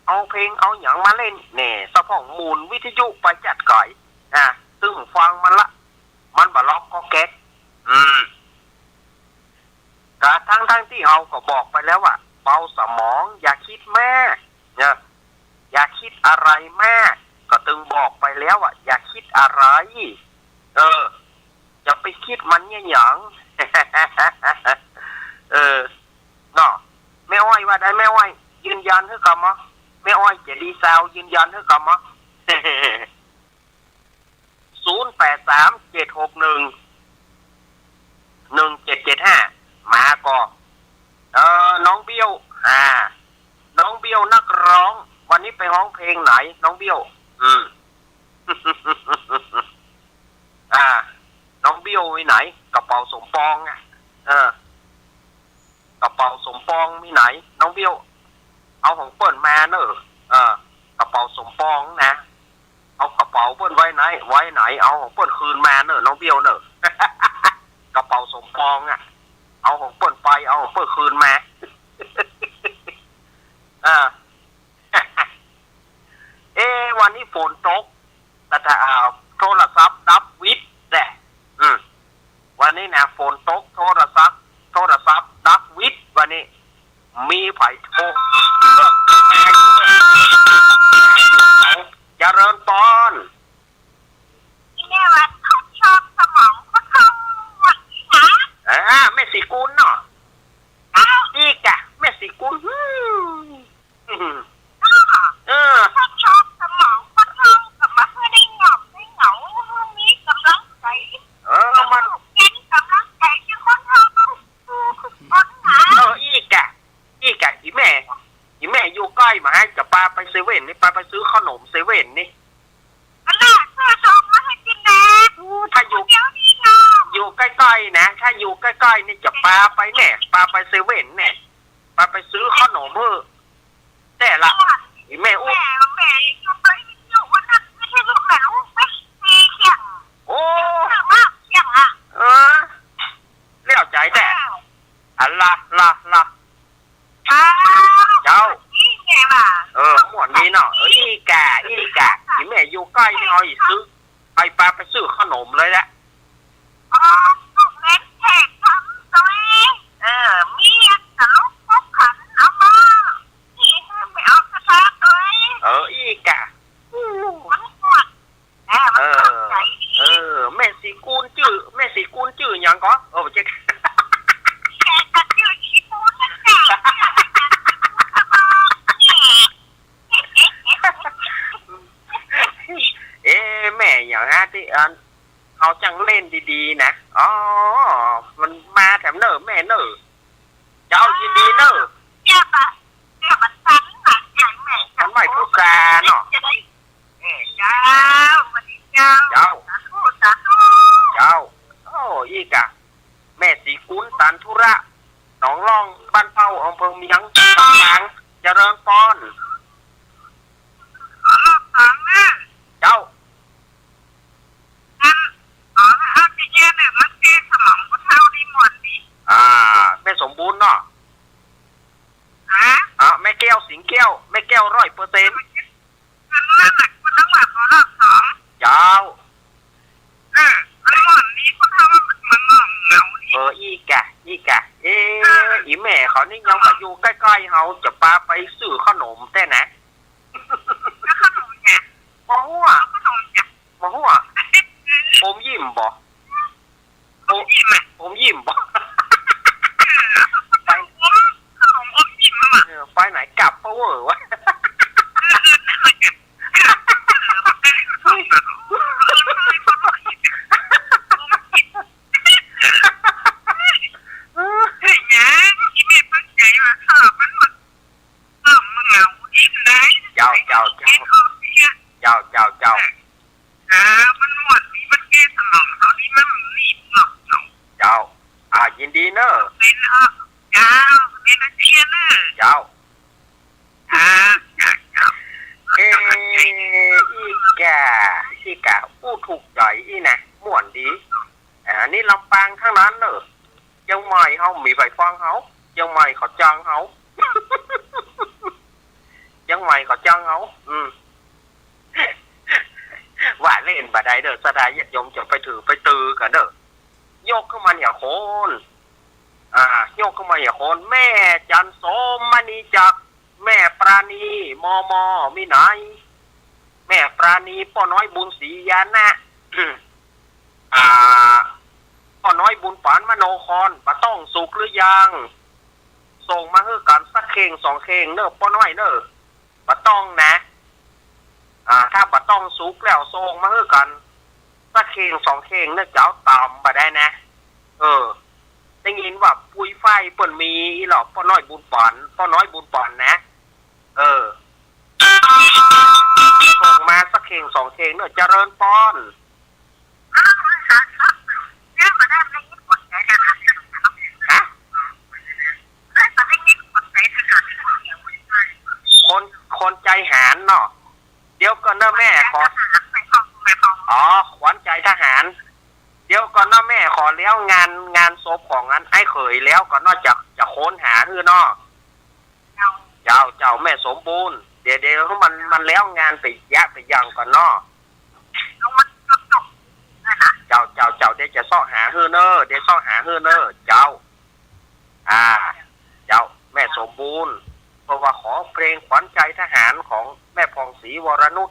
เอาเพลงเอาหยังมาเล่น แน่ เจ้าพ่องหมุนวิทยุไปจัดก๋อย อ่า ตึงฟังมันละ มันบ่ล็อกก๊อกแก๊ก อืม กะทั้งๆ ตี้เฮาก็บอกไปแล้วว่า เบาสมอง อย่าคิดมาก เนี่ย อย่าคิดอะไรมาก ก็ตึงบอกไปแล้วว่า อย่าคิดอะไร เออ อย่าไปคิดมันเนี่ยหยัง เออ เนาะ แม่อ้อยว่าได้ แม่อ้อยยืนยันหื้อกำบ่ แม่อ้อยเจดีซาวด์ยืนยันหื้อกำบ่ จ็ดหกหนึ่ง หนึ่งเจ็ดเจ็ดห้า มาก่อ เออ น้องเบี้ยว อ่า น้องเบี้ยวนักร้อง วันนี้ไปฮ้องเพลงไหน น้องเบี้ยว อืม อ่า น้องเบี้ยวไปไหน กระเป๋าสมปองอะ เออ กระเป๋าสมปองมีไหน น้องเบี้ยว เอาของเปิ้นมาเน่อ เออ กระเป๋าสมปองนะ เอากระเป๋าเปิ้นไว้ไหน ไว้ไหน เอาของเปิ้นคืนมาเน่อ น้องเบี้ยวเน่อ กระเป๋าสมปองอะ เอาของเปิ้นไป เอาของเปิ้นคืนมา เออ เอ๊ะ วันนี้ฝนตก แต่ถ้า อ่า โทรศัพท์ดับวิทย์แหละ อืม วันนี้นะ ฝนตก โทรศัพท์ โทรศัพท์ดับวิทย์ วันนี้ มีใผโทร เจริญปอน อีแม่วันทดสอบสมองก็เข้าวันนี้นะ อ่า แม่ศรีกุลเนาะ อ้าว อีกอะ แม่ศรีกุล อืม อืม อ้าว เออ ทดสอบสมองก็เข้ากับมาเพื่อได้งอบได้เหงา มีกำลังใจ เออ มัน เป็นกำลังใจที่คนเฮา เออ อีกอะ อีกอะ อีแม่ อีแม่อยู่ใก้บ่า จะปาไปเซเว่นนี่ ปาไปซื้อขนมเซเว่นนี่ อันน่ะ ซื้อส่งมาหื้อกินแน่ โอ้ ถ้าอยู่ เดี๋ยวนี้เนาะ อยู่ใก้ๆ นะ ถ้าอยู่ใก้ๆ นี่จะปาไปแน่ ปาไปเซเว่นแน่ ปาไปซื้อขนมหื้อ แต่ละ อีแม่อุ๊ย แม่ แม่อยู่ไปอยู่วันนั้นไม่ใช่ลูกแม่ลูกไม่มีเสียง โอ้ เสียงมากเสียงอะ เออ แล้วใจ๋แต่ อ้าว อันละละละ อ้าว เจ้า นี่ไงว่ะ เออ ม่วนดีเนาะ เออ อีกะ อีกะ อีแม่อยู่ใก้นี่ เอาอีซื้อ ไอ้ปาไปซื้อขนมเลยแหละ ออกลูกเล่นแขกทำซุย เออ มีอันตลกพกขันเอามา นี่ให้ไปออกกระทะซุย เออ อีกะ มันปวด เออ มันปวดใจ เออ แม่ศรีกุลจื้อ แม่ศรีกุลจื้อหยังก่อ เออ บ่ใจ้ แขกก็จื้อศรีกุลนั่นแหละ เอ๊ะ แม่หยังฮะ ตี้อัน เฮาจั้งเล่นดีๆ นะ อ๋อ มันมาแถมเน่อแม่เน่อ เจ้ายินดีเน่อ เนี่ยปะ เนี่ยมันสั้นหนักใหญ่แม่ มันไม่พูดจาเนาะ จะได้ เออ เจ้า สวัสดีเจ้า เจ้า สาธุ สาธุ เจ้า โอ้ อีกะ แม่ศรีกุลตันธุระ หนองล่อง บ้านเป้า อำเภอเมียง ลำปาง เจริญปอน ขอรอบสองเน่อ เจ้า อัน อ๋อ อันที่เยอะเนี่ย มันแก้สมองก็เท่าดีหมดนี่ อ่า แม่สมบูรณ์เนาะ ฮะ อ่า แม่แก้ว สิงแก้ว แม่แก้ว ร้อยเปอร์เซ็นต์ มันนั่นน่ะ คุณต้องหลับขอรอบสอง เจ้า เออ มันหมดนี่ คุณเท่าว่ามัน มันหมดเหงานี่ เออ อีกะ อีกะ เอ๊ะ เออ อีแม่เขานี่ยังมาอยู่ใก้ๆ เฮา จะปาไปซื้อขนมแต่นะ แล้วขนมเนี่ย บ่ฮู้อะ ขนมเนี่ย บ่ฮู้อะ อมยิ้มบ่ อมยิ้มอะ อมยิ้มบ่ เออ ไป ขนมอม ขนมอมยิ้มอะ เออ ไปไหนกลับปะเวอวะ เออ เออ นั่นแหละ เออ มันเป็นขนมอะ เออ อมยิ้ม เออ ยังอีแม่ตั้งใจ๋ว่า ถ้ามัน มัน เออ มันเหงาอีกเลย เจ้า เจ้า เจ้า เจ้า เจ้า เจ้า เออ มันม่วนดี มันแก้สมองเขาดี มันนี่เนาะ เจ้า อ่า ยินดีเน่อ เป็น เออ เจ้า เป็นอาเซียนเน่อ เจ้า อ่า เจ้า เจ้า เอ อีกะ อีกะ อู้ถูกใจ๋อี้นะ ม่วนดี อ่า นี่ลำปางตังนั้นเน่อ เจียงใหม่เฮามีใผฟังเฮา เจียงใหม่เขาจังเฮา เจียงใหม่เขาจังเฮา อืม ว่าเล่นบ่ได้เน่อ ศรัทธาญาติโยมจะไปถือไปตือกั๋นเน่อ ยกขึ้นมาเนี่ยคน อ่า ยกขึ้นมาเนี่ยคน แม่จันโสมมณีจักร แม่ปราณี มม มีไหน แม่ปราณี ป้อน้อยบุญศรียานะ อ่า ป้อน้อยบุญปานมโนคร บ่าต้องสุกหรือยัง ส่งมาหื้อกั๋นสักเข่งสองเข่งเน่อ ป้อน้อยเน่อ บ่าต้องนะ อ่า ถ้าบ่าต้องสุกแล้วส่งมาหื้อกั๋นสัก ข่งสองข่งเน่อเจ้า ต่ำบ่ได้นะ เออ ได้ยินว่าปุยฝ้ายเปิ้นมีอี้หรอ ป้อน้อยบุญป๋อน ป้อน้อยบุญป๋อนนะ เออ ส่งมาสักข่งสองข่งเน่อ เจริญปอน ฮะ คน คนใจ๋หาญเนาะ เดี๋ยวก่อนเน่อแม่ ขอ อ๋อ ขวัญใจ๋ทหาร เดี๋ยวก่อนเน่อแม่ ขอเลี้ยวงาน งานศพของอันไอ้เขยแล้วก่อนเนาะ จะ จะค้นหาหื้อเนาะ เจ้า เจ้า แม่สมบูรณ์ เดี๋ยว เดี๋ยวมัน มันแล้วงานไปยะไปยังก่อนเนาะ เจ้า เจ้า เจ้า เดี๋ยวจะเซาะหาหื้อเน่อ เดี๋ยวเซาะหาหื้อเน่อ เจ้า อ่า เจ้า แม่สมบูรณ์ เพราะว่าขอเพลงขวัญใจทหารของแม่ผ่องศรีวรนุช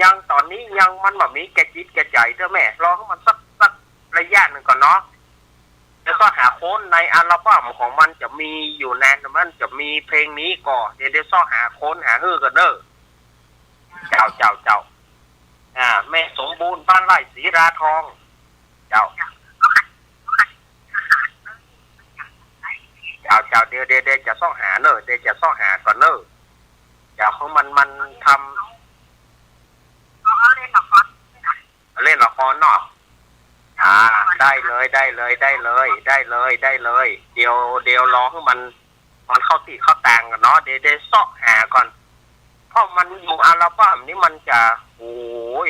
ยังต๋อนนี้ยังมันบ่มีแก่จิตแก่ใจ๋เตื้อแม่ รอหื้อมันสัก สักระยะนึ่งก่อนเนาะ เดี๋ยวเซาะหาค้นในอัลบั้มของมันจะมีอยู่นะ มันจะมีเพลงนี้ก่อ เดี๋ยว เดี๋ยวเซาะหาค้นหาหื้อก่อนเน่อ เจ้า เจ้า เจ้า อ่า แม่สมบูรณ์ บ้านไร่ศิลาทอง เจ้า เจ้า เจ้า เดี๋ยว เดี๋ยว เดี๋ยวจะเซาะหาเน่อ เดี๋ยวจะเซาะหาก่อนเน่อ เดี๋ยวของมัน มันทำ เล่นละครเนาะ อ่า ได้เลย ได้เลย ได้เลย ได้เลย ได้เลย เดี๋ยว เดี๋ยวรอหื้อมัน มันเข้าตี้เข้าตางก่อนเนาะ เดี๋ยว เดี๋ยวเซาะหาก่อน เพราะมันอยู่อัลบั้มนี้มันจะ โอ้ย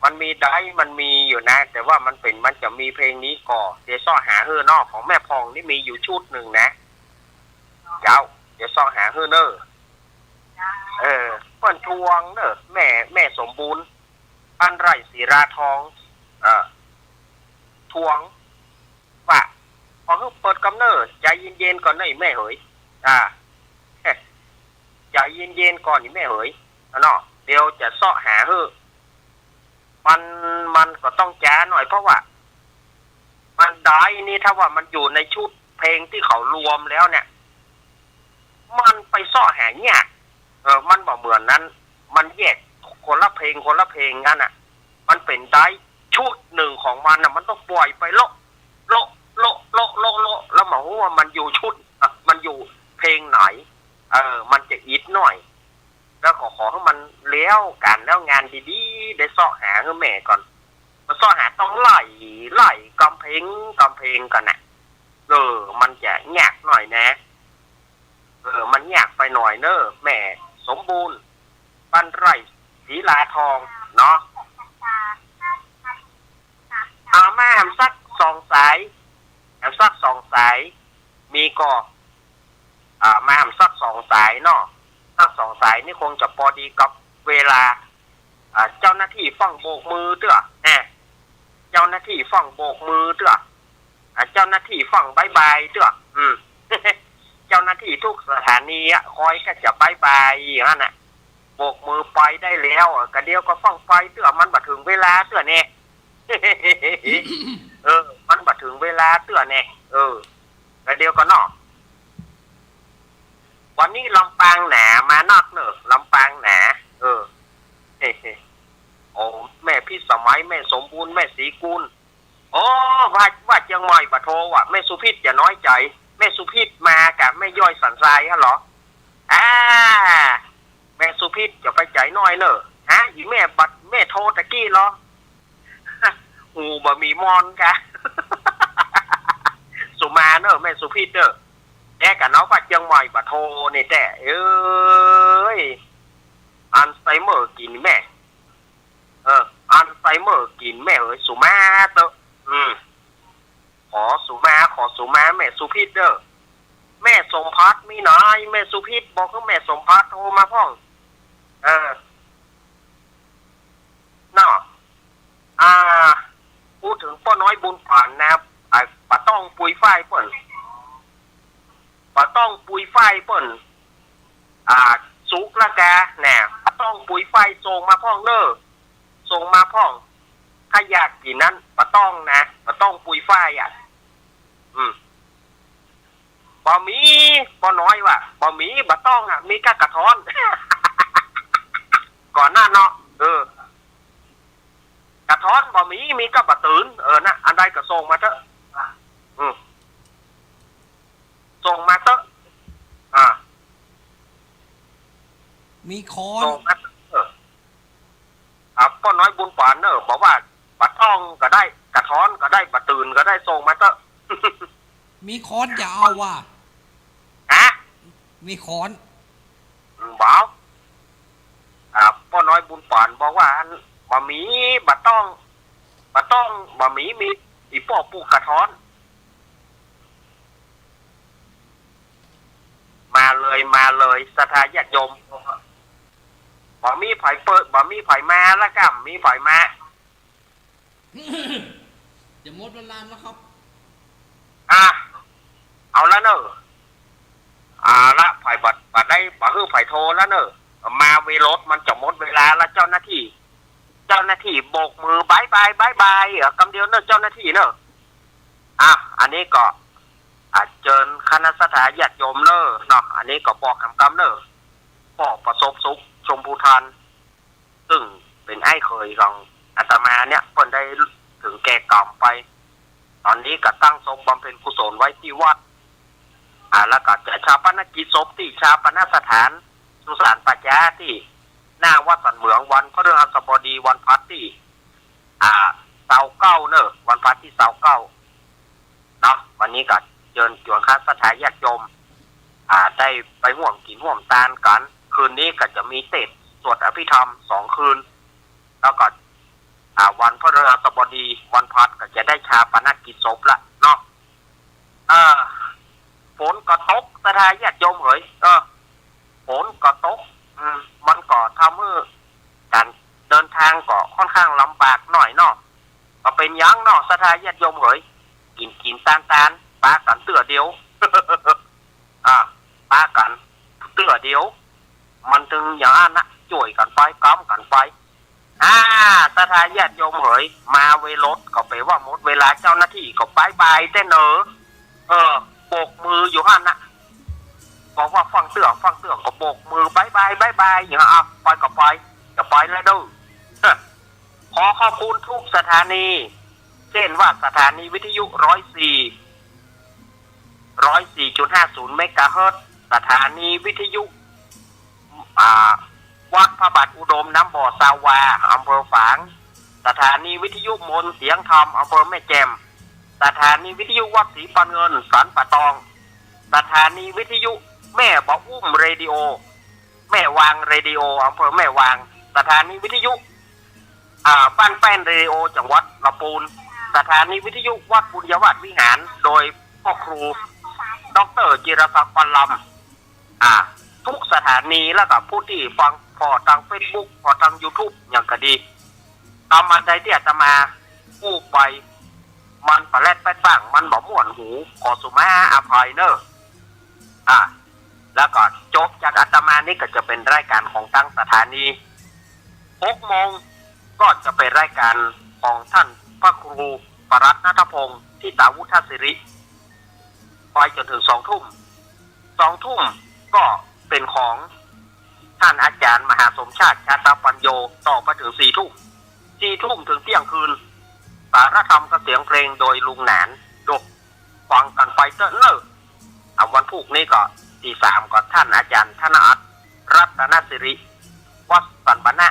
มันมีได้ มันมีอยู่นะ แต่ว่ามันเป๋น มันจะมีเพลงนี้ก่อ เดี๋ยวเซาะหาหื้อเนาะ ของแม่ผ่องนี่มีอยู่ชุดนึ่งนะ เจ้า เดี๋ยวเซาะหาหื้อเน่อ เออ เปิ้นทวงเน่อ แม่ แม่สมบูรณ์ บ้านไร่ศิลาทอง เออ ทวง ว่า ขอหื้อเปิดก่อนเน่อ ใจ๋เย็นๆ ก่อนเน่อแม่เหย อ่า ใจ๋เย็นๆ ก่อนนี่แม่เหย อะเนาะ เดี๋ยวจะเซาะหาหื้อ มัน มันก็ต้องจ๊าหน่อย เพราะว่า มันได้นี่ ถ้าว่ามันอยู่ในชุดเพลงตี้เขารวมแล้วเนี่ย มันไปเซาะหายาก เออ มันบ่เหมือนนั้น มันแยกคนละเพลง คนละเพลงอันน่ะ มันเป๋นได้ชุดนึ่งของมันน่ะ มันต้องป่อยไปโละ โละ โละ โละ โละ โละ แล้วบ่ฮู้ว่ามันอยู่ชุด อ่ะ มันอยู่เพลงไหน เออ มันจะอิดหน่อย แล้วก็ขอหื้อมันแล้วก๋านแล้วงานดีๆ ได้เซาะหาหื้อแม่ก่อน มาเซาะหาต้องไล่ ไล่กำเพลง กำเพลงก่อนน่ะ เออ มันจะยากหน่อยนะ เออ มันยากไปหน่อยเน่อ แม่สมบูรณ์ บ้านไร่ศิลาทองเนาะ เอามาแหมสักสองสาย แหมสักสองสาย มีก่อ อ่า มาแหมสักสองสายเนาะ สักสองสายนี่คงจะปอดีกับเวลา อ่า เจ้าหน้าตี้ฟั่งโบกมือเตื้อ อ่า เจ้าหน้าตี้ฟั่งโบกมือเตื้อ อ่า เจ้าหน้าตี้ฟั่งบ๊ายบายเตื้อ อืม เจ้าหน้าตี้ทุกสถานีอะ คอยก็จะบ๊ายบายอย่างนั้นน่ะ โบกมือไปได้แล้วอะ กะเดี๋ยวก็ฟั่งไปเตื้อ มันบ่เถิงเวลาเตื้อแน่ เออ มันบ่เถิงเวลาเตื้อแน่ เออ กะเดี๋ยวก่อนเนาะ วันนี้ลำปางหนา มานักเน่อ ลำปางหนา เออ โอ้ แม่พิสมัย แม่สมบูรณ์ แม่ศรีกุล โอ้ ว่า ว่าเจียงใหม่บ่โทรว่ะ แม่สุพิษอย่าน้อยใจ๋ แม่สุพิษมากับแม่ย้อยสันทรายหั้นเหรอ อ่า แม่สุพิษอย่าไปใจ๋น้อยเน่อ ฮะ อีแม่บัด แม่โทรตะกี้เหรอ หูบ่มีมอนกะ สุมาเน่อ แม่สุพิษเน่อ แต๊กะเนาะ ว่าเจียงใหม่บ่โทรนี่แต๊ เอ้ย อัลไซเมอร์กิ๋นแม่ เออ อัลไซเมอร์กิ๋นแม่เหย สุมาเต๊อะ อืม ขอสุมา ขอสุมาแม่สุพิษเน่อ แม่สมภัทรมีหนอย แม่สุพิษบอกหื้อแม่สมภัทรโทรมาพ่อง เออ เนาะ อ่า พูดเถิงป้อน้อยบุญป๋อนนะ ไอ้ป๋าต้องปุยฝ้ายเปิ้น ป๋าต้องปุยฝ้ายเปิ้น อ่า สุกละกา แหน่ ป๋าต้องปุยฝ้ายส่งมาพ่องเน่อ ส่งมาพ่อง ถ้าอยากกิ๋นนั้น ป๋าต้องนะ ป๋าต้องปุยฝ้ายอะ อืม บ่มี ป้อน้อยว่ะ บ่มี บ่ต้องอะ มีก้ากะท้อน ก่อนหน้าเนาะ เออ กระท้อนบ่มี มีก้าบ่าตื่น เออ นะ อันใดก็ส่งมาเต๊อะ อืม ส่งมาเต๊อะ อ่า มีค้อน ส่งมาเต๊อะ เออ อ่า ป้อน้อยบุญปานเนอะ บอกว่าบ่าต้องก็ได้ กระท้อนก็ได้ บ่าตื่นก็ได้ ส่งมาเต๊อะ มีค้อนจะเอาว่ะ ฮะ มีค้อน อืม บอก อ่า ป้อน้อยบุญปานบอกว่า อัน บ่ามี บ่าต้อง บ่าต้อง บ่ามี มี อีป้อปลูกกระท้อน มาเลย มาเลย ศรัทธาญาติโยม บ่ามีใผเปิด บ่ามีใผมาละก้ำ มีใผมา จะหมดเวลาแล้วครับ อ่ะ เอาละเนอะ เอาละ ใผบ่า บ่าได้ บ่าหื้อใผโทรแล้วเนอะ มาเวลามันจะหมดเวลาแล้ว เจ้าหน้าที่ เจ้าหน้าที่โบกมือบายบาย บายบาย เออ กำเดียวเนอะ เจ้าหน้าที่เนอะ อ่ะ อันนี้ก็ อ่ะ เจิญคณะศรัทธาญาติโยมเนอะ เนาะ อันนี้ก็บอกกำกำเนอะ ป้อประสบสุข ชมพูธาร ซึ่งเป๋นอ้ายเขยของอาตมาเนี่ย เปิ้นได้ถึงแก่กรรมไป ต๋อนนี้ก็ตั้งศพบำเพ็ญกุศลไว้ตี้วัด อ่า แล้วก็จะฌาปนกิจศพตี้ฌาปนสถานสุสานป่าจ๊าตี้หน้าวัดสันเหมือง วันพฤหัสบดี วันพฤหัสตี้ อ่า ซาวเก้าเนอะ วันพฤหัสตี้ซาวเก้า เนาะ วันนี้ก็เจิญจวนคณะศรัทธาญาติโยม อ่า ได้ไปฮ่วมกิ๋นฮ่วมตานกั๋น คืนนี้ก็จะมีเตสน์สวดอภิธรรมสองคืน แล้วก็ อ่า วันพฤหัสบดี วันพฤหัสก็จะได้ฌาปนกิจศพละเนาะ เออ ฝนก็ตก ศรัทธาญาติโยมเหย เออ ฝนก็ตก อืม มันก็ทำหื้อก๋านเดินตางก็ค่อนข้างลำบากหน่อยเนาะ บ่เป๋นหยังเนาะ ศรัทธาญาติโยมเหย กิ๋นกิ๋นตานตาน ปากั๋นเตื้อเดียว อ่า ปากั๋นเตื้อเดียว มันตึงอย่างอั้นนะ จ้วยกั๋นไป กำกั๋นไป อ่า ศรัทธาญาติโยมเหย มาเวลาก็แป๋ว่าหมดเวลา เจ้าหน้าที่ก็บายบายแต๊เนอะ เออ โบกมืออยู่หั้นนะ บอกว่าฟั่งเตื้อ ฟั่งเตื้อก็โบกมือบายบาย บายบาย อย่าง อ่ะ ไปก็ไป จะไปแล้วเด้อ ขอขอบคุณทุกสถานี เช่นว่าสถานีวิทยุร้อยสี่ ร้อยสี่จุดห้าศูนย์เมกะเฮิรตซ์ สถานีวิทยุ อ่า วัดพระบาทอุดมน้ำบ่อซาวา อำเภอฝาง สถานีวิทยุมนต์เสียงธรรม อำเภอแม่แจ่ม สถานีวิทยุวัดศรีปันเงิน สันป่าตอง สถานีวิทยุแม่บ่าอุ้มเรดิโอ แม่วางเรดิโอ อำเภอแม่วาง สถานีวิทยุ อ่า บ้านแป้นเรดิโอ จังหวัดลำปูน สถานีวิทยุวัดบุญญาวาสวิหาร โดยป้อครู ด็อกเตอร์ จิรศักดิ์ ปันลำ อ่า ทุกสถานี แล้วก็ผู้ตี้ฟังผ่อตางเฟซบุ๊ก ผ่อตางยูทูบ อย่างก็ดี กำอันใดตี้อาตมาอู้ไป มันปะแลดแป๊ดบ้าง มันบ่ม่วนหู ขอสุมาอภัยเน่อ อ่า แล้วก็จบจากอาตมานี้ก็จะเป๋นรายก๋านของตางสถานี หกโมงก็จะเป๋นรายก๋านของต้านพระครูปรัตน์ ณัฐพงษ์ ธิตาวุฒศิริ ไปจ๋นเถิงสองทุ่ม สองทุ่มก็เป๋นของต้านอาจ๋ารย์มหาสมชาติ ชาตปัญโญ ต่อไปเถิงสี่ทุ่ม สี่ทุ่มเถิงเตี้ยงคืน สารธรรมกับเสียงเพลงโดยลุงหนาน ดก ฟังกั๋นไปเต๊อะเน่อ อ่ะ วันพูกนี้ก็ ตี้สามก็ต้านอาจ๋ารย์ ธนอัต รัตนสิริ วัดสันปะนะ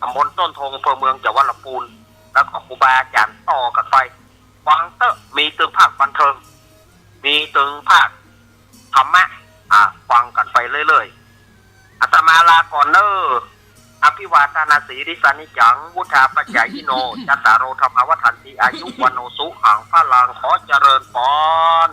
ตำบลต้นธง อำเภอเมือง จังหวัดลำปูน แล้วก็ครูบาอาจ๋ารย์ต่อกั๋นไป ฟังเต๊อะ มีตึงภาคบันเทิง มีตึงภาคธรรมะ อ่า ฟังกั๋นไปเรื่อยๆ อาตมาลาก่อนเน่อ อภิวาทนสีลิสานิจจัง วุฑฒาปะจายิโน จัตตาโร ธัมมา วัฑฒันติ อายุ วัณโณ สุขัง พลัง ขอเจริญปอน